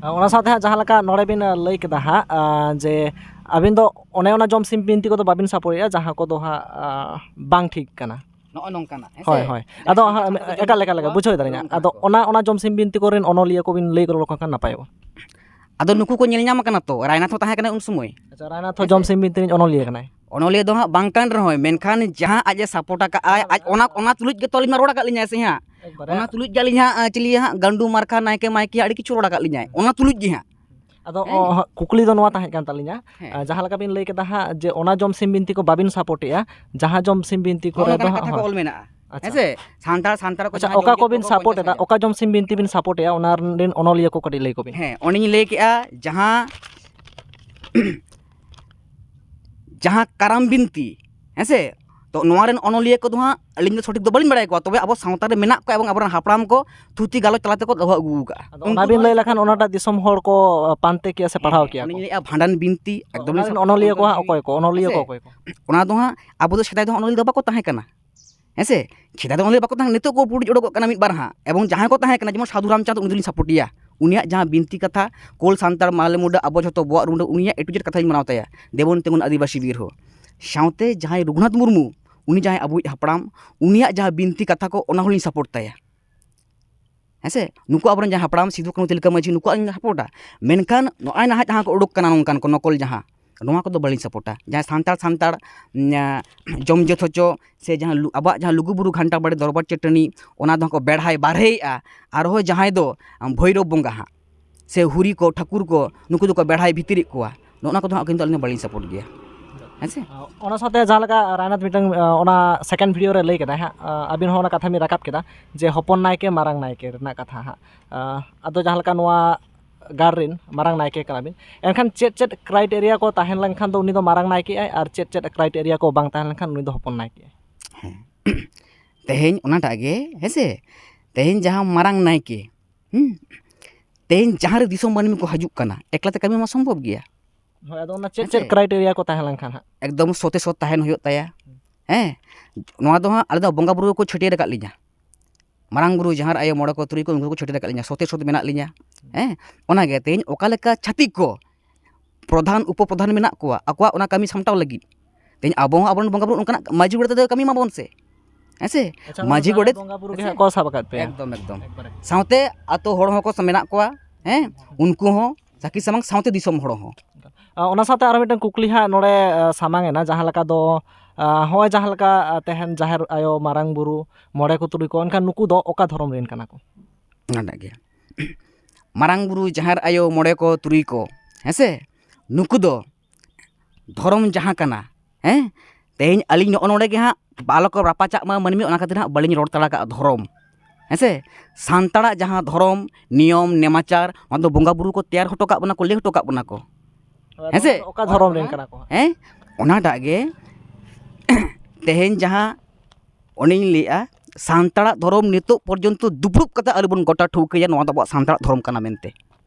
ᱚᱱᱟ ᱥᱟᱶᱛᱮ ᱦᱟᱸᱜ ᱡᱟᱦᱟᱸ ᱞᱮᱠᱟ ᱱᱚᱰᱮ ᱵᱤᱱ ᱞᱟᱹᱭ ᱠᱮᱫᱟ ᱦᱟᱸᱜ, ᱟᱸ, ᱡᱮ ᱟᱹᱵᱤᱱ ᱫᱚ ᱚᱱᱮ ᱚᱱᱟ ᱡᱚᱢ ᱥᱤᱢ ᱵᱤᱱᱛᱤ ᱠᱚᱫᱚ ᱵᱟᱵᱤᱱ ᱥᱟᱯᱳᱨᱴᱮᱜᱼᱟ, ᱡᱟᱦᱟᱸ ᱠᱚᱫᱚ ᱦᱟᱸᱜ, ᱟᱸ, ᱵᱟᱝ ᱴᱷᱤᱠ ᱠᱟᱱᱟ᱾ ᱱᱚᱜᱼᱚ ᱱᱚᱝᱠᱟᱱᱟᱜ, ᱦᱮᱸ ᱦᱳᱭ, ᱥᱮ? ᱦᱳᱭ᱾ ᱡᱟᱦᱟᱸ ᱟᱫᱚ ᱠᱚ ᱦᱟᱸᱜ ᱥᱟᱯᱳᱨᱴ ᱮᱠᱟᱞ, ᱮᱠᱟᱞ, ᱮᱠᱟᱞ, ᱡᱚᱢ ᱵᱩᱡᱷᱟᱹᱣ ᱫᱟᱲᱮᱭᱟᱜᱼᱟ᱾ ᱱᱚᱝᱠᱟᱱᱟᱜ ᱟᱫᱚ ᱠᱚ᱾ ᱚᱱᱟ, ᱚᱱᱟ ᱡᱚᱢ ᱥᱤᱢ ᱵᱤᱱᱛᱤ ᱠᱚᱨᱮᱱ ᱚᱱᱚᱞᱤᱭᱟᱹ ᱠᱚᱵᱤᱱ ᱞᱟᱹᱭ ᱜᱚᱫ ᱞᱮᱠᱚ ᱠᱷᱟᱱ ᱱᱟᱯᱟᱭᱚᱜᱼᱟ᱾ ᱟᱫᱚ ᱱᱩᱠᱩ ᱠᱚ ᱧᱮᱞ ᱧᱟᱢ ᱟᱠᱟᱱᱟ ᱛᱚ, ᱨᱟᱭᱱᱟᱛᱷ ᱦᱚᱸ ᱛᱟᱦᱮᱸ ᱠᱟᱱᱟᱭ ᱩᱱ ᱥᱚᱢᱚᱭ᱾ ᱟᱪᱪᱷᱟ, ᱨᱟᱭᱱᱟᱛᱷ ᱦᱚᱸ ᱦᱮᱸ ᱡᱚᱢ ᱥᱮ? ᱥᱤᱢ ᱵᱤᱱᱛᱤ ᱨᱤᱱᱤᱡ ᱚᱱᱚᱞᱤᱭᱟᱹ ᱠᱟᱱᱟᱭ᱾ ᱚᱱᱚᱞᱤᱭᱟᱹ ᱫᱚ ᱦᱟᱸᱜ ᱵᱟᱝ ᱠᱟᱱ ᱨᱮᱦᱚᱸᱭ, ᱢᱮᱱᱠᱷᱟᱱ ᱡᱟᱦᱟᱸ ᱟᱡ ᱮ ᱥᱟᱯᱳᱨᱴ ᱟᱠᱟᱫ ᱟᱭ, ᱟᱡ ᱚᱱᱟ, ᱚᱱᱟ ᱛᱩᱞᱩᱡ ᱜᱮᱛᱚ ᱟᱹᱞᱤᱧ ᱢᱟ ᱨᱚᱲ ᱟᱠᱟᱫ ᱞᱤᱧᱟᱭ ᱥᱮ ᱦᱟᱸᱜ᱾ ᱮᱠᱵᱟᱨᱮ᱾ ᱚᱱᱟ ᱛᱩᱞᱩᱡ ᱜᱮ ᱟᱹᱞᱤᱧ ᱦᱟᱸᱜ, ᱪᱤᱞᱤ ᱦᱟᱸᱜ, ᱜᱟᱱᱰᱩ ᱢᱟᱨᱠᱷᱟ, ᱱᱟᱭᱠᱮ ᱢᱟᱭᱠᱮ ᱟᱹᱰᱤ ᱠᱤᱪᱷᱩ ᱨᱚᱲ ᱟᱠᱟᱫ ᱞᱤᱧᱟᱭ, ᱚᱱᱟ ᱛᱩᱞᱩᱡ ᱜᱮ ᱦᱟᱸᱜ᱾ ᱟᱫᱚ, ᱦᱮᱸ᱾ ᱚ, ᱦᱟᱸᱜ, ᱠᱩᱠᱞᱤ ᱫᱚ ᱱᱚᱣᱟ ᱛᱟᱦᱮᱸ ᱠᱟᱱ ᱛᱟᱹᱞᱤᱧᱟ, ᱦᱮᱸ᱾ ᱟᱸ, ᱡᱟᱦᱟᱸ ᱞᱮᱠᱟ ᱵᱤᱱ ᱞᱟᱹᱭ ᱠᱮᱫᱟ ᱦᱟᱸᱜ, ᱡᱮ ᱚᱱᱟ ᱡᱚᱢ ᱥᱤᱢ ᱵᱤᱱᱛᱤ ᱠᱚ ᱵᱟᱵᱤᱱ ᱥᱟᱯᱳᱨᱴᱮᱜᱼᱟ, ᱡᱟᱦᱟᱸ ᱡᱚᱢ ᱥᱤᱢ ᱵᱤᱱᱛᱤ ᱠᱚᱨᱮ ᱱᱚᱜᱼᱚ ᱫᱚ ᱱᱚᱝᱠᱟᱱᱟᱜ ᱦᱟᱸᱜ, ᱠᱟᱛᱷᱟ ᱠᱚ ᱦᱳᱭ᱾ ᱚᱞ ᱢᱮᱱᱟᱜᱼᱟ᱾ ᱟᱪᱪᱷᱟ᱾ ᱦᱮᱸ ᱥᱮ? ᱥᱟᱱᱛᱟᱲ, ᱥᱟᱱᱛᱟᱲ ᱠᱚ ᱟᱪᱪᱷᱟ, ᱡᱟᱦᱟᱸ ᱚᱠᱟ ᱡᱚᱢ ᱠᱚᱵᱤᱱ ᱠᱚ ᱥᱟᱯᱳᱨᱴ ᱮᱫᱟ? ᱦᱮᱸ᱾ ᱚᱠᱟ ᱡᱚᱢ ᱥᱤᱢ ᱵᱤᱱᱛᱤ ᱵᱤᱱ ᱥᱟᱯᱳᱨᱴᱮᱜᱼᱟ? ᱚᱱᱟ ᱨᱮᱱ ᱚᱱᱚᱞᱤᱭᱟᱹ ᱠᱚ ᱠᱟᱹᱴᱤᱡ ᱞᱟᱹᱭ ᱠᱚᱵᱤᱱ᱾ ᱦᱮᱸ, ᱚᱱᱮᱧ ᱞᱟᱹᱭ ᱠᱮᱜᱼᱟ, ᱡᱟᱦᱟᱸ, ᱡᱟᱦᱟᱸ ᱠᱟᱨᱟᱢ ᱵᱤᱱᱛᱤ, ᱦᱮᱸ ᱥᱮ? ᱛᱚ, ᱱᱚᱣᱟ ᱨᱮᱱ ᱚᱱᱚᱞᱤᱭᱟᱹ ᱠᱚᱫᱚ ᱦᱟᱸᱜ ᱟᱹᱞᱤᱧ ᱫᱚ ᱥᱚᱴᱷᱤᱠ ᱫᱚ ᱵᱟᱹᱞᱤᱧ ᱵᱟᱲᱟᱭ ᱠᱚᱣᱟ, ᱛᱚᱵᱮ ᱟᱵᱚ ᱥᱟᱶᱛᱟ ᱨᱮ ᱢᱮᱱᱟᱜ ᱠᱚᱣᱟ ᱮᱵᱚᱝ ᱟᱵᱚᱨᱮᱱ ᱦᱟᱯᱲᱟᱢ ᱠᱚ ᱛᱷᱩᱛᱤ ᱜᱟᱞᱚᱪ ᱛᱟᱞᱟ ᱛᱮᱠᱚ ᱫᱚᱦᱚ ᱟᱹᱜᱩ ᱟᱠᱟᱫᱼᱟ᱾ ᱟᱫᱚ ᱩᱱᱠᱩ ᱚᱱᱟ ᱵᱤᱱ ᱫᱚ ᱞᱟᱹᱭ ᱞᱮᱠᱷᱟᱱ ᱚᱱᱟᱴᱟᱜ ᱫᱤᱥᱚᱢ ᱦᱚᱲ ᱠᱚ, ᱟ, ᱯᱟᱱᱛᱮ ᱠᱮᱭᱟ ᱥᱮ ᱦᱮᱸ, ᱯᱟᱲᱦᱟᱣ ᱦᱮᱸ, ᱠᱮᱭᱟ ᱚᱱᱮᱧ ᱠᱚ᱾ ᱞᱟᱹᱭᱮᱫᱼᱟ, ᱵᱷᱟᱸᱰᱟᱱ ᱵᱤᱱᱛᱤ, ᱛᱚ, ᱮᱠᱫᱚᱢ ᱚᱱᱟ ᱨᱮᱱ ᱥᱚᱴᱷᱤᱠ ᱚᱱᱚᱞᱤᱭᱟᱹ ᱠᱚ ᱦᱟᱸᱜ ᱦᱮᱸ ᱚᱠᱚᱭ ᱠᱚ? ᱚᱱᱚᱞᱤᱭᱟᱹ ᱥᱮ? ᱠᱚ ᱚᱠᱚᱭ ᱠᱚ? ᱚᱱᱟ ᱫᱚ ᱦᱟᱸᱜ ᱟᱵᱚ ᱫᱚ ᱥᱮᱫᱟᱭ ᱫᱚ ᱚᱱᱚᱞᱤᱭᱟᱹ ᱫᱚ ᱵᱟᱠᱚ ᱛᱟᱦᱮᱸ ᱠᱟᱱᱟ᱾ ᱦᱮᱸ ᱥᱮ? ᱥᱮᱫᱟᱭ ᱫᱚ ᱚᱱᱚᱞᱤᱭᱟᱹ ᱵᱟᱠᱚ ᱛᱟᱦᱮᱸ ᱠᱟᱱᱟ, ᱱᱤᱛᱚᱜ ᱠᱚ ᱯᱩᱰᱩᱡ ᱚᱰᱚᱠᱚᱜ ᱠᱟᱱᱟ ᱢᱤᱫ ᱵᱟᱨ ᱦᱟᱸᱜ᱾ ᱮᱵᱚᱝ ᱡᱟᱦᱟᱸᱭ ᱠᱚ ᱛᱟᱦᱮᱸ ᱠᱟᱱᱟ, ᱡᱮᱢᱚᱱ ᱥᱟᱹᱫᱷᱩ ᱨᱟᱢᱪᱟᱸᱫᱽ, ᱩᱱᱤ ᱫᱚᱞᱤᱧ ᱥᱟᱯᱳᱨᱴᱮᱭᱟ᱾ ᱩᱱᱤᱭᱟᱜ ᱡᱟᱦᱟᱸ ᱵᱤᱱᱛᱤ ᱠᱟᱛᱷᱟ, ᱠᱳᱞ ᱥᱟᱱᱛᱟᱲ, ᱢᱟᱞᱮ ᱢᱩᱰᱟᱹ, ᱟᱵᱚ ᱡᱷᱚᱛᱚ ᱵᱚᱣᱟᱜ ᱨᱩᱸᱰᱟᱹ, ᱩᱱᱤᱭᱟᱜ A to Z ᱠᱟᱛᱷᱟ ᱞᱤᱧ ᱢᱟᱱᱟᱣ ᱛᱟᱭᱟ᱾ ᱫᱮᱵᱚᱱ ᱛᱤᱸᱜᱩᱱ ᱟᱹᱫᱤᱵᱟᱹᱥᱤ ᱵᱤᱨ ᱦᱚᱸ᱾ ᱥᱟᱶᱛᱮ ᱡᱟᱦᱟᱸᱭ ᱨᱚᱜᱷᱩᱱᱟᱛᱷ ᱢᱩᱨᱢᱩ, ᱩᱱᱤ ᱡᱟᱦᱟᱸᱭ ᱟᱵᱚᱭᱤᱡ ᱦᱟᱯᱲᱟᱢ, ᱩᱱᱤᱭᱟᱜ ᱡᱟᱦᱟᱸ ᱵᱤᱱᱛᱤ ᱠᱟᱛᱷᱟ ᱠᱚ, ᱚᱱᱟ ᱦᱚᱸᱞᱤᱧ ᱥᱟᱯᱳᱨᱴ ᱛᱟᱭᱟ᱾ ᱦᱮᱸ ᱥᱮ? ᱱᱩᱠᱩ ᱟᱵᱚᱨᱮᱱ ᱡᱟᱦᱟᱸᱭ ᱦᱟᱯᱲᱟᱢ, ᱥᱤᱫᱩ, ᱠᱟᱹᱱᱦᱩ, ᱛᱤᱞᱠᱟᱹ ᱢᱟᱹᱡᱷᱤ, ᱱᱩᱠᱩᱣᱟᱜ ᱞᱤᱧ ᱥᱟᱯᱳᱨᱴᱟ᱾ ᱢᱮᱱᱠᱷᱟᱱ ᱱᱚᱜᱼᱚᱭ ᱱᱟᱦᱟᱜ ᱡᱟᱦᱟᱸ ᱠᱚ ᱩᱰᱩᱠ ᱠᱟᱱᱟ ᱱᱚᱝᱠᱟᱱ ᱠᱚ ᱱᱚᱠᱚᱞ ᱡᱟᱦᱟᱸ, ᱱᱚᱣᱟ ᱠᱚᱫᱚ ᱵᱟᱹᱞᱤᱧ ᱥᱟᱯᱳᱨᱴᱟ᱾ ᱡᱟᱦᱟᱸᱭ ᱥᱟᱱᱛᱟᱲ, ᱥᱟᱱᱛᱟᱲ, ᱩᱸ, ᱡᱚᱢ ᱡᱚᱛ ᱦᱚᱪᱚ ᱥᱮ ᱡᱟᱦᱟᱸ ᱞᱩ-, ᱟᱵᱚᱣᱟᱜ ᱡᱟᱦᱟᱸ ᱞᱩᱜᱩᱵᱩᱨᱩ ᱜᱷᱟᱱᱴᱟ ᱵᱟᱲᱮ ᱫᱚᱨᱵᱟᱨ ᱪᱟᱹᱴᱟᱹᱱᱤ, ᱚᱱᱟ ᱫᱚ ᱠᱚ ᱵᱮᱲᱦᱟᱭ ᱵᱟᱨᱦᱮᱭᱮᱜᱼᱟ᱾ ᱟᱨᱦᱚᱸ ᱡᱟᱦᱟᱸᱭ ᱫᱚ ᱵᱷᱳᱭᱨᱳᱵ ᱵᱚᱸᱜᱟ ᱦᱟᱸᱜ, ᱥᱮ ᱦᱩᱨᱤ ᱠᱚ, ᱴᱷᱟᱹᱠᱩᱨ ᱠᱚ, ᱱᱩᱠᱩ ᱫᱚᱠᱚ ᱵᱮᱲᱦᱟᱭ ᱵᱷᱤᱛᱤᱨᱮᱫ ᱠᱚᱣᱟ᱾ ᱱᱚᱜᱼᱚ ᱱᱚᱣᱟ ᱠᱚᱫᱚ ᱦᱟᱸᱜ ᱠᱤᱱᱛᱩ ᱟᱹᱞᱤᱧ ᱫᱚ ᱵᱟᱹᱞᱤᱧ ᱥᱟᱯᱳᱨᱴ ᱜᱮᱭᱟ᱾ ᱦᱮᱸ ᱥᱮ? ᱚᱱᱟ ᱥᱟᱶᱛᱮ ᱡᱟᱦᱟᱸ ᱞᱮᱠᱟ ᱨᱟᱭᱱᱟᱛᱷ ᱢᱤᱫᱴᱟᱝ, ᱟᱸ, ᱚᱱᱟ second video ᱨᱮ ᱞᱟᱹᱭ ᱠᱮᱫᱟᱭ ᱦᱟᱸᱜ, ᱟᱸ, ᱟᱹᱵᱤᱱ ᱦᱚᱸ ᱚᱱᱟ ᱠᱟᱛᱷᱟ ᱵᱤᱱ ᱨᱟᱠᱟᱵ ᱠᱮᱫᱟ ᱡᱮ ᱦᱚᱯᱚᱱ ᱱᱟᱭᱠᱮ, ᱢᱟᱨᱟᱝ ᱱᱟᱭᱠᱮ ᱨᱮᱱᱟᱜ ᱠᱟᱛᱷᱟ ᱦᱟᱸᱜ᱾ ᱟᱸ, ᱟᱫᱚ ᱡᱟᱦᱟᱸ ᱞᱮᱠᱟ ᱱᱚᱣᱟ ᱜᱟᱲ ᱨᱮᱱ ᱢᱟᱨᱟᱝ ᱱᱟᱭᱠᱮ ᱠᱟᱱᱟ ᱵᱤᱱ, ᱮᱱᱠᱷᱟᱱ ᱪᱮᱫ ᱪᱮᱫ criteria ᱠᱚ ᱛᱟᱦᱮᱸ ᱞᱮᱱᱠᱷᱟᱱ ᱫᱚ ᱩᱱᱤ ᱫᱚ ᱢᱟᱨᱟᱝ ᱱᱟᱭᱠᱮᱜᱼᱟᱭ ᱟᱨ ᱪᱮᱫ ᱪᱮᱫ criteria ᱠᱚ ᱵᱟᱝ ᱛᱟᱦᱮᱸ ᱞᱮᱱᱠᱷᱟᱱ ᱩᱱᱤ ᱫᱚ ᱦᱚᱯᱚᱱ ᱱᱟᱭᱠᱮᱜᱼᱟᱭ? ᱦᱮᱸ᱾ ᱛᱮᱦᱮᱧ ᱚᱱᱟᱴᱟᱜ ᱜᱮ, ᱦᱮᱸ ᱥᱮ? ᱛᱮᱦᱮᱧ ᱡᱟᱦᱟᱸ ᱢᱟᱨᱟᱝ ᱱᱟᱭᱠᱮ, ᱦᱩᱸ? ᱛᱮᱦᱮᱧ ᱡᱟᱦᱟᱸ ᱨᱮ ᱫᱤᱥᱚᱢ ᱢᱟᱹᱱᱢᱤ ᱠᱚ ᱦᱤᱡᱩᱜ ᱠᱟᱱᱟ, ᱮᱠᱞᱟ ᱛᱮ ᱠᱟᱹᱢᱤ ᱢᱟ ᱥᱚᱢᱵᱷᱚᱵ ᱜᱮᱭᱟ᱾ ᱦᱳᱭ, ᱟᱫᱚ ᱚᱱᱟ ᱪᱮᱫ ᱦᱮᱸ ᱪᱮᱫ ᱥᱮ? Criteria ᱠᱚ ᱛᱟᱦᱮᱸ ᱞᱮᱱᱠᱷᱟᱱ ᱦᱟᱸᱜ? ᱮᱠᱫᱚᱢ ᱥᱚᱛᱮ ᱥᱚᱛ ᱛᱟᱦᱮᱱ ᱦᱩᱭᱩᱜ ᱛᱟᱭᱟ᱾ ᱦᱮᱸ, ᱱᱚᱣᱟ ᱫᱚ ᱦᱟᱸᱜ ᱟᱞᱮ ᱫᱚ ᱵᱚᱸᱜᱟ ᱵᱩᱨᱩ ᱠᱚ ᱪᱷᱟᱹᱴᱭᱟᱹᱨ ᱟᱠᱟᱫ ᱞᱤᱧᱟ᱾ ᱢᱟᱨᱟᱝ ᱵᱩᱨᱩ, ᱡᱟᱦᱮᱨ ᱟᱭᱳ, ᱢᱚᱬᱮ ᱠᱚ, ᱛᱩᱨᱩᱭ ᱠᱚ, ᱩᱱᱠᱩ ᱠᱚ ᱪᱷᱟᱹᱴᱭᱟᱹᱨ ᱟᱠᱟᱫ ᱞᱤᱧᱟ, ᱥᱚᱛᱮ ᱥᱚᱛ ᱢᱮᱱᱟᱜ ᱞᱤᱧᱟ᱾ ᱦᱮᱸ, ᱚᱱᱟᱜᱮ ᱛᱮᱦᱮᱧ ᱚᱠᱟ ᱞᱮᱠᱟ ᱪᱷᱟᱹᱛᱤᱠ ᱠᱚ ᱯᱨᱚᱫᱷᱟᱱ ᱩᱯᱚᱯᱨᱚᱫᱷᱟᱱ ᱢᱮᱱᱟᱜ ᱠᱚᱣᱟ ᱟᱠᱚᱣᱟᱜ ᱚᱱᱟ ᱠᱟᱹᱢᱤ ᱥᱟᱢᱴᱟᱣ ᱞᱟᱹᱜᱤᱫ, ᱛᱮᱦᱮᱧ ᱟᱵᱚ ᱦᱚᱸ ᱟᱵᱚᱨᱮᱱ ᱵᱚᱸᱜᱟ ᱵᱩᱨᱩ ᱚᱱᱠᱟᱱᱟᱜ ᱢᱟᱹᱡᱷᱤ ᱜᱚᱰᱮᱛ ᱫᱚ ᱠᱟᱹᱢᱤ ᱢᱟᱵᱚᱱ ᱥᱮ, ᱦᱮᱸ ᱥᱮ? ᱟᱪᱪᱷᱟ, ᱢᱟᱹᱡᱷᱤ ᱚᱱᱟ ᱜᱚᱰᱮᱛ ᱵᱚᱸᱜᱟ ᱵᱩᱨᱩ ᱜᱮ ᱦᱮᱸ ᱦᱟᱸᱜ ᱥᱮ? ᱠᱚ ᱥᱟᱵ ᱟᱠᱟᱫ ᱯᱮᱭᱟ᱾ ᱮᱠᱫᱚᱢ, ᱮᱠᱫᱚᱢ᱾ ᱮᱠᱵᱟᱨᱮ᱾ ᱥᱟᱶᱛᱮ ᱟᱛᱳ ᱦᱚᱲ ᱦᱚᱸᱠᱚ ᱢᱮᱱᱟᱜ ᱠᱚᱣᱟ, ᱦᱮᱸ, ᱩᱱᱠᱩ ᱦᱚᱸ ᱥᱟᱹᱠᱷᱤ ᱥᱟᱢᱟᱝ ᱥᱟᱶᱛᱮ ᱫᱤᱥᱚᱢ ᱦᱚᱲ ᱦᱚᱸ᱾ ᱟᱨ ᱚᱱᱟ ᱥᱟᱶᱛᱮ ᱟᱨᱚ ᱢᱤᱫᱴᱟᱝ ᱠᱩᱠᱞᱤ ᱦᱟᱸᱜ ᱱᱚᱰᱮ, ᱟ, ᱥᱟᱢᱟᱝ ᱮᱱᱟ, ᱡᱟᱦᱟᱸ ᱞᱮᱠᱟ ᱫᱚ, ᱟ, ᱦᱚᱸᱜᱼᱚᱭ ᱡᱟᱦᱟᱸ ᱞᱮᱠᱟ, ᱟ, ᱛᱮᱦᱮᱧ ᱡᱟᱦᱮᱨ ᱟᱭᱳ, ᱢᱟᱨᱟᱝ ᱵᱩᱨᱩ, ᱢᱚᱬᱮ ᱠᱚ ᱛᱩᱨᱩᱭ ᱠᱚ, ᱮᱱᱠᱷᱟᱱ ᱱᱩᱠᱩ ᱫᱚ ᱚᱠᱟ ᱫᱷᱚᱨᱚᱢ ᱨᱮᱱ ᱠᱟᱱᱟ ᱠᱚ? ᱚᱱᱟᱴᱟᱜ ᱜᱮ᱾ ᱢᱟᱨᱟᱝ ᱵᱩᱨᱩ, ᱡᱟᱦᱮᱨ ᱟᱭᱳ, ᱢᱚᱬᱮ ᱠᱚ ᱛᱩᱨᱩᱭ ᱠᱚ, ᱦᱮᱸ ᱥᱮ? ᱱᱩᱠᱩ ᱫᱚ ᱫᱷᱚᱨᱚᱢ ᱡᱟᱦᱟᱸ ᱠᱟᱱᱟ, ᱦᱮᱸ, ᱛᱮᱦᱮᱧ ᱟᱹᱞᱤᱧ ᱱᱚᱜᱼᱚ ᱱᱚᱰᱮ ᱜᱮ ᱦᱟᱸᱜ ᱟᱞᱚ ᱠᱚ ᱨᱟᱯᱟᱪᱟᱜ ᱢᱟ ᱢᱟᱹᱱᱢᱤ, ᱚᱱᱟ ᱠᱷᱟᱹᱛᱤᱨ ᱦᱟᱸᱜ ᱵᱟᱹᱞᱤᱧ ᱨᱚᱲ ᱛᱟᱲᱟ ᱠᱟᱜᱼᱟ ᱫᱷᱚᱨᱚᱢ, ᱦᱮᱸ ᱥᱮ? ᱥᱟᱱᱛᱟᱲᱟᱜ ᱡᱟᱦᱟᱸ ᱫᱷᱚᱨᱚᱢ, ᱱᱤᱭᱚᱢ, ᱱᱮᱢᱟᱪᱟᱨ, ᱚᱱᱟ ᱫᱚ ᱵᱚᱸᱜᱟ ᱵᱩᱨᱩ ᱠᱚ ᱛᱮᱭᱟᱨ ᱦᱚᱴᱚ ᱠᱟᱜ ᱵᱚᱱᱟ ᱠᱚ, ᱞᱟᱹᱭ ᱦᱚᱴᱚ ᱠᱟᱜ ᱵᱚᱱᱟ ᱠᱚ, ᱦᱮᱸ ᱥᱮ? ᱚᱠᱟ ᱫᱷᱚᱨᱚᱢ ᱨᱮᱱ ᱠᱟᱱᱟ ᱠᱚ ᱦᱟᱸᱜ? ᱦᱮᱸ, ᱚᱱᱟᱴᱟᱜ ᱜᱮ᱾ ᱛᱮᱦᱮᱧ ᱡᱟᱦᱟᱸ ᱚᱱᱮᱧ ᱞᱟᱹᱭᱮᱜᱼᱟ, ᱥᱟᱱᱛᱟᱲᱟᱜ ᱫᱷᱚᱨᱚᱢ ᱱᱤᱛᱚᱜ ᱯᱚᱨᱡᱚᱱᱛᱚ ᱫᱩᱯᱲᱩᱵ ᱠᱟᱛᱮ ᱟᱞᱚ ᱵᱚᱱ ᱜᱚᱴᱟ ᱴᱷᱟᱹᱣᱠᱟᱹᱭᱟ ᱱᱚᱣᱟ ᱫᱚ ᱟᱵᱚᱣᱟᱜ ᱥᱟᱱᱛᱟᱲᱟᱜ ᱫᱷᱚᱨᱚᱢ ᱠᱟᱱᱟ ᱢᱮᱱᱛᱮ᱾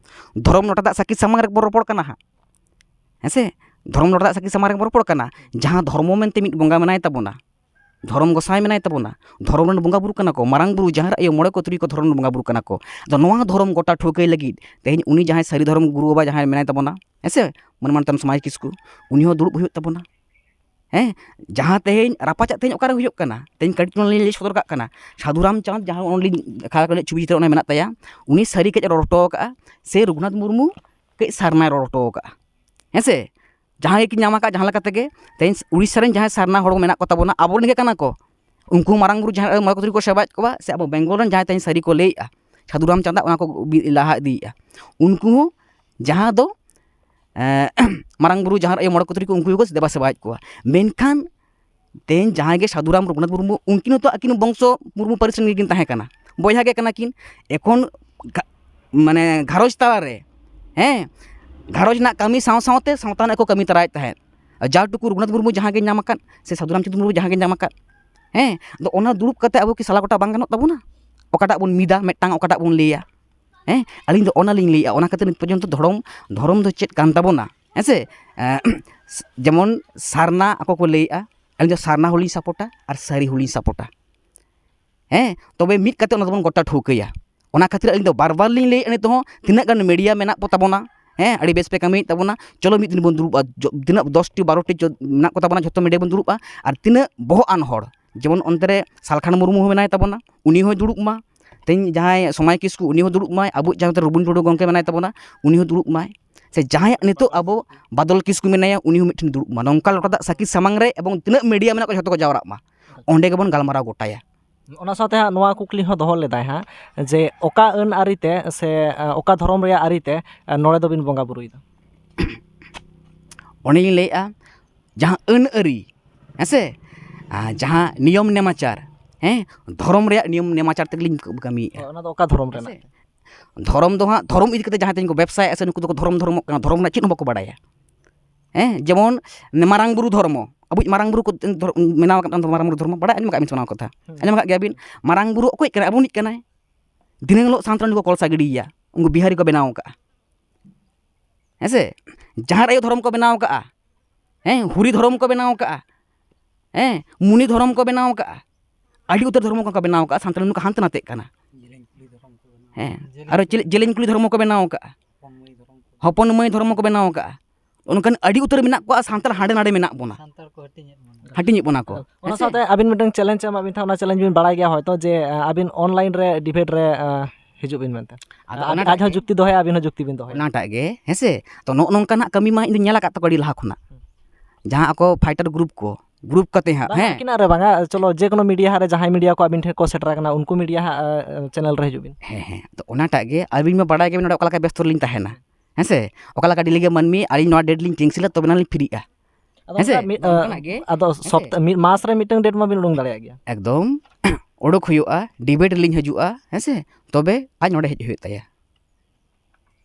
ᱫᱷᱚᱨᱚᱢ ᱞᱚᱴᱟ ᱫᱟᱜ ᱥᱟᱹᱠᱷᱤ ᱥᱟᱢᱟᱝ ᱨᱮᱵᱚᱱ ᱨᱚᱯᱚᱲ ᱠᱟᱱᱟ ᱦᱟᱸᱜ, ᱦᱮᱸ ᱥᱮ? ᱫᱷᱚᱨᱚᱢ ᱞᱚᱴᱟ ᱫᱟᱜ ᱥᱟᱹᱠᱷᱤ ᱥᱟᱢᱟᱝ ᱨᱮᱵᱚᱱ ᱨᱚᱯᱚᱲ ᱠᱟᱱᱟ᱾ ᱡᱟᱦᱟᱸ ᱫᱷᱚᱨᱢᱚ ᱢᱮᱱᱛᱮ ᱢᱤᱫ ᱵᱚᱸᱜᱟ ᱢᱮᱱᱟᱭ ᱛᱟᱵᱚᱱᱟ, ᱫᱷᱚᱨᱚᱢ ᱜᱚᱸᱥᱟᱭ ᱢᱮᱱᱟᱭ ᱛᱟᱵᱚᱱᱟ, ᱫᱷᱚᱨᱚᱢ ᱨᱮᱱ ᱵᱚᱸᱜᱟ ᱵᱩᱨᱩ ᱠᱟᱱᱟ ᱠᱚ, ᱢᱟᱨᱟᱝ ᱵᱩᱨᱩ, ᱡᱟᱦᱮᱨ ᱟᱭᱳ, ᱢᱚᱬᱮ ᱠᱚ ᱛᱩᱨᱩᱭ ᱠᱚ ᱫᱷᱚᱨᱚᱢ ᱨᱮᱱ ᱵᱚᱸᱜᱟ ᱵᱩᱨᱩ ᱠᱟᱱᱟ ᱠᱚ᱾ ᱟᱫᱚ ᱱᱚᱣᱟ ᱫᱷᱚᱨᱚᱢ ᱜᱚᱴᱟ ᱴᱷᱟᱹᱣᱠᱟᱹᱭ ᱞᱟᱹᱜᱤᱫ ᱛᱮᱦᱮᱧ ᱩᱱᱤ ᱡᱟᱦᱟᱸᱭ ᱥᱟᱹᱨᱤ ᱫᱷᱚᱨᱚᱢ ᱜᱩᱨᱩ ᱵᱟᱵᱟ ᱡᱟᱦᱟᱸᱭ ᱢᱮᱱᱟᱭ ᱛᱟᱵᱚᱱᱟ, ᱦᱮᱸ ᱥᱮ, ᱢᱟᱹᱱ ᱢᱟᱱᱚᱛᱟᱱ ᱥᱚᱢᱟᱡᱽ ᱠᱤᱥᱠᱩ, ᱩᱱᱤ ᱦᱚᱸ ᱫᱩᱲᱩᱵ ᱦᱩᱭᱩᱜ ᱛᱟᱵᱚᱱᱟ᱾ ᱦᱮᱸ, ᱡᱟᱦᱟᱸ ᱛᱮᱦᱮᱧ ᱨᱟᱯᱟᱪᱟᱜ ᱛᱮᱦᱮᱧ ᱚᱠᱟᱨᱮ ᱦᱩᱭᱩᱜ ᱠᱟᱱᱟ? ᱛᱮᱦᱮᱧ ᱠᱟᱹᱴᱤᱡ ᱪᱩᱞᱩᱝ ᱞᱤᱧ ᱞᱟᱹᱭ ᱥᱚᱫᱚᱨ ᱠᱟᱜ ᱠᱟᱱᱟ, ᱥᱟᱹᱫᱷᱩ ᱨᱟᱢᱪᱟᱸᱫᱽ ᱡᱟᱦᱟᱸ ᱚᱱᱞᱤᱧ ᱟᱠᱷᱲᱟ ᱠᱚᱨᱮ ᱪᱷᱚᱵᱤ ᱪᱤᱛᱟᱹᱨ ᱚᱱᱟ ᱢᱮᱱᱟᱜ ᱛᱟᱭᱟ, ᱩᱱᱤ ᱥᱟᱹᱨᱤ ᱠᱟᱹᱡ ᱨᱚᱲ ᱦᱚᱴᱚ ᱟᱠᱟᱫᱼᱟ, ᱥᱮ ᱨᱚᱜᱷᱩᱱᱟᱛᱷ ᱢᱩᱨᱢᱩ ᱠᱟᱹᱡ ᱥᱟᱨᱱᱟᱭ ᱨᱚᱲ ᱦᱚᱴᱚ ᱟᱠᱟᱫᱼᱟ, ᱦᱮᱸ ᱥᱮ? ᱡᱟᱦᱟᱸᱭ ᱜᱮᱠᱤᱱ ᱧᱟᱢ ᱟᱠᱟᱫ ᱡᱟᱦᱟᱸ ᱞᱮᱠᱟ ᱛᱮᱜᱮ, ᱛᱮᱦᱮᱧ ᱩᱲᱤᱥᱥᱟ ᱨᱮᱱ ᱡᱟᱦᱟᱸᱭ ᱥᱟᱨᱱᱟ ᱦᱚᱲ ᱠᱚ ᱢᱮᱱᱟᱜ ᱠᱚ ᱛᱟᱵᱚᱱᱟ, ᱟᱵᱚᱨᱮᱱ ᱜᱮ ᱠᱟᱱᱟ ᱠᱚ, ᱩᱱᱠᱩ ᱢᱟᱨᱟᱝ ᱵᱩᱨᱩ ᱡᱟᱦᱮᱨ ᱟᱭᱳ ᱢᱚᱬᱮ ᱠᱚ ᱛᱩᱨᱩᱭ ᱠᱚ ᱥᱮᱵᱟᱭᱮᱫ ᱠᱚᱣᱟ, ᱥᱮ ᱟᱵᱚ ᱵᱮᱝᱜᱚᱞ ᱨᱮᱱ ᱡᱟᱦᱟᱸᱭ ᱛᱮᱦᱮᱧ ᱥᱟᱹᱨᱤ ᱠᱚ ᱞᱟᱹᱭᱮᱫᱼᱟ, ᱥᱟᱹᱫᱷᱩ ᱨᱟᱢᱪᱟᱸᱫᱽ ᱚᱱᱟ ᱠᱚ ᱵᱤ-, ᱞᱟᱦᱟ ᱤᱫᱤᱭᱮᱫᱼᱟ, ᱩᱱᱠᱩ ᱦᱚᱸ ᱡᱟᱦᱟᱸ ᱫᱚ, ᱮᱸ, ᱢᱟᱨᱟᱝ ᱵᱩᱨᱩ ᱡᱟᱦᱮᱨ ᱟᱭᱳ ᱢᱚᱬᱮ ᱠᱚ ᱛᱩᱨᱩᱭ ᱠᱚ ᱩᱱᱠᱩ ᱜᱮᱠᱚ ᱫᱮᱵᱟ ᱥᱮᱵᱟᱭᱮᱫ ᱠᱚᱣᱟ᱾ ᱢᱮᱱᱠᱷᱟᱱ ᱛᱮᱦᱮᱧ ᱡᱟᱦᱟᱸᱭ ᱜᱮ ᱥᱟᱹᱫᱷᱩ ᱨᱟᱢ ᱨᱚᱜᱷᱩᱱᱟᱛᱷ ᱢᱩᱨᱢᱩ, ᱩᱱᱠᱤᱱ ᱦᱚᱸᱛᱚ ᱟᱹᱠᱤᱱ ᱵᱚᱝᱥᱚ ᱢᱩᱨᱢᱩ ᱯᱟᱹᱨᱤᱥ ᱨᱮᱱ ᱜᱮᱠᱤᱱ ᱛᱟᱦᱮᱸ ᱠᱟᱱᱟ, ᱵᱚᱭᱦᱟ ᱜᱮ ᱠᱟᱱᱟ ᱠᱤᱱ᱾ ᱮᱠᱷᱚᱱ ᱜᱷᱟ-, ᱢᱟᱱᱮ ᱜᱷᱟᱨᱚᱸᱡᱽ ᱛᱟᱞᱟᱨᱮ, ᱦᱮᱸ, ᱜᱷᱟᱨᱚᱸᱡᱽ ᱨᱮᱱᱟᱜ ᱠᱟᱹᱢᱤ ᱥᱟᱶ ᱥᱟᱶᱛᱮ ᱥᱟᱶᱛᱟ ᱨᱮᱱᱟᱜ ᱠᱚ ᱠᱟᱹᱢᱤ ᱛᱟᱨᱟᱭᱮᱫ ᱛᱟᱦᱮᱸᱫ᱾ ᱡᱟ ᱴᱩᱠᱩ ᱨᱚᱜᱷᱩᱱᱟᱛᱷ ᱢᱩᱨᱢᱩ ᱡᱟᱦᱟᱸ ᱜᱮ ᱧᱟᱢ ᱟᱠᱟᱫ, ᱥᱮ ᱥᱟᱹᱫᱷᱩ ᱨᱟᱢᱪᱟᱸᱫᱽ ᱢᱩᱨᱢᱩ ᱡᱟᱦᱟᱸ ᱜᱮ ᱧᱟᱢ ᱟᱠᱟᱫ, ᱦᱮᱸ, ᱟᱫᱚ ᱚᱱᱟ ᱫᱩᱲᱩᱵ ᱠᱟᱛᱮ ᱟᱵᱚ ᱠᱤ ᱥᱟᱞᱟ ᱜᱚᱴᱟ ᱵᱟᱝ ᱜᱟᱱᱚᱜ ᱛᱟᱵᱚᱱᱟ? ᱚᱠᱟᱴᱟᱜ ᱵᱚᱱ ᱢᱤᱫᱟ, ᱢᱤᱫᱴᱟᱝ ᱚᱠᱟᱴᱟᱜ ᱵᱚᱱ ᱞᱟᱹᱭᱟ? ᱦᱮᱸ, ᱟᱹᱞᱤᱧ ᱫᱚ ᱚᱱᱟᱞᱤᱧ ᱞᱟᱹᱭᱮᱜᱼᱟ᱾ ᱚᱱᱟ ᱠᱷᱟᱹᱛᱤᱨ ᱱᱤᱛ ᱯᱚᱨᱡᱚᱱᱛᱚ ᱫᱷᱚᱨᱚᱢ, ᱫᱷᱚᱨᱚᱢ ᱫᱚ ᱪᱮᱫ ᱠᱟᱱ ᱛᱟᱵᱚᱱᱟ, ᱦᱮᱸ ᱥᱮ? ᱮᱸ, ᱡᱮᱢᱚᱱ ᱥᱟᱨᱱᱟ ᱟᱠᱚ ᱠᱚ ᱞᱟᱹᱭᱮᱜᱼᱟ, ᱟᱹᱞᱤᱧ ᱫᱚ ᱥᱟᱨᱱᱟ ᱦᱚᱸᱞᱤᱧ ᱥᱟᱯᱳᱨᱴᱟ ᱟᱨ ᱥᱟᱹᱨᱤ ᱦᱚᱸᱞᱤᱧ ᱥᱟᱯᱳᱨᱴᱟ᱾ ᱦᱮᱸ, ᱛᱚᱵᱮ ᱢᱤᱫ ᱠᱟᱛᱮ ᱚᱱᱟ ᱫᱚᱵᱚᱱ ᱜᱚᱴᱟ ᱴᱷᱟᱹᱣᱠᱟᱹᱭᱟ᱾ ᱚᱱᱟ ᱠᱷᱟᱹᱛᱤᱨ ᱟᱹᱞᱤᱧ ᱫᱚ ᱵᱟᱨ ᱵᱟᱨ ᱞᱤᱧ ᱞᱟᱹᱭᱮᱫᱼᱟ, ᱱᱤᱛᱚᱜ ᱦᱚᱸ ᱛᱤᱱᱟᱹᱜ ᱜᱟᱱ ᱢᱤᱰᱤᱭᱟ ᱢᱮᱱᱟᱜ ᱠᱚ ᱛᱟᱵᱚᱱᱟ, ᱦᱮᱸ, ᱟᱹᱰᱤ ᱵᱮᱥ ᱯᱮ ᱠᱟᱹᱢᱤᱭᱮᱫ ᱛᱟᱵᱚᱱᱟ, ᱪᱚᱞᱚ ᱢᱤᱫ ᱫᱤᱱ ᱵᱚᱱ ᱫᱩᱲᱩᱵᱼᱟ, ᱡᱚ- ᱛᱤᱱᱟᱹᱜ ᱫᱚᱥ ᱴᱤ ᱵᱟᱨᱚ ᱴᱤ ᱡᱚ- ᱢᱮᱱᱟᱜ ᱠᱚ ᱛᱟᱵᱚᱱᱟ, ᱡᱷᱚᱛᱚ ᱢᱤᱰᱤᱭᱟ ᱵᱚᱱ ᱫᱩᱲᱩᱵᱼᱟ᱾ ᱟᱨ ᱛᱤᱱᱟᱹᱜ ᱵᱚᱦᱚᱜ ᱟᱱ ᱦᱚᱲ, ᱡᱮᱢᱚᱱ ᱚᱱᱛᱮ ᱨᱮ ᱥᱟᱞᱠᱷᱟᱱ ᱢᱩᱨᱢᱩ ᱦᱚᱸ ᱢᱮᱱᱟᱭ ᱛᱟᱵᱚᱱᱟ, ᱩᱱᱤ ᱦᱚᱸᱭ ᱫᱩᱲᱩᱵ ᱢᱟ, ᱛᱮᱦᱮᱧ ᱡᱟᱦᱟᱸᱭ ᱥᱚᱢᱟᱭ ᱠᱤᱥᱠᱩ, ᱩᱱᱤ ᱦᱚᱸ ᱫᱩᱲᱩᱵ ᱢᱟᱭ, ᱟᱵᱚ ᱡᱟᱦᱟᱸ ᱨᱚᱵᱤᱱ ᱴᱩᱰᱩ ᱜᱚᱢᱠᱮ ᱢᱮᱱᱟᱭ ᱛᱟᱵᱚᱱᱟ, ᱩᱱᱤ ᱦᱚᱸ ᱫᱩᱲᱩᱵ ᱢᱟᱭ, ᱥᱮ ᱡᱟᱦᱟᱸᱭᱟᱜ ᱱᱤᱛᱚᱜ ᱟᱵᱚ ᱵᱟᱫᱚᱞ ᱠᱤᱥᱠᱩ ᱢᱮᱱᱟᱭᱟ, ᱩᱱᱤ ᱦᱚᱸ ᱢᱤᱫᱴᱷᱮᱱ ᱫᱩᱲᱩᱵ ᱢᱟ, ᱱᱚᱝᱠᱟ ᱞᱚᱴᱟ ᱫᱟᱜ ᱥᱟᱹᱠᱷᱤ ᱥᱟᱢᱟᱝ ᱨᱮ, ᱮᱵᱚᱝ ᱛᱤᱱᱟᱹᱜ ᱢᱤᱰᱤᱭᱟ ᱢᱮᱱᱟᱜ ᱠᱚᱣᱟ, ᱡᱷᱚᱛᱚ ᱠᱚ ᱡᱟᱣᱨᱟᱜ ᱢᱟ, ᱚᱸᱰᱮ ᱜᱮᱵᱚᱱ ᱜᱟᱞᱢᱟᱨᱟᱣ ᱜᱚᱴᱟᱭᱟ᱾ ᱚᱱᱟ ᱥᱟᱶᱛᱮ ᱦᱟᱸᱜ ᱱᱚᱣᱟ ᱠᱩᱠᱞᱤ ᱦᱚᱸ ᱫᱚᱦᱚ ᱞᱮᱫᱟᱭ ᱦᱟᱸᱜ ᱡᱮ ᱚᱠᱟ ᱟᱹᱱ ᱟᱹᱨᱤ ᱛᱮ ᱥᱮ, ᱮ, ᱚᱠᱟ ᱫᱷᱚᱨᱚᱢ ᱨᱮᱭᱟᱜ ᱟᱹᱨᱤ ᱛᱮ, ᱮ, ᱱᱚᱰᱮ ᱫᱚᱵᱤᱱ ᱵᱚᱸᱜᱟ ᱵᱩᱨᱩᱭᱮᱫᱟ? ᱚᱱᱮᱧ ᱞᱟᱹᱭᱮᱫᱼᱟ, ᱡᱟᱦᱟᱸ ᱟᱹᱱ ᱟᱹᱨᱤ, ᱦᱮᱸ ᱥᱮ, ᱟᱨ ᱡᱟᱦᱟᱸ ᱱᱤᱭᱚᱢ ᱱᱮᱢᱟᱪᱟᱨ, ᱦᱮᱸ, ᱫᱷᱚᱨᱚᱢ ᱨᱮᱭᱟᱜ ᱱᱤᱭᱚᱢ ᱱᱮᱢᱟᱪᱟᱨ ᱛᱮᱜᱮᱞᱤᱧ ᱠᱟᱹᱢᱤᱭᱮᱫᱼᱟ᱾ ᱦᱳᱭ, ᱚᱱᱟ ᱫᱚ ᱚᱠᱟ ᱫᱷᱚᱨᱚᱢ ᱦᱮᱸ ᱨᱮᱱᱟᱜ? ᱥᱮ? ᱫᱷᱚᱨᱚᱢ ᱫᱚ ᱦᱟᱸᱜ, ᱫᱷᱚᱨᱚᱢ ᱤᱫᱤ ᱠᱟᱛᱮ ᱡᱟᱦᱟᱸᱭ ᱛᱮᱦᱮᱧ ᱠᱚ ᱵᱮᱵᱽᱥᱟᱭᱮᱫᱼᱟ ᱥᱮ ᱱᱩᱠᱩ ᱫᱚᱠᱚ ᱫᱷᱚᱨᱚᱢ ᱫᱷᱚᱨᱚᱢᱚᱜ ᱠᱟᱱᱟ, ᱫᱷᱚᱨᱚᱢ ᱨᱮᱱᱟᱜ ᱪᱮᱫ ᱦᱚᱸ ᱵᱟᱠᱚ ᱵᱟᱲᱟᱭᱟ᱾ ᱦᱮᱸ, ᱡᱮᱢᱚᱱ ᱢᱟᱨᱟᱝ ᱵᱩᱨᱩ ᱫᱷᱚᱨᱢᱚ, ᱟᱵᱚᱭᱤᱡ ᱢᱟᱨᱟᱝ ᱵᱩᱨᱩ ᱠᱚ ᱫᱷᱚᱨ-, ᱵᱮᱱᱟᱣ ᱟᱠᱟᱫ ᱵᱚᱱᱟ ᱢᱟᱨᱟᱝ ᱵᱩᱨᱩ ᱫᱷᱚᱨᱢᱚ, ᱵᱟᱲᱟᱭ ᱟᱸᱡᱚᱢ ᱟᱠᱟᱫ ᱵᱤᱱ ᱥᱮ ᱚᱱᱟ ᱠᱟᱛᱷᱟ? ᱦᱩᱸ᱾ ᱟᱸᱡᱚᱢ ᱟᱠᱟᱫ ᱜᱮᱭᱟ ᱵᱤᱱ? ᱢᱟᱨᱟᱝ ᱵᱩᱨᱩ ᱚᱠᱚᱭ ᱠᱟᱱᱟᱭ? ᱟᱵᱚᱱᱤᱡ ᱠᱟᱱᱟᱭ᱾ ᱫᱷᱤᱱᱟᱹᱝ ᱦᱤᱞᱳᱜ ᱥᱟᱱᱛᱟᱲ ᱠᱚ ᱠᱚᱞᱥᱟ ᱜᱤᱰᱤᱭᱮᱭᱟ, ᱩᱱᱠᱩ ᱵᱤᱦᱟᱨᱤ ᱠᱚ ᱵᱮᱱᱟᱣ ᱟᱠᱟᱫᱼᱟ᱾ ᱦᱮᱸ ᱥᱮ? ᱡᱟᱦᱮᱨ ᱟᱭᱳ ᱫᱷᱚᱨᱚᱢ ᱠᱚ ᱵᱮᱱᱟᱣ ᱟᱠᱟᱫᱼᱟ, ᱦᱮᱸ, ᱦᱩᱨᱤ ᱫᱷᱚᱨᱚᱢ ᱠᱚ ᱵᱮᱱᱟᱣ ᱟᱠᱟᱫᱼᱟ, ᱦᱮᱸ, ᱢᱩᱱᱤ ᱫᱷᱚᱨᱚᱢ ᱠᱚ ᱵᱮᱱᱟᱣ ᱟᱠᱟᱫᱼᱟ, ᱟᱹᱰᱤ ᱩᱛᱟᱹᱨ ᱫᱷᱚᱨᱚᱢ ᱠᱚ ᱵᱮᱱᱟᱣ ᱟᱠᱟᱫᱼᱟ᱾ ᱥᱟᱱᱛᱟᱲ ᱱᱩᱠᱩ ᱦᱟᱱᱛᱮ ᱱᱟᱛᱮᱜ ᱠᱟᱱᱟ᱾ ᱦᱮᱸ, ᱟᱨᱚ ᱪᱮᱞᱮ-, ᱡᱮᱞᱮᱧ ᱠᱩᱞᱤ ᱫᱷᱚᱨᱢᱚ ᱠᱚ ᱵᱮᱱᱟᱣ ᱟᱠᱟᱫᱼᱟ, ᱦᱚᱯᱚᱱ ᱢᱟᱹᱭ ᱫᱷᱚᱨᱚᱢ ᱠᱚ ᱵᱮᱱᱟᱣ ᱟᱠᱟᱫᱼᱟ᱾ ᱚᱱᱠᱟᱱ ᱟᱹᱰᱤ ᱩᱛᱟᱹᱨ ᱢᱮᱱᱟᱜ ᱠᱚᱣᱟ, ᱥᱟᱱᱛᱟᱲ ᱦᱟᱸᱰᱮ ᱱᱟᱰᱮ ᱢᱮᱱᱟᱜ ᱵᱚᱱᱟ᱾ ᱥᱟᱱᱛᱟᱲ ᱠᱚ ᱦᱟᱹᱴᱤᱧᱮᱫ ᱵᱚᱱᱟ᱾ ᱦᱟᱹᱴᱤᱧᱮᱫ ᱵᱚᱱᱟ ᱠᱚ᱾ ᱚᱱᱟ ᱦᱮᱸ ᱥᱮ? ᱥᱟᱶᱛᱮ ᱟᱹᱵᱤᱱ ᱢᱤᱫᱴᱟᱝ challenge ᱮᱢᱟᱜ ᱵᱤᱱ ᱛᱟᱦᱮᱸᱫ, ᱚᱱᱟ challenge ᱵᱤᱱ ᱵᱟᱲᱟᱭ ᱜᱮᱭᱟ ᱦᱚᱭᱛᱳ ᱡᱮ, ᱟᱹᱵᱤᱱ online ᱨᱮ debate ᱨᱮ, ᱦᱤᱡᱩᱜ ᱵᱤᱱ ᱢᱮᱱᱛᱮ᱾ ᱟᱫᱚ ᱟᱡ, ᱚᱱᱟᱴᱟᱜ ᱟᱡ ᱦᱚᱸ ᱜᱮ᱾ ᱡᱩᱠᱛᱤ ᱫᱚᱦᱚᱭᱟ, ᱟᱹᱵᱤᱱ ᱦᱚᱸ ᱡᱩᱠᱛᱤ ᱵᱤᱱ ᱫᱚᱦᱚᱭᱟ᱾ ᱚᱱᱟᱴᱟᱜ ᱜᱮ, ᱦᱮᱸ ᱥᱮ? ᱛᱚ, ᱱᱚᱜᱼᱚ ᱱᱚᱝᱠᱟᱱᱟᱜ ᱠᱟᱹᱢᱤ ᱢᱟ ᱤᱧ ᱫᱚᱧ ᱧᱮᱞ ᱟᱠᱟᱫ ᱛᱟᱠᱚᱣᱟ ᱟᱹᱰᱤ ᱞᱟᱦᱟ ᱠᱷᱚᱱᱟᱜ᱾ ᱦᱩᱸ᱾ ᱡᱟᱦᱟᱸ ᱟᱠᱚ fighter group ᱠᱚ, group ᱠᱟᱛᱮ ᱦᱟᱸᱜ, ᱵᱟᱝ, ᱦᱮᱸ᱾ ᱩᱱᱠᱤᱱᱟᱜ ᱨᱮ ᱵᱟᱝᱟ, ᱪᱚᱞᱚ, ᱡᱮ ᱠᱳᱱᱳ media ᱦᱟᱸᱜ ᱨᱮ ᱡᱟᱦᱟᱸᱭ media ᱠᱚ ᱟᱹᱵᱤᱱ ᱴᱷᱮᱱ ᱠᱚ ᱥᱮᱴᱮᱨ ᱟᱠᱟᱱᱟ, ᱩᱱᱠᱩ media ᱦᱟᱸᱜ, ᱮ, channel ᱨᱮ ᱦᱤᱡᱩᱜ ᱵᱤᱱ᱾ ᱦᱮᱸ, ᱦᱮᱸ᱾ ᱛᱚ, ᱚᱱᱟᱴᱟᱜ ᱜᱮ, ᱟᱹᱵᱤᱱ ᱢᱟ ᱵᱟᱲᱟᱭ ᱜᱮᱭᱟᱵᱤᱱ ᱱᱚᱰᱮ ᱚᱠᱟ ᱞᱮᱠᱟ ᱵᱮᱥᱛᱚ ᱨᱮᱞᱤᱧ ᱛᱟᱦᱮᱱᱟ᱾ ᱦᱮᱸ ᱥᱮ? ᱚᱠᱟ ᱞᱮᱠᱟ daily ᱜᱮ ᱢᱟᱹᱱᱢᱤ, ᱟᱹᱞᱤᱧ ᱱᱚᱣᱟ date ᱞᱤᱧ cancel ᱟ, ᱛᱚᱵᱮ ᱱᱟᱜ ᱞᱤᱧ free ᱜᱼᱟ᱾ ᱟᱫᱚ ᱦᱮᱸ ᱥᱮ? ᱚᱱᱠᱟ ᱢᱤᱫ, ᱱᱚᱝᱠᱟᱱᱟᱜ ᱜᱮ, ᱟᱫᱚ ᱦᱮᱸ ᱥᱮ? ᱥᱚᱯᱛᱟ-, ᱢᱤᱫ ᱢᱟᱥ ᱨᱮ ᱢᱤᱫᱴᱟᱝ date ᱢᱟᱵᱤᱱ ᱩᱰᱩᱝ ᱫᱟᱲᱮᱭᱟᱜ ᱜᱮᱭᱟ᱾ ᱮᱠᱫᱚᱢ᱾ ᱚᱰᱚᱠ ᱦᱩᱭᱩᱜᱼᱟ, debate ᱨᱮᱞᱤᱧ ᱦᱤᱡᱩᱜᱼᱟ, ᱦᱮᱸ ᱥᱮ? ᱛᱚᱵᱮ ᱟᱡ ᱱᱚᱰᱮ ᱦᱮᱡ ᱦᱩᱭᱩᱜ ᱛᱟᱭᱟ᱾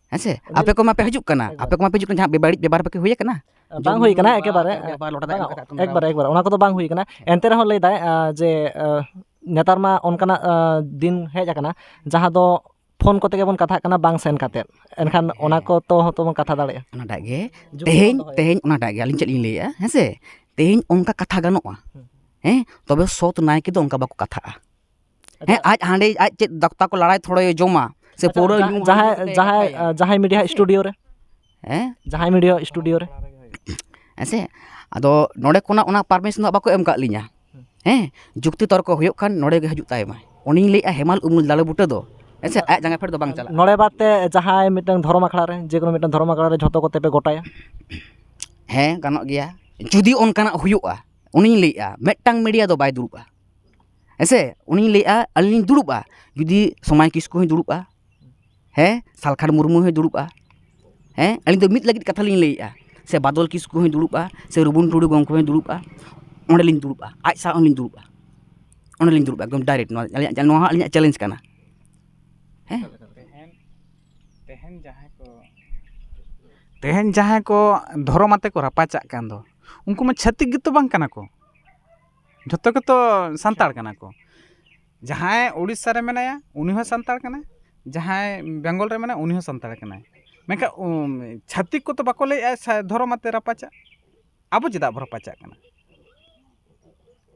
ᱦᱮᱸ ᱥᱮ? ᱟᱹᱵᱤᱱ ᱟᱯᱮ ᱠᱚ ᱢᱟᱯᱮ ᱦᱤᱡᱩᱜ ᱠᱟᱱᱟ, ᱮᱠᱵᱟᱨ᱾ ᱟᱯᱮ ᱠᱚ ᱢᱟᱯᱮ ᱦᱤᱡᱩᱜ ᱠᱟᱱᱟ, ᱡᱟᱦᱟᱸ ᱵᱮᱵᱟᱹᱲᱤᱡ ᱵᱮᱵᱚᱦᱟᱨ ᱵᱟᱠᱤ ᱦᱩᱭ ᱟᱠᱟᱱᱟ? ᱵᱟᱝ ᱡᱚᱢ ᱦᱩᱭ ᱧᱩ ᱠᱟᱱᱟ, ᱵᱟᱝ, ᱮᱠᱮᱵᱟᱨᱮ᱾ ᱵᱮᱵᱚᱦᱟᱨ ᱞᱚᱴᱟ ᱫᱟᱜ ᱵᱟᱝ, ᱮᱢ ᱠᱟᱛᱮ ᱟᱛᱟᱝ ᱮᱠᱵᱟᱨᱮ, ᱫᱟᱨᱟᱢ᱾ ᱮᱠᱵᱟᱨᱮ᱾ ᱚᱱᱟ ᱠᱚᱫᱚ ᱵᱟᱝ ᱦᱩᱭ ᱠᱟᱱᱟ᱾ ᱮᱱᱛᱮ ᱨᱮᱦᱚᱸ ᱞᱟᱹᱭ ᱫᱟᱭ, ᱟᱸ, ᱡᱮ, ᱟᱸ, ᱱᱮᱛᱟᱨ ᱢᱟ ᱚᱱᱠᱟᱱᱟᱜ, ᱟᱸ, ᱫᱤᱱ ᱦᱮᱡ ᱟᱠᱟᱱᱟ, ᱡᱟᱦᱟᱸ ᱫᱚ phone ᱠᱚᱛᱮ ᱜᱮᱵᱚᱱ ᱠᱟᱛᱷᱟᱜ ᱠᱟᱱᱟ, ᱵᱟᱝ ᱥᱮᱱ ᱠᱟᱛᱮᱫ᱾ ᱮᱱᱠᱷᱟᱱ ᱦᱮᱸ᱾ ᱚᱱᱟ ᱠᱚ ᱛᱚ ᱦᱚᱸᱛᱚ ᱵᱚᱱ ᱠᱟᱛᱷᱟ ᱫᱟᱲᱮᱭᱟᱜᱼᱟ᱾ ᱚᱱᱟᱴᱟᱜ ᱜᱮ᱾ ᱡᱩᱠᱛᱤ ᱵᱚᱱ ᱛᱮᱦᱮᱧ, ᱫᱚᱦᱚᱭᱟ᱾ ᱛᱮᱦᱮᱧ ᱚᱱᱟᱴᱟᱜ ᱜᱮ, ᱟᱹᱞᱤᱧ ᱪᱮᱫ ᱞᱤᱧ ᱞᱟᱹᱭᱮᱫᱼᱟ, ᱦᱮᱸ ᱥᱮ? ᱛᱮᱦᱮᱧ ᱚᱱᱠᱟ ᱠᱟᱛᱷᱟ ᱜᱟᱱᱚᱜᱼᱟ᱾ ᱦᱩᱸ᱾ ᱦᱮᱸ? ᱛᱚᱵᱮ ᱥᱚᱛ ᱱᱟᱭᱠᱮ ᱫᱚ ᱚᱱᱠᱟ ᱵᱟᱠᱚ ᱠᱟᱛᱷᱟᱜᱼᱟ᱾ ᱦᱮᱸ, ᱟᱡ ᱦᱟᱸᱰᱮ ᱟᱡ ᱪᱮᱫ ᱫᱚᱠᱛᱟ ᱠᱚ ᱞᱟᱲᱟᱭ ᱛᱷᱚᱲᱟᱭ ᱡᱚᱢᱟ ᱥᱮ ᱟᱪᱪᱷᱟ, ᱯᱟᱹᱣᱨᱟᱹ ᱡᱟᱦᱟᱸ- ᱧᱩ ᱡᱟᱦᱟᱸᱭ ᱦᱟᱺᱰᱤ ᱠᱟᱛᱮ ᱡᱟᱦᱟᱸᱭ ᱮᱠᱷᱟᱭᱟ᱾ ᱡᱟᱦᱟᱸᱭ ᱢᱤᱰᱤᱭᱟ ᱥᱴᱩᱰᱤᱭᱳ ᱨᱮ ᱦᱮᱸ ᱡᱟᱦᱟᱸᱭ ᱢᱤᱰᱤᱭᱟ ᱥᱴᱩᱰᱤᱭᱳ ᱨᱮ ᱦᱮᱸ ᱥᱮ? ᱟᱫᱚ ᱱᱚᱰᱮ ᱠᱷᱚᱱᱟᱜ ᱚᱱᱟ ᱯᱟᱨᱢᱤᱥᱚᱱ ᱫᱚ ᱵᱟᱠᱚ ᱮᱢ ᱠᱟᱜ ᱞᱤᱧᱟ᱾ ᱦᱮᱸ, ᱡᱩᱠᱛᱤ ᱛᱚᱨᱠᱚ ᱦᱩᱭᱩᱜ ᱠᱷᱟᱱ ᱱᱚᱰᱮ ᱜᱮ ᱦᱤᱡᱩᱜ ᱛᱟᱭ ᱢᱟᱭ᱾ ᱩᱱᱤᱧ ᱞᱟᱹᱭᱮᱫᱼᱟ, ᱦᱮᱢᱟᱞ ᱩᱢᱩᱞ ᱫᱟᱲᱮ ᱵᱩᱴᱟᱹ ᱫᱚ ᱦᱮᱸ ᱥᱮ, ᱟᱡ ᱡᱟᱸᱜᱟ ᱯᱷᱮᱰ ᱫᱚ ᱵᱟᱝ ᱪᱟᱞᱟᱜᱼᱟ᱾ ᱱᱚᱰᱮ ᱵᱟᱫ ᱛᱮ ᱡᱟᱦᱟᱸᱭ ᱢᱤᱫᱴᱟᱝ ᱫᱷᱚᱨᱚᱢ ᱟᱠᱷᱲᱟ ᱨᱮ, ᱡᱮ ᱠᱳᱱᱳ ᱢᱤᱫᱴᱟᱝ ᱫᱷᱚᱨᱚᱢ ᱟᱠᱷᱲᱟ ᱨᱮ ᱡᱷᱚᱛᱚ ᱠᱚᱛᱮ ᱯᱮ ᱜᱚᱴᱟᱭᱟ? ᱦᱮᱸ, ᱜᱟᱱᱚᱜ ᱜᱮᱭᱟ᱾ ᱡᱩᱫᱤ ᱚᱱᱠᱟᱱᱟᱜ ᱦᱩᱭᱩᱜᱼᱟ, ᱩᱱᱤᱧ ᱞᱟᱹᱭᱮᱫᱼᱟ, ᱢᱤᱫᱴᱟᱝ ᱢᱤᱰᱤᱭᱟ ᱫᱚ ᱵᱟᱭ ᱫᱩᱲᱩᱵᱼᱟ᱾ ᱦᱮᱸ ᱥᱮ? ᱩᱱᱤᱧ ᱞᱟᱹᱭᱮᱫᱼᱟ, ᱟᱹᱞᱤᱧ ᱞᱤᱧ ᱫᱩᱲᱩᱵᱼᱟ᱾ ᱡᱩᱫᱤ ᱥᱚᱢᱟᱭ ᱠᱤᱥᱠᱩ ᱦᱚᱸᱭ ᱫᱩᱲᱩᱵᱼᱟ, ᱦᱮᱸ, ᱥᱟᱞᱠᱷᱟᱱ ᱢᱩᱨᱢᱩ ᱦᱚᱸᱭ ᱫᱩᱲᱩᱵᱼᱟ, ᱦᱮᱸ, ᱟᱹᱞᱤᱧ ᱫᱚ ᱢᱤᱫ ᱞᱟᱹᱜᱤᱫ ᱠᱟᱛᱷᱟ ᱞᱤᱧ ᱞᱟᱹᱭᱮᱫᱼᱟ, ᱥᱮ ᱵᱟᱫᱚᱞ ᱠᱤᱥᱠᱩ ᱦᱚᱸᱭ ᱫᱩᱲᱩᱵᱼᱟ, ᱥᱮ ᱨᱩᱵᱩᱱ ᱴᱩᱰᱩ ᱜᱚᱢᱠᱮ ᱦᱚᱸᱭ ᱫᱩᱲᱩᱵᱼᱟ, ᱚᱸᱰᱮᱞᱤᱧ ᱫᱩᱲᱩᱵᱼᱟ, ᱟᱡ ᱥᱟᱶ ᱦᱚᱸᱞᱤᱧ ᱫᱩᱲᱩᱵᱼᱟ, ᱚᱸᱰᱮᱞᱤᱧ ᱫᱩᱲᱩᱵᱼᱟ, ᱮᱠᱫᱚᱢ ᱰᱟᱭᱨᱮᱠᱴ᱾ ᱱᱚᱣᱟ ᱟᱹᱞᱤᱧᱟᱜ, ᱱᱚᱣᱟ ᱦᱚᱸ ᱟᱹᱞᱤᱧᱟᱜ ᱪᱮᱞᱮᱧᱡᱽ ᱠᱟᱱᱟ᱾ ᱦᱮᱸ? ᱛᱮᱦᱮᱧ, ᱛᱮᱦᱮᱧ ᱡᱟᱦᱟᱸᱭ ᱠᱚ ᱛᱮᱦᱮᱧ ᱡᱟᱦᱟᱸᱭ ᱠᱚ ᱫᱷᱚᱨᱚᱢ ᱟᱛᱮ ᱠᱚ ᱨᱟᱯᱟᱪᱟᱜ ᱠᱟᱱ ᱫᱚ, ᱩᱱᱠᱩ ᱢᱟ ᱪᱷᱟᱹᱛᱤᱠ ᱜᱮᱛᱚ ᱵᱟᱝ ᱠᱟᱱᱟ ᱠᱚ, ᱡᱷᱚᱛᱚ ᱜᱮᱛᱚ ᱥᱟᱱᱛᱟᱲ ᱠᱟᱱᱟ ᱠᱚ᱾ ᱡᱟᱦᱟᱸᱭ ᱩᱲᱤᱥᱥᱟ ᱨᱮ ᱢᱮᱱᱟᱭᱟ, ᱩᱱᱤ ᱦᱚᱸ ᱥᱟᱱᱛᱟᱲ ᱠᱟᱱᱟᱭ᱾ ᱡᱟᱦᱟᱸᱭ ᱵᱮᱝᱜᱚᱞ ᱨᱮ ᱢᱮᱱᱟᱭᱟ, ᱩᱱᱤ ᱦᱚᱸ ᱥᱟᱱᱛᱟᱲ ᱠᱟᱱᱟᱭ᱾ ᱢᱮᱱᱠᱷᱟᱱ, ᱩᱢ, ᱪᱷᱟᱹᱛᱤᱠ ᱠᱚᱫᱚ ᱵᱟᱠᱚ ᱞᱟᱹᱭᱮᱜᱼᱟ ᱥᱟ-, ᱫᱷᱚᱨᱚᱢ ᱟᱛᱮ ᱨᱟᱯᱟᱪᱟᱜ᱾ ᱟᱵᱚ ᱪᱮᱫᱟᱜ ᱵᱚ ᱨᱟᱯᱟᱪᱟᱜ ᱠᱟᱱᱟ?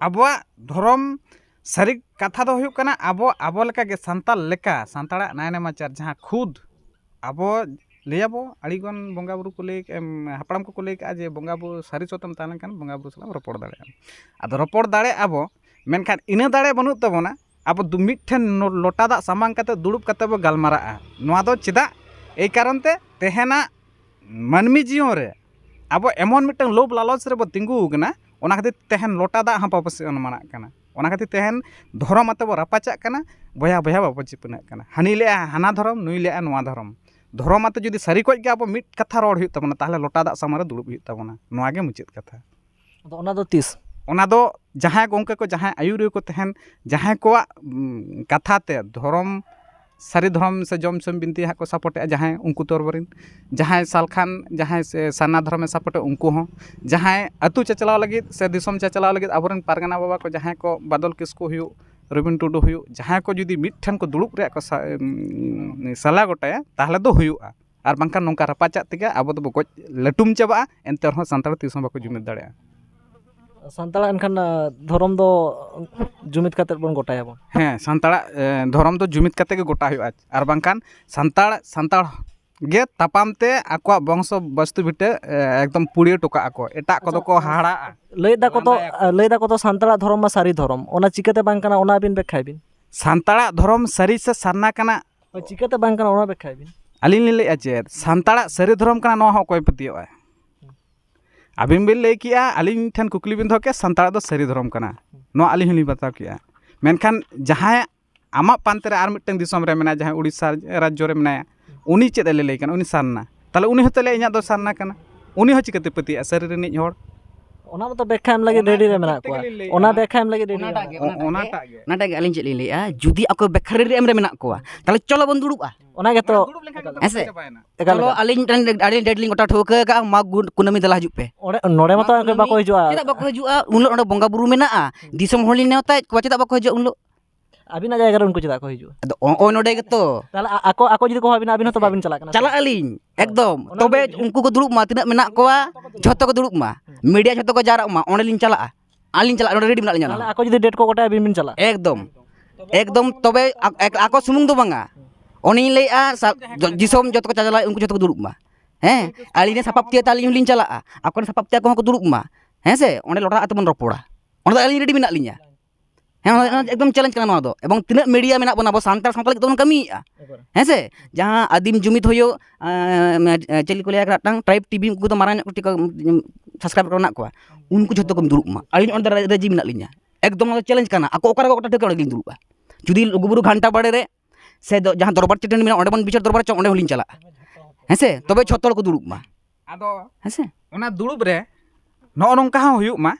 ᱟᱵᱚᱣᱟᱜ ᱫᱷᱚᱨᱚᱢ ᱥᱟᱹᱨᱤ ᱠᱟᱛᱷᱟ ᱫᱚ ᱦᱩᱭᱩᱜ ᱠᱟᱱᱟ, ᱟᱵᱚ, ᱟᱵᱚ ᱞᱮᱠᱟᱜᱮ ᱥᱟᱱᱛᱟᱲ ᱞᱮᱠᱟ, ᱥᱟᱱᱛᱟᱲᱟᱜ ᱱᱟᱭ ᱱᱮᱢᱟᱪᱟᱨ ᱡᱟᱦᱟᱸ ᱠᱷᱩᱫ ᱟᱵᱚ ᱞᱟᱹᱭᱟᱵᱚ, ᱟᱹᱰᱤᱜᱟᱱ ᱵᱚᱸᱜᱟ ᱵᱩᱨᱩ ᱠᱚ ᱞᱟᱹᱭ, ᱮᱢ, ᱦᱟᱯᱲᱟᱢ ᱠᱚᱠᱚ ᱞᱟᱹᱭ ᱠᱟᱜᱼᱟ ᱡᱮ ᱵᱚᱸᱜᱟ ᱵᱩᱨᱩ ᱥᱟᱹᱨᱤ ᱥᱚᱛᱮᱢ ᱛᱟᱦᱮᱸ ᱞᱮᱱᱠᱷᱟᱱ ᱵᱚᱸᱜᱟ ᱵᱩᱨᱩ ᱥᱟᱞᱟᱜ ᱮᱢ ᱨᱚᱯᱚᱲ ᱫᱟᱲᱮᱭᱟᱜᱼᱟ᱾ ᱟᱫᱚ ᱨᱚᱯᱚᱲ ᱫᱟᱲᱮᱭᱟᱜᱼᱟ ᱵᱚ, ᱢᱮᱱᱠᱷᱟᱱ ᱤᱱᱟᱹ ᱫᱟᱲᱮ ᱵᱟᱹᱱᱩᱜ ᱛᱟᱵᱚᱱᱟ᱾ ᱟᱵᱚ ᱫᱩ-, ᱢᱤᱫᱴᱷᱮᱱ ᱱᱚ-, ᱞᱚᱴᱟ ᱫᱟᱜ ᱥᱟᱢᱟᱝ ᱠᱟᱛᱮ ᱫᱩᱲᱩᱵ ᱠᱟᱛᱮ ᱵᱚ ᱜᱟᱞᱢᱟᱨᱟᱜᱼᱟ᱾ ᱱᱚᱣᱟ ᱫᱚ ᱪᱮᱫᱟᱜ? ᱮᱭ ᱠᱟᱨᱚᱱ ᱛᱮ ᱛᱮᱦᱮᱧᱟᱜ ᱢᱟᱹᱱᱢᱤ ᱡᱤᱭᱚᱱ ᱨᱮ ᱟᱵᱚ ᱮᱢᱚᱱ ᱢᱤᱫᱴᱟᱝ ᱞᱳᱵᱷ ᱞᱟᱞᱚᱪ ᱨᱮᱵᱚ ᱛᱤᱸᱜᱩ ᱟᱠᱟᱱᱟ, ᱚᱱᱟ ᱠᱷᱟᱹᱛᱤᱨ ᱛᱮᱦᱮᱧ ᱞᱚᱴᱟ ᱫᱟᱜ ᱦᱚᱸ ᱵᱟᱵᱚ ᱥᱮᱱ ᱢᱟᱱᱟᱜ ᱠᱟᱱᱟ᱾ ᱚᱱᱟ ᱠᱷᱟᱹᱛᱤᱨ ᱛᱮᱦᱮᱧ ᱫᱷᱚᱨᱚᱢ ᱟᱛᱮ ᱵᱚ ᱨᱟᱯᱟᱪᱟᱜ ᱠᱟᱱᱟ, ᱵᱚᱭᱦᱟ ᱵᱚᱭᱦᱟ ᱵᱟᱵᱚ ᱪᱤᱯᱤᱱᱟᱜ ᱠᱟᱱᱟ᱾ ᱦᱟᱹᱱᱤ ᱞᱟᱹᱭᱟ ᱦᱟᱱᱟ ᱫᱷᱚᱨᱚᱢ, ᱱᱩᱭ ᱞᱟᱹᱭᱟ ᱱᱚᱣᱟ ᱫᱷᱚᱨᱚᱢ᱾ ᱫᱷᱚᱨᱚᱢ ᱟᱛᱮ ᱡᱩᱫᱤ ᱥᱟᱹᱨᱤ ᱠᱚᱡ ᱜᱮ ᱟᱵᱚ ᱢᱤᱫ ᱠᱟᱛᱷᱟ ᱨᱚᱲ ᱦᱩᱭᱩᱜ ᱛᱟᱵᱚᱱᱟ, ᱛᱟᱦᱚᱞᱮ ᱞᱚᱴᱟ ᱫᱟᱜ ᱥᱟᱢᱟᱝ ᱨᱮ ᱫᱩᱲᱩᱵ ᱦᱩᱭᱩᱜ ᱛᱟᱵᱚᱱᱟ᱾ ᱱᱚᱣᱟ ᱜᱮ ᱢᱩᱪᱟᱹᱫ ᱠᱟᱛᱷᱟ᱾ ᱟᱫᱚ ᱚᱱᱟ ᱫᱚ ᱛᱤᱥ? ᱚᱱᱟ ᱫᱚ ᱡᱟᱦᱟᱸᱭ ᱜᱚᱢᱠᱮ ᱠᱚ, ᱡᱟᱦᱟᱸᱭ ᱟᱹᱭᱩᱨᱤᱭᱟᱹ ᱠᱚ ᱛᱟᱦᱮᱱ, ᱡᱟᱦᱟᱸᱭ ᱠᱚᱣᱟᱜ, ᱩᱢ, ᱠᱟᱛᱷᱟ ᱛᱮ ᱫᱷᱚᱨᱚᱢ, ᱥᱟᱹᱨᱤ ᱫᱷᱚᱨᱚᱢ ᱥᱮ ᱡᱚᱢ ᱥᱤᱢ ᱵᱤᱱᱛᱤ ᱦᱟᱸᱜ ᱠᱚ ᱥᱟᱯᱳᱨᱴᱮᱜᱼᱟ, ᱡᱟᱦᱟᱸᱭ ᱩᱱᱠᱩ ᱛᱚᱨᱵᱚᱨᱤᱱ, ᱡᱟᱦᱟᱸᱭ ᱥᱟᱞᱠᱷᱟᱱ, ᱡᱟᱦᱟᱸᱭ ᱥᱮ ᱥᱟᱨᱱᱟ ᱫᱷᱚᱨᱚᱢᱮ ᱥᱟᱯᱳᱨᱴᱮᱜᱼᱟ ᱩᱱᱠᱩ ᱦᱚᱸ, ᱡᱟᱦᱟᱸᱭ ᱟᱹᱛᱩ ᱪᱟᱪᱞᱟᱣ ᱞᱟᱹᱜᱤᱫ ᱥᱮ ᱫᱤᱥᱚᱢ ᱪᱟᱪᱞᱟᱣ ᱞᱟᱹᱜᱤᱫ ᱟᱵᱚᱨᱮᱱ ᱯᱟᱨᱜᱟᱱᱟ ᱵᱟᱵᱟ ᱠᱚ, ᱡᱟᱦᱟᱸᱭ ᱠᱚ ᱵᱟᱫᱚᱞ ᱠᱤᱥᱠᱩ ᱦᱩᱭᱩᱜ, ᱨᱚᱵᱤᱱ ᱴᱩᱰᱩ ᱦᱩᱭᱩᱜ, ᱡᱟᱦᱟᱸᱭ ᱠᱚ ᱡᱩᱫᱤ ᱢᱤᱫ ᱴᱷᱮᱱ ᱠᱚ ᱫᱩᱲᱩᱵ ᱨᱮᱭᱟᱜ ᱠᱚ ᱥᱟ-, ᱩᱢ, ᱥᱟᱞᱟ ᱜᱚᱴᱟᱭᱟ, ᱛᱟᱦᱚᱞᱮ ᱫᱚ ᱦᱩᱭᱩᱜᱼᱟ᱾ ᱟᱨ ᱵᱟᱝᱠᱷᱟᱱ ᱱᱚᱝᱠᱟ ᱨᱟᱯᱟᱪᱟᱜ ᱛᱮᱜᱮ ᱟᱵᱚ ᱫᱚᱵᱚ ᱜᱚᱡ ᱞᱟᱹᱴᱩᱢ ᱪᱟᱵᱟᱜᱼᱟ, ᱮᱱᱛᱮ ᱨᱮᱦᱚᱸ ᱥᱟᱱᱛᱟᱲ ᱛᱤᱥ ᱦᱚᱸ ᱵᱟᱠᱚ ᱡᱩᱢᱤᱫ ᱫᱟᱲᱮᱭᱟᱜᱼᱟ᱾ ᱥᱟᱱᱛᱟᱲᱟᱜ ᱮᱱᱠᱷᱟᱱ ᱫᱷᱚᱨᱚᱢ ᱫᱚ ᱡᱩᱢᱤᱫ ᱠᱟᱛᱮᱫ ᱵᱚᱱ ᱜᱚᱴᱟᱭᱟᱵᱚᱱ᱾ ᱦᱮᱸ, ᱥᱟᱱᱛᱟᱲᱟᱜ ᱫᱷᱚᱨᱚᱢ ᱫᱚ ᱡᱩᱢᱤᱫ ᱠᱟᱛᱮ ᱜᱮ ᱜᱚᱴᱟ ᱦᱩᱭᱩᱜᱼᱟ᱾ ᱟᱨ ᱵᱟᱝᱠᱷᱟᱱ ᱥᱟᱱᱛᱟᱲ ᱥᱟᱱᱛᱟᱲ ᱜᱮ ᱛᱟᱯᱟᱢ ᱛᱮ ᱟᱠᱚᱣᱟᱜ ᱵᱚᱝᱥᱚ ᱵᱟᱥᱛᱩ ᱵᱷᱤᱴᱟᱹ ᱮᱠᱫᱚᱢ ᱯᱩᱲᱤᱭᱟᱹ ᱦᱚᱴᱚ ᱠᱟᱜᱼᱟ ᱠᱚ᱾ ᱮᱴᱟᱜ ᱠᱚᱫᱚ ᱠᱚ ᱦᱟᱦᱟᱲᱟᱜᱼᱟ᱾ ᱞᱟᱹᱭ ᱫᱟᱠᱚ ᱛᱚ ᱞᱟᱹᱭ ᱫᱟᱠᱚ ᱛᱚ ᱥᱟᱱᱛᱟᱲᱟᱜ ᱫᱷᱚᱨᱚᱢ ᱢᱟ ᱥᱟᱹᱨᱤ ᱫᱷᱚᱨᱚᱢ, ᱚᱱᱟ ᱪᱤᱠᱟᱹᱛᱮ ᱵᱟᱝ ᱠᱟᱱᱟ, ᱚᱱᱟ ᱟᱹᱵᱤᱱ ᱵᱮᱠᱠᱷᱟᱭ ᱵᱤᱱ᱾ ᱥᱟᱱᱛᱟᱲᱟᱜ ᱫᱷᱚᱨᱚᱢ ᱥᱟᱹᱨᱤ ᱥᱮ ᱥᱟᱨᱱᱟ ᱠᱟᱱᱟ? ᱦᱳᱭ, ᱪᱤᱠᱟᱹᱛᱮ ᱵᱟᱝ ᱠᱟᱱᱟ, ᱚᱱᱟ ᱵᱮᱠᱠᱷᱟᱭ ᱵᱤᱱ᱾ ᱟᱹᱞᱤᱧ ᱞᱤᱧ ᱞᱟᱹᱭᱮᱫᱼᱟ ᱪᱮᱫ, ᱥᱟᱱᱛᱟᱲᱟᱜ ᱥᱟᱹᱨᱤ ᱫᱷᱚᱨᱚᱢ ᱠᱟᱱᱟ, ᱱᱚᱣᱟ ᱦᱚᱸ ᱚᱠᱚᱭ ᱯᱟᱹᱛᱭᱟᱹᱣᱟᱜᱼᱟ? ᱟᱹᱵᱤᱱ ᱵᱤᱱ ᱞᱟᱹᱭ ᱠᱮᱜᱼᱟ, ᱟᱹᱞᱤᱧ ᱴᱷᱮᱱ ᱠᱩᱠᱞᱤ ᱵᱤᱱ ᱫᱚᱦᱚ ᱠᱮᱜᱼᱟ, ᱥᱟᱱᱛᱟᱲᱟᱜ ᱫᱚ ᱥᱟᱹᱨᱤ ᱫᱷᱚᱨᱚᱢ ᱠᱟᱱᱟ, ᱱᱚᱣᱟ ᱟᱹᱞᱤᱧ ᱦᱚᱸᱞᱤᱧ ᱵᱟᱛᱟᱣ ᱠᱮᱜᱼᱟ᱾ ᱢᱮᱱᱠᱷᱟᱱ ᱡᱟᱦᱟᱸᱭ ᱟᱢᱟᱜ ᱯᱟᱱᱛᱮ ᱨᱮ ᱟᱨ ᱢᱤᱫᱴᱟᱝ ᱫᱤᱥᱚᱢ ᱨᱮ ᱢᱮᱱᱟᱭᱟ, ᱡᱟᱦᱟᱸᱭ ᱩᱲᱤᱥᱥᱟ ᱨᱟᱡᱽᱡᱚ ᱨᱮ ᱢᱮᱱᱟᱭᱟ, ᱩᱱᱤ ᱪᱮᱫ ᱮ ᱞᱟᱹᱭ ᱠᱟᱱᱟ? ᱩᱱᱤ ᱥᱟᱨᱱᱟ᱾ ᱛᱟᱦᱚᱞᱮ ᱩᱱᱤ ᱦᱚᱸᱛᱚ ᱞᱟᱹᱭᱟ ᱤᱧᱟᱹᱜ ᱫᱚ ᱥᱟᱨᱱᱟ ᱠᱟᱱᱟ᱾ ᱩᱱᱤ ᱦᱚᱸ ᱪᱤᱠᱟᱹᱛᱮ ᱯᱟᱹᱛᱭᱟᱹᱜᱼᱟ ᱥᱟᱹᱨᱤ ᱨᱤᱱᱤᱡ ᱦᱚᱲ? ᱚᱱᱟ ᱢᱟᱛᱚ ᱵᱮᱠᱠᱷᱟ ᱮᱢ ᱞᱟᱹᱜᱤᱫ ᱨᱮᱰᱤ ᱨᱮ ᱢᱮᱱᱟᱜ ᱠᱚᱣᱟ᱾ ᱚᱱᱟ ᱵᱮᱠᱠᱷᱟ ᱮᱢ ᱞᱟᱹᱜᱤᱫ ᱨᱮᱰᱤ ᱨᱮ ᱚᱱᱟᱴᱟᱜ ᱢᱮᱱᱟᱜ ᱜᱮ ᱠᱚᱣᱟ᱾ ᱚᱱᱟᱴᱟᱜ ᱚᱱᱟᱴᱟᱜ ᱜᱮ ᱜᱮ᱾ ᱚᱱᱟᱴᱟᱜ ᱜᱮ ᱟᱹᱞᱤᱧ ᱪᱮᱫ ᱞᱤᱧ ᱞᱟᱹᱭᱟ, ᱡᱩᱫᱤ ᱟᱠᱚ ᱵᱮᱠᱠᱷᱟ ᱨᱮᱰᱤ ᱨᱮ ᱮᱢ ᱨᱮ ᱢᱮᱱᱟᱜ ᱠᱚᱣᱟ, ᱛᱟᱦᱚᱞᱮ ᱪᱚᱞᱚ ᱵᱚᱱ ᱫᱩᱲᱩᱵᱼᱟ᱾ ᱚᱱᱟ ᱜᱮᱛᱚ᱾ ᱫᱩᱲᱩᱵ ᱞᱮᱱᱠᱷᱟᱱ ᱜᱮ ᱦᱮᱸ ᱥᱮ? ᱪᱟᱵᱟᱭᱮᱱᱟ᱾ ᱮᱠᱟᱞ ᱪᱚᱞᱚ, ᱮᱠᱟᱞ᱾ ᱟᱹᱞᱤᱧ ᱢᱤᱫᱴᱟᱝ ᱟᱹᱰᱤ ᱰᱮᱴ ᱞᱤᱧ ᱜᱚᱴᱟ ᱴᱷᱟᱹᱣᱠᱟᱹ ᱟᱠᱟᱫᱼᱟ, ᱢᱟᱜᱽ ᱜᱩ- ᱠᱩᱱᱟᱹᱢᱤ ᱫᱮᱞᱟ ᱦᱤᱡᱩᱜ ᱯᱮ᱾ ᱚᱸᱰᱮ ᱱᱚᱰᱮ ᱢᱟᱛᱚ ᱚᱱᱠᱟ ᱵᱟᱠᱚ ᱦᱤᱡᱩᱜᱼᱟ᱾ ᱪᱮᱫᱟᱜ ᱵᱟᱠᱚ ᱦᱤᱡᱩᱜᱼᱟ? ᱩᱱ ᱦᱤᱞᱳᱜ ᱚᱸᱰᱮ ᱵᱚᱸᱜᱟ ᱵᱩᱨᱩ ᱢᱮᱱᱟᱜᱼᱟ, ᱫᱤᱥᱚᱢ ᱦᱚᱲ ᱞᱤᱧ ᱱᱮᱣᱛᱟᱭᱮᱫ ᱠᱚᱣᱟ, ᱪᱮᱫᱟᱜ ᱵᱟᱠᱚ ᱦᱤᱡᱩᱜᱼᱟ ᱩᱱ ᱦᱤᱞᱳᱜ? ᱟᱹᱵᱤᱱᱟᱜ ᱡᱟᱭᱜᱟ ᱨᱮ ᱩᱱᱠᱩ ᱪᱮᱫᱟᱜ ᱠᱚ ᱦᱤᱡᱩᱜᱼᱟ? ᱟᱫᱚ ᱱᱚᱜᱼᱚᱭ ᱱᱚᱰᱮ ᱜᱮᱛᱚ᱾ ᱛᱟᱦᱚᱞᱮ ᱟ- ᱟᱠᱚ ᱟᱠᱚ ᱡᱩᱫᱤ ᱠᱚ ᱦᱚᱦᱚ ᱵᱤᱱᱟ, ᱟᱹᱵᱤᱱ ᱦᱚᱸᱛᱚ ᱵᱟᱵᱤᱱ ᱪᱟᱞᱟᱜ ᱠᱟᱱᱟ ᱥᱮ? ᱪᱟᱞᱟᱜ ᱟᱹᱞᱤᱧ ᱮᱠᱫᱚᱢ᱾ ᱚᱱᱟ ᱛᱚᱵᱮ ᱜᱮ ᱦᱤᱡᱩᱜ᱾ ᱩᱱᱠᱩ ᱠᱚ ᱫᱩᱲᱩᱵ ᱢᱟ, ᱛᱤᱱᱟᱹᱜ ᱢᱮᱱᱟᱜ ᱠᱚᱣᱟ ᱡᱷᱚᱛᱚ ᱠᱚ ᱫᱩᱲᱩᱵ ᱢᱟ, ᱢᱤᱰᱤᱭᱟ ᱡᱷᱚᱛᱚ ᱠᱚ ᱡᱟᱣᱨᱟᱜ ᱢᱟ, ᱚᱸᱰᱮ ᱞᱤᱧ ᱪᱟᱞᱟᱜᱼᱟ, ᱟᱹᱞᱤᱧ ᱪᱟᱞᱟᱜ, ᱱᱚᱰᱮ ᱨᱮᱰᱤ ᱢᱮᱱᱟᱜ ᱞᱤᱧᱟ᱾ ᱛᱟᱦᱚᱞᱮ ᱟᱠᱚ ᱡᱩᱫᱤ ᱰᱮᱴ ᱠᱚ ᱜᱚᱴᱟᱭᱟ, ᱟᱹᱵᱤᱱ ᱵᱤᱱ ᱪᱟᱞᱟᱜᱼᱟ? ᱮᱠᱫᱚᱢ ᱮᱠᱫᱚᱢ᱾ ᱛᱚᱵᱮ ᱟ- ᱮᱠ- ᱟᱠᱚ ᱥᱩᱢᱩᱝ ᱫᱚ ᱵᱟᱝᱟ, ᱩᱱᱤᱧ ᱞᱟᱹᱭᱮᱫᱼᱟ ᱥᱟ- ᱫᱤᱥᱚᱢ ᱡᱚᱛᱚ ᱠᱚ ᱪᱟᱪᱞᱟᱣ, ᱩᱱᱠᱩ ᱡᱷᱚᱛᱚ ᱠᱚ ᱫᱩᱲᱩᱵ ᱢᱟ᱾ ᱦᱮᱸ, ᱟᱹᱞᱤᱧ ᱨᱮᱱ ᱥᱟᱯᱟᱵ ᱛᱤᱭᱟᱹ ᱛᱮ ᱟᱹᱞᱤᱧ ᱦᱚᱸᱞᱤᱧ ᱪᱟᱞᱟᱜᱼᱟ, ᱟᱠᱚ ᱨᱮᱱ ᱥᱟᱯᱟᱵ ᱛᱤᱭᱟᱹ ᱟᱠᱚ ᱦᱚᱸᱠᱚ ᱫᱩᱲᱩᱵ ᱢᱟ᱾ ᱦᱮᱸ ᱥᱮ, ᱚᱸᱰᱮ ᱞᱚᱴᱟ ᱟᱛᱮ ᱵᱚᱱ ᱨᱚᱯᱚᱲᱟ, ᱚᱸᱰᱮ ᱫᱚ ᱟᱹᱞᱤᱧ ᱨᱮᱰᱤ ᱢᱮᱱᱟᱜ ᱞᱤᱧᱟ᱾ ᱦᱮᱸ, ᱚᱱᱟ ᱚᱱᱟ ᱮᱠᱫᱚᱢ ᱪᱮᱞᱮᱧᱡᱽ ᱠᱟᱱᱟ ᱱᱚᱣᱟ ᱫᱚ᱾ ᱮᱵᱚᱝ ᱛᱤᱱᱟᱹᱜ ᱢᱤᱰᱤᱭᱟ ᱢᱮᱱᱟᱜ ᱵᱚᱱᱟ, ᱟᱵᱚ ᱥᱟᱱᱛᱟᱲ ᱥᱟᱶᱛᱟ ᱞᱟᱹᱜᱤᱫ ᱫᱚᱵᱚᱱ ᱠᱟᱹᱢᱤᱭᱮᱫᱼᱟ᱾ ᱦᱮᱸ ᱥᱮ, ᱡᱟᱦᱟᱸ ᱟᱹᱫᱤᱢ ᱡᱩᱢᱤᱫ ᱦᱩᱭᱩᱜ, ᱟᱸ, ᱪᱮᱫ ᱠᱚ ᱞᱟᱹᱭᱟ, ᱢᱤᱫᱴᱟᱝ ᱴᱨᱟᱭᱤᱵᱽ ᱴᱤᱵᱷᱤ, ᱩᱱᱠᱩ ᱫᱚ ᱢᱟᱨᱟᱝ ᱧᱚᱜ ᱠᱟᱹᱴᱤᱡ ᱠᱚ ᱥᱟᱵᱥᱠᱨᱟᱭᱤᱵ ᱠᱚ ᱢᱮᱱᱟᱜ ᱠᱚᱣᱟ, ᱩᱱᱠᱩ ᱡᱷᱚᱛᱚ ᱠᱚ ᱫᱩᱲᱩᱵ ᱢᱟ, ᱟᱹᱞᱤᱧ ᱚᱸᱰᱮ ᱨᱟᱡᱤ ᱢᱮᱱᱟᱜ ᱞᱤᱧᱟ᱾ ᱮᱠᱫᱚᱢ ᱱᱚᱣᱟ ᱫᱚ ᱪᱮᱞᱮᱧᱡᱽ ᱠᱟᱱᱟ, ᱟᱠᱚ ᱚᱠᱟ ᱨᱮᱠᱚ ᱜᱚᱴᱟ ᱴᱷᱟᱹᱣᱠᱟᱹ, ᱚᱸᱰᱮ ᱜᱮᱞᱤᱧ ᱫᱩᱲᱩᱵᱼᱟ᱾ ᱡᱩᱫᱤ ᱞᱩᱜᱩᱵᱩᱨᱩ ᱜᱷᱟᱱᱴᱟ ᱵᱟᱲᱮ ᱨᱮ ᱥᱮ ᱫᱚ- ᱡᱟᱦᱟᱸ ᱫᱚᱨᱵᱟᱨ ᱪᱟᱹᱴᱟᱹᱱᱤ ᱢᱮᱱᱟᱜᱼᱟ, ᱚᱸᱰᱮ ᱵᱚᱱ ᱵᱤᱪᱟᱹᱨ ᱫᱚᱨᱵᱟᱨ ᱦᱚᱪᱚ, ᱚᱸᱰᱮ ᱦᱚᱸᱞᱤᱧ ᱪᱟᱞᱟᱜᱼᱟ᱾ ᱦᱮᱸ ᱥᱮ, ᱛᱚᱵᱮ ᱡᱷᱚᱛᱚ ᱦᱚᱲ ᱠᱚ ᱫᱩᱲᱩᱵ ᱢᱟ᱾ ᱟᱫᱚ ᱦᱮᱸ ᱥᱮ? ᱚᱱᱟ ᱫᱩᱲᱩᱵ ᱨᱮ ᱱᱚᱜᱼᱚ ᱱᱚᱝᱠᱟ ᱦᱚᱸ ᱦᱩᱭᱩᱜ ᱢᱟ,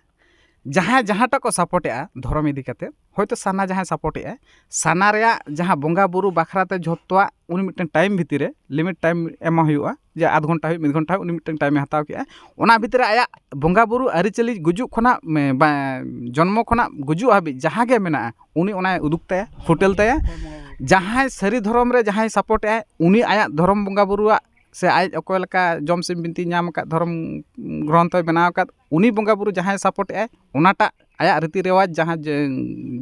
ᱡᱟᱦᱟᱸᱭ ᱡᱟᱦᱟᱸᱴᱟᱜ ᱠᱚ ᱥᱟᱯᱳᱨᱴᱮᱜᱼᱟ ᱫᱷᱚᱨᱚᱢ ᱤᱫᱤ ᱠᱟᱛᱮ, ᱦᱚᱭᱛᱳ ᱥᱟᱨᱱᱟ ᱡᱟᱦᱟᱸᱭ ᱥᱟᱯᱳᱨᱴᱮᱜᱼᱟᱭ, ᱥᱟᱨᱱᱟ ᱨᱮᱭᱟᱜ ᱡᱟᱦᱟᱸ ᱵᱚᱸᱜᱟ ᱵᱩᱨᱩ ᱵᱟᱠᱷᱨᱟ ᱛᱮ ᱡᱷᱚᱛᱚᱣᱟᱜ ᱩᱱᱤ ᱢᱤᱫᱴᱮᱱ ᱴᱟᱭᱤᱢ ᱵᱷᱤᱛᱤᱨ ᱨᱮ ᱞᱤᱢᱤᱴ ᱴᱟᱭᱤᱢ ᱮᱢᱟ ᱦᱩᱭᱩᱜᱼᱟ, ᱡᱮ ᱟᱫᱷ ᱜᱷᱚᱱᱴᱟ ᱦᱩᱭᱩᱜ, ᱢᱤᱫ ᱜᱷᱚᱱᱴᱟ ᱦᱩᱭᱩᱜ, ᱩᱱᱤ ᱢᱤᱫᱴᱮᱱ ᱴᱟᱭᱤᱢᱮ ᱦᱟᱛᱟᱣ ᱠᱮᱜᱼᱟ᱾ ᱚᱱᱟ ᱵᱷᱤᱛᱤᱨ ᱨᱮ ᱟᱭᱟᱜ ᱵᱚᱸᱜᱟ ᱵᱩᱨᱩ ᱟᱹᱨᱤᱪᱟᱹᱞᱤ ᱜᱩᱡᱩᱜ ᱠᱷᱚᱱᱟᱜ ᱢᱮ- ᱵᱟ- ᱡᱚᱱᱢᱚ ᱠᱷᱚᱱᱟᱜ ᱜᱩᱡᱩᱜ ᱦᱟᱹᱵᱤᱡ ᱡᱟᱦᱟᱸ ᱜᱮ ᱢᱮᱱᱟᱜᱼᱟ, ᱩᱱᱤ ᱚᱱᱟᱭ ᱩᱫᱩᱜ ᱛᱟᱭᱟ, ᱯᱷᱩᱴᱮᱞ ᱛᱟᱭᱟ᱾ ᱡᱟᱦᱟᱸᱭ ᱥᱟᱹᱨᱤ ᱫᱷᱚᱨᱚᱢ ᱨᱮ ᱡᱟᱦᱟᱸᱭ ᱥᱟᱯᱳᱨᱴᱮᱜᱼᱟᱭ, ᱩᱱᱤ ᱟᱭᱟᱜ ᱫᱷᱚᱨᱚᱢ ᱵᱚᱸᱜᱟ ᱵᱩᱨᱩᱣᱟᱜ ᱥᱮ ᱟᱡ ᱚᱠᱚᱭ ᱞᱮᱠᱟ ᱡᱚᱢ ᱥᱤᱢ ᱵᱤᱱᱛᱤ ᱧᱟᱢ ᱟᱠᱟᱫ, ᱫᱷᱚᱨᱚᱢ ᱜᱨᱚᱱᱛᱷᱚᱭ ᱵᱮᱱᱟᱣ ᱟᱠᱟᱫ, ᱩᱱᱤ ᱵᱚᱸᱜᱟ ᱵᱩᱨᱩ ᱡᱟᱦᱟᱸᱭ ᱥᱟᱯᱳᱨᱴ ᱮᱜᱼᱟᱭ, ᱚᱱᱟᱴᱟᱜ ᱟᱭᱟᱜ ᱨᱤᱛᱤ ᱨᱮᱣᱟᱡᱽ ᱡᱟᱦᱟᱸ ᱡᱮ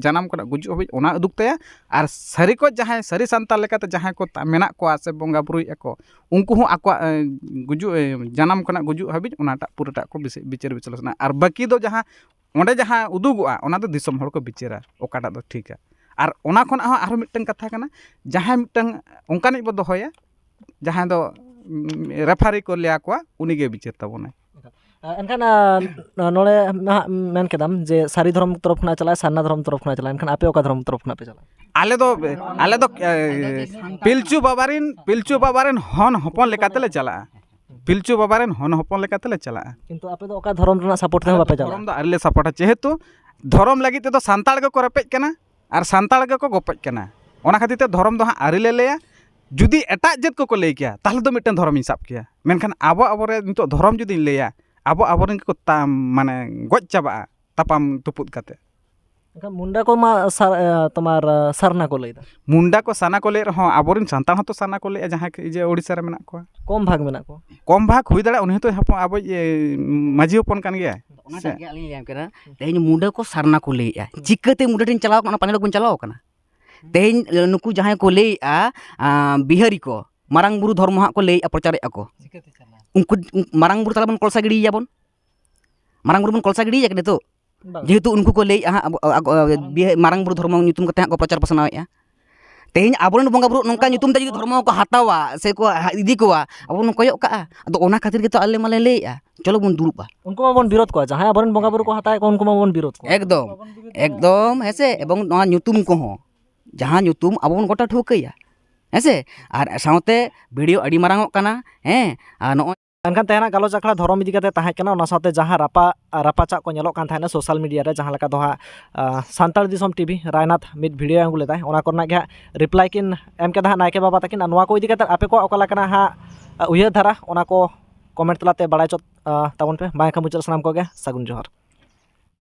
ᱡᱟᱱᱟᱢ ᱠᱷᱚᱱᱟᱜ ᱜᱩᱡᱩᱜ ᱦᱟᱹᱵᱤᱡ ᱚᱱᱟ ᱩᱫᱩᱜ ᱛᱟᱭᱟ᱾ ᱟᱨ ᱥᱟᱹᱨᱤ ᱠᱚ ᱡᱟᱦᱟᱸᱭ ᱥᱟᱹᱨᱤ ᱥᱟᱱᱛᱟᱲ ᱞᱮᱠᱟᱛᱮ ᱡᱟᱦᱟᱸᱭ ᱠᱚ ᱛᱟ- ᱢᱮᱱᱟᱜ ᱠᱚᱣᱟ ᱥᱮ ᱵᱚᱸᱜᱟ ᱵᱩᱨᱩᱭᱮᱫᱼᱟ ᱠᱚ, ᱩᱱᱠᱩ ᱦᱚᱸ ᱟᱠᱚᱣᱟᱜ ᱮ, ᱜᱩᱡᱩᱜ ᱮ, ᱡᱟᱱᱟᱢ ᱠᱷᱚᱱᱟᱜ ᱜᱩᱡᱩᱜ ᱦᱟᱹᱵᱤᱡ ᱚᱱᱟᱴᱟᱜ ᱯᱩᱨᱟᱹᱴᱟᱜ ᱠᱚ ᱵᱤᱥ- ᱵᱤᱪᱟᱹᱨ ᱵᱤᱪᱟᱹᱨ ᱥᱟᱱᱟ᱾ ᱟᱨ ᱵᱟᱹᱠᱤ ᱫᱚ ᱡᱟᱦᱟᱸ ᱚᱸᱰᱮ ᱡᱟᱦᱟᱸ ᱩᱫᱩᱜᱚᱜᱼᱟ, ᱚᱱᱟ ᱫᱚ ᱫᱤᱥᱚᱢ ᱦᱚᱲ ᱠᱚ ᱵᱤᱪᱟᱹᱨᱟ ᱚᱠᱟᱴᱟᱜ ᱫᱚ ᱴᱷᱤᱠᱟ᱾ ᱟᱨ ᱚᱱᱟ ᱠᱷᱚᱱᱟᱜ ᱦᱚᱸ ᱟᱨᱦᱚᱸ ᱢᱤᱫᱴᱟᱝ ᱠᱟᱛᱷᱟ ᱠᱟᱱᱟ, ᱡᱟᱦᱟᱸᱭ ᱢᱤᱫᱴᱟᱝ ᱚᱱᱠᱟᱱᱤᱡ ᱵᱚ ᱫᱚᱦᱚᱭᱟ, ᱡᱟᱦᱟᱸᱭ ᱫᱚ ᱨᱮᱯᱷᱟᱨᱤ ᱠᱚ ᱞᱟᱹᱭᱟ ᱠᱚᱣᱟ, ᱩᱱᱤᱜᱮ ᱵᱤᱪᱟᱹᱨ ᱛᱟᱵᱚᱱᱟᱭ᱾ ᱮᱱᱠᱷᱟᱱ ᱱᱚᱰᱮ ᱱᱟᱦᱟᱜ ᱢᱮᱱ ᱠᱮᱫᱟᱢ ᱡᱮ ᱥᱟᱹᱨᱤ ᱫᱷᱚᱨᱚᱢ ᱛᱚᱨᱚᱯ ᱠᱷᱚᱱᱟᱜ ᱪᱟᱞᱟᱜᱼᱟ, ᱥᱟᱨᱱᱟ ᱫᱷᱚᱨᱚᱢ ᱛᱚᱨᱚᱯ ᱠᱷᱚᱱᱟᱜ ᱪᱟᱞᱟᱜᱼᱟ᱾ ᱮᱱᱠᱷᱟᱱ ᱟᱯᱮ ᱚᱠᱟ ᱫᱷᱚᱨᱚᱢ ᱛᱚᱨᱚᱯ ᱠᱷᱚᱱᱟᱜ ᱯᱮ ᱪᱟᱞᱟᱜᱼᱟ? ᱟᱞᱮ ᱫᱚ ᱟᱞᱮ ᱫᱚ ᱯᱤᱞᱪᱩ ᱵᱟᱵᱟ ᱨᱮᱱ ᱯᱤᱞᱪᱩ ᱵᱟᱵᱟ ᱨᱮᱱ ᱦᱚᱱ ᱦᱚᱯᱚᱱ ᱞᱮᱠᱟᱛᱮᱞᱮ ᱪᱟᱞᱟᱜᱼᱟ᱾ ᱯᱤᱞᱪᱩ ᱵᱟᱵᱟ ᱨᱮᱱ ᱦᱚᱱ ᱦᱚᱯᱚᱱ ᱞᱮᱠᱟᱛᱮᱞᱮ ᱪᱟᱞᱟᱜᱼᱟ᱾ ᱠᱤᱱᱛᱩ ᱟᱯᱮ ᱫᱚ ᱚᱠᱟ ᱫᱷᱚᱨᱚᱢ ᱨᱮᱱᱟᱜ ᱥᱟᱯᱳᱨᱴ ᱛᱮᱦᱚᱸ ᱵᱟᱯᱮ ᱪᱟᱞᱟᱜᱼᱟ? ᱫᱷᱚᱨᱚᱢ ᱫᱚ ᱟᱹᱣᱨᱤ ᱞᱮ ᱥᱟᱯᱳᱨᱴᱟ, ᱡᱮᱦᱮᱛᱩ ᱫᱷᱚᱨᱚᱢ ᱞᱟᱹᱜᱤᱫ ᱛᱮᱫᱚ ᱥᱟᱱᱛᱟᱲ ᱜᱮᱠᱚ ᱨᱮᱯᱮᱡ ᱠᱟᱱᱟ ᱟᱨ ᱥᱟᱱᱛᱟᱲ ᱜᱮᱠᱚ ᱜᱚᱯᱚᱡ ᱠᱟᱱᱟ᱾ ᱚᱱᱟ ᱠᱷᱟᱹᱛᱤᱨ ᱛᱮ ᱫᱷᱚᱨᱚᱢ ᱫᱚ ᱦᱟᱸᱜ ᱟᱹᱣᱨᱤ ᱞᱮ ᱞᱟᱹᱭᱟ᱾ ᱡᱩᱫᱤ ᱮᱴᱟᱜ ᱡᱟᱹᱛ ᱠᱚᱠᱚ ᱞᱟᱹᱭ ᱠᱮᱭᱟ, ᱛᱟᱦᱚᱞᱮ ᱫᱚ ᱢᱤᱫᱴᱮᱱ ᱫᱷᱚᱨᱚᱢᱤᱧ ᱥᱟᱵ ᱠᱮᱭᱟ᱾ ᱢᱮᱱᱠᱷᱟᱱ ᱟᱵᱚ ᱟᱵᱚᱨᱮ ᱱᱤᱛᱚᱜ ᱫᱷᱚᱨᱚᱢ ᱡᱩᱫᱤᱧ ᱞᱟᱹᱭᱟ, ᱟᱵᱚ ᱟᱵᱚᱨᱮᱱ ᱜᱮᱠᱚ ᱢᱟᱱᱮ ᱜᱚᱡ ᱪᱟᱵᱟᱜᱼᱟ ᱛᱟᱯᱟᱢ ᱛᱩᱯᱩᱫ ᱠᱟᱛᱮ᱾ ᱮᱱᱠᱷᱟᱱ ᱢᱩᱱᱰᱟ ᱠᱚᱢᱟ ᱥᱟᱨ ᱛᱳᱢᱟᱨ ᱥᱟᱨᱱᱟ ᱠᱚ ᱞᱟᱹᱭᱫᱟ᱾ ᱢᱩᱱᱰᱟ ᱠᱚ ᱥᱟᱨᱱᱟ ᱠᱚ ᱞᱟᱹᱭᱮᱫ ᱨᱮᱦᱚᱸ, ᱟᱵᱚᱨᱮᱱ ᱥᱟᱱᱛᱟᱲ ᱦᱚᱸᱛᱚ ᱥᱟᱨᱱᱟ ᱠᱚ ᱞᱟᱹᱭᱮᱫᱼᱟ, ᱡᱟᱦᱟᱸᱭ ᱡᱮ ᱳᱰᱤᱥᱟ ᱨᱮ ᱢᱮᱱᱟᱜ ᱠᱚᱣᱟ᱾ ᱠᱚᱢ ᱵᱷᱟᱜᱽ ᱢᱮᱱᱟᱜ ᱠᱚᱣᱟ᱾ ᱠᱚᱢ ᱵᱷᱟᱜᱽ ᱦᱩᱭ ᱫᱟᱲᱮᱭᱟᱜᱼᱟ, ᱩᱱᱤ ᱦᱚᱸᱛᱚ ᱦᱚᱯᱚᱱ ᱟᱵᱚᱭᱤᱡ ᱢᱟᱹᱡᱷᱤ ᱦᱚᱯᱚᱱ ᱠᱟᱱ ᱜᱮᱭᱟᱭ᱾ ᱚᱱᱟᱴᱟᱜ ᱜᱮ ᱟᱹᱞᱤᱧ ᱞᱟᱹᱭᱟᱢ ᱠᱟᱱᱟ᱾ ᱛᱮᱦᱮᱧ ᱢᱩᱱᱰᱟᱹ ᱠᱚ ᱥᱟᱨᱱᱟ ᱠᱚ ᱞᱟᱹᱭᱮᱫᱼᱟ, ᱪᱤᱠᱟᱹᱛᱮ ᱢᱩᱱᱰᱟᱹ ᱴᱷᱮᱱ ᱪᱟᱞᱟᱣ ᱠᱟᱱᱟ, ᱚᱱᱟ ᱯᱟᱧᱡᱟᱵᱽ ᱵᱚᱱ ᱪᱟᱞᱟᱣ ᱠᱟᱱᱟ? ᱛᱮᱦᱮᱧ ᱱᱩᱠᱩ ᱡᱟᱦᱟᱸᱭ ᱠᱚ ᱞᱟᱹᱭᱮᱫᱼᱟ ᱵᱤᱦᱟᱨᱤ ᱠᱚ, ᱢᱟᱨᱟᱝ ᱵᱩᱨᱩ ᱫᱷᱚᱨᱢᱚ ᱦᱟᱸᱜ ᱠᱚ ᱞᱟᱹᱭᱮᱫᱼᱟ, ᱯᱨᱚᱪᱟᱨᱮᱫᱼᱟ ᱠᱚ᱾ ᱩᱱᱠᱩ ᱢᱟᱨᱟᱝ ᱵᱩᱨᱩ ᱛᱟᱞᱟ ᱵᱚᱱ ᱠᱚᱞᱥᱟ ᱜᱤᱰᱤᱭᱮᱭᱟ ᱵᱚᱱ? ᱢᱟᱨᱟᱝ ᱵᱩᱨᱩ ᱵᱚᱱ ᱠᱚᱞᱥᱟ ᱜᱤᱰᱤᱭᱮᱭᱟ ᱱᱤᱛᱚᱜ? ᱡᱮᱦᱮᱛᱩ ᱩᱱᱠᱩ ᱠᱚ ᱞᱟᱹᱭᱮᱫᱼᱟ ᱦᱟᱸᱜ ᱟᱵᱚ ᱢᱟᱨᱟᱝ ᱵᱩᱨᱩ ᱫᱷᱚᱨᱢᱚ ᱧᱩᱛᱩᱢ ᱠᱟᱛᱮ ᱦᱟᱸᱜ ᱠᱚ ᱯᱨᱚᱪᱟᱨ ᱯᱟᱥᱱᱟᱣᱮᱫᱼᱟ᱾ ᱛᱮᱦᱮᱧ ᱟᱵᱚᱨᱮᱱ ᱵᱚᱸᱜᱟ ᱵᱩᱨᱩ ᱱᱚᱝᱠᱟ ᱧᱩᱛᱩᱢ ᱛᱮ ᱡᱩᱫᱤ ᱫᱷᱚᱨᱢᱚ ᱠᱚ ᱦᱟᱛᱟᱣᱟ ᱥᱮ ᱠᱚ ᱤᱫᱤ ᱠᱚᱣᱟ, ᱟᱵᱚ ᱵᱚᱱ ᱠᱚᱭᱚᱜ ᱠᱟᱜᱼᱟ᱾ ᱟᱫᱚ ᱚᱱᱟ ᱠᱷᱟᱹᱛᱤᱨ ᱜᱮᱛᱚ ᱟᱞᱮ ᱢᱟᱞᱮ ᱞᱟᱹᱭᱮᱫᱼᱟ, ᱪᱚᱞᱚ ᱵᱚᱱ ᱫᱩᱲᱩᱵᱼᱟ᱾ ᱩᱱᱠᱩ ᱢᱟᱵᱚᱱ ᱵᱤᱨᱳᱫ ᱠᱚᱣᱟ, ᱡᱟᱦᱟᱸᱭ ᱟᱵᱚᱨᱮᱱ ᱵᱚᱸᱜᱟ ᱵᱩᱨᱩ ᱠᱚ ᱦᱟᱛᱟᱣᱮᱫ ᱠᱚᱣᱟ ᱩᱱᱠᱩ ᱢᱟᱵᱚᱱ ᱵᱤᱨᱳᱫ ᱠᱚᱣᱟ᱾ ᱮᱠᱫᱚᱢ, ᱮᱠᱫᱚᱢ, ᱦᱮᱸ ᱥᱮ? ᱮᱵᱚᱝ ᱱᱚᱣᱟ ᱧᱩᱛᱩᱢ ᱠᱚᱦᱚᱸ, ᱡᱟᱦᱟᱸ ᱧᱩᱛᱩᱢ ᱟᱵᱚ ᱵᱚᱱ ᱜᱚᱴᱟ ᱴᱷᱟᱹᱣᱠᱟᱹᱭᱟ, ᱦᱮᱸ ᱥᱮ? ᱟᱨ ᱥᱟᱶᱛᱮ ᱵᱷᱤᱰᱤᱭᱳ ᱟᱹᱰᱤ ᱢᱟᱨᱟᱝ ᱚᱜ ᱠᱟᱱᱟ, ᱦᱮᱸ? ᱟᱨ ᱱᱚᱜᱼᱚᱭ ᱮᱱᱠᱷᱟᱱ ᱛᱮᱦᱮᱧᱟᱜ ᱜᱟᱞᱚᱪ ᱟᱠᱷᱲᱟ ᱫᱷᱚᱨᱚᱢ ᱤᱫᱤ ᱠᱟᱛᱮ ᱛᱟᱦᱮᱸ ᱠᱟᱱᱟ, ᱚᱱᱟ ᱥᱟᱶᱛᱮ ᱡᱟᱦᱟᱸ ᱨᱟᱯᱟ ᱨᱟᱯᱟᱪᱟᱜ ᱠᱚ ᱧᱮᱞᱚᱜ ᱠᱟᱱ ᱛᱟᱦᱮᱱᱟ ᱥᱳᱥᱟᱞ ᱢᱤᱰᱤᱭᱟ ᱨᱮ, ᱡᱟᱦᱟᱸ ᱞᱮᱠᱟ ᱫᱚ ᱦᱟᱸᱜ ᱥᱟᱱᱛᱟᱲ ᱫᱤᱥᱚᱢ ᱴᱤᱵᱷᱤ ᱨᱟᱭᱱᱟᱛᱷ ᱢᱤᱫ ᱵᱷᱤᱰᱤᱭᱳ ᱟᱹᱜᱩ ᱞᱮᱫᱟᱭ, ᱚᱱᱟ ᱠᱚᱨᱮᱱᱟᱜ ᱜᱮ ᱦᱟᱸᱜ ᱨᱤᱯᱞᱟᱭ ᱠᱤᱱ ᱮᱢ ᱠᱮᱫᱟ ᱦᱟᱸᱜ ᱱᱟᱭᱠᱮ ᱵᱟᱵᱟ ᱛᱟᱹᱠᱤᱱ᱾ ᱟᱨ ᱱᱚᱣᱟ ᱠᱚ ᱤᱫᱤ ᱠᱟᱛᱮ ᱟᱯᱮ ᱠᱚᱣᱟᱜ ᱚᱠᱟ ᱞᱮᱠᱟᱱᱟᱜ ᱦᱟᱸᱜ ᱩᱭᱦᱟᱹᱨ ᱫᱷᱟᱨᱟ, ᱚᱱᱟ ᱠᱚ ᱠᱚᱢᱮᱱᱴ ᱛᱟᱞᱟᱛᱮ ᱵᱟᱲᱟᱭ ᱦᱚᱪᱚ ᱛᱟᱵᱚᱱ ᱯᱮ᱾ ᱢᱟ ᱮᱱᱠᱷᱟᱱ ᱢᱩᱪᱟᱹᱫ ᱥᱟᱱᱟᱢ ᱠᱚᱜᱮ ᱥᱟᱹᱜᱩᱱ ᱡᱚᱦᱟᱨ᱾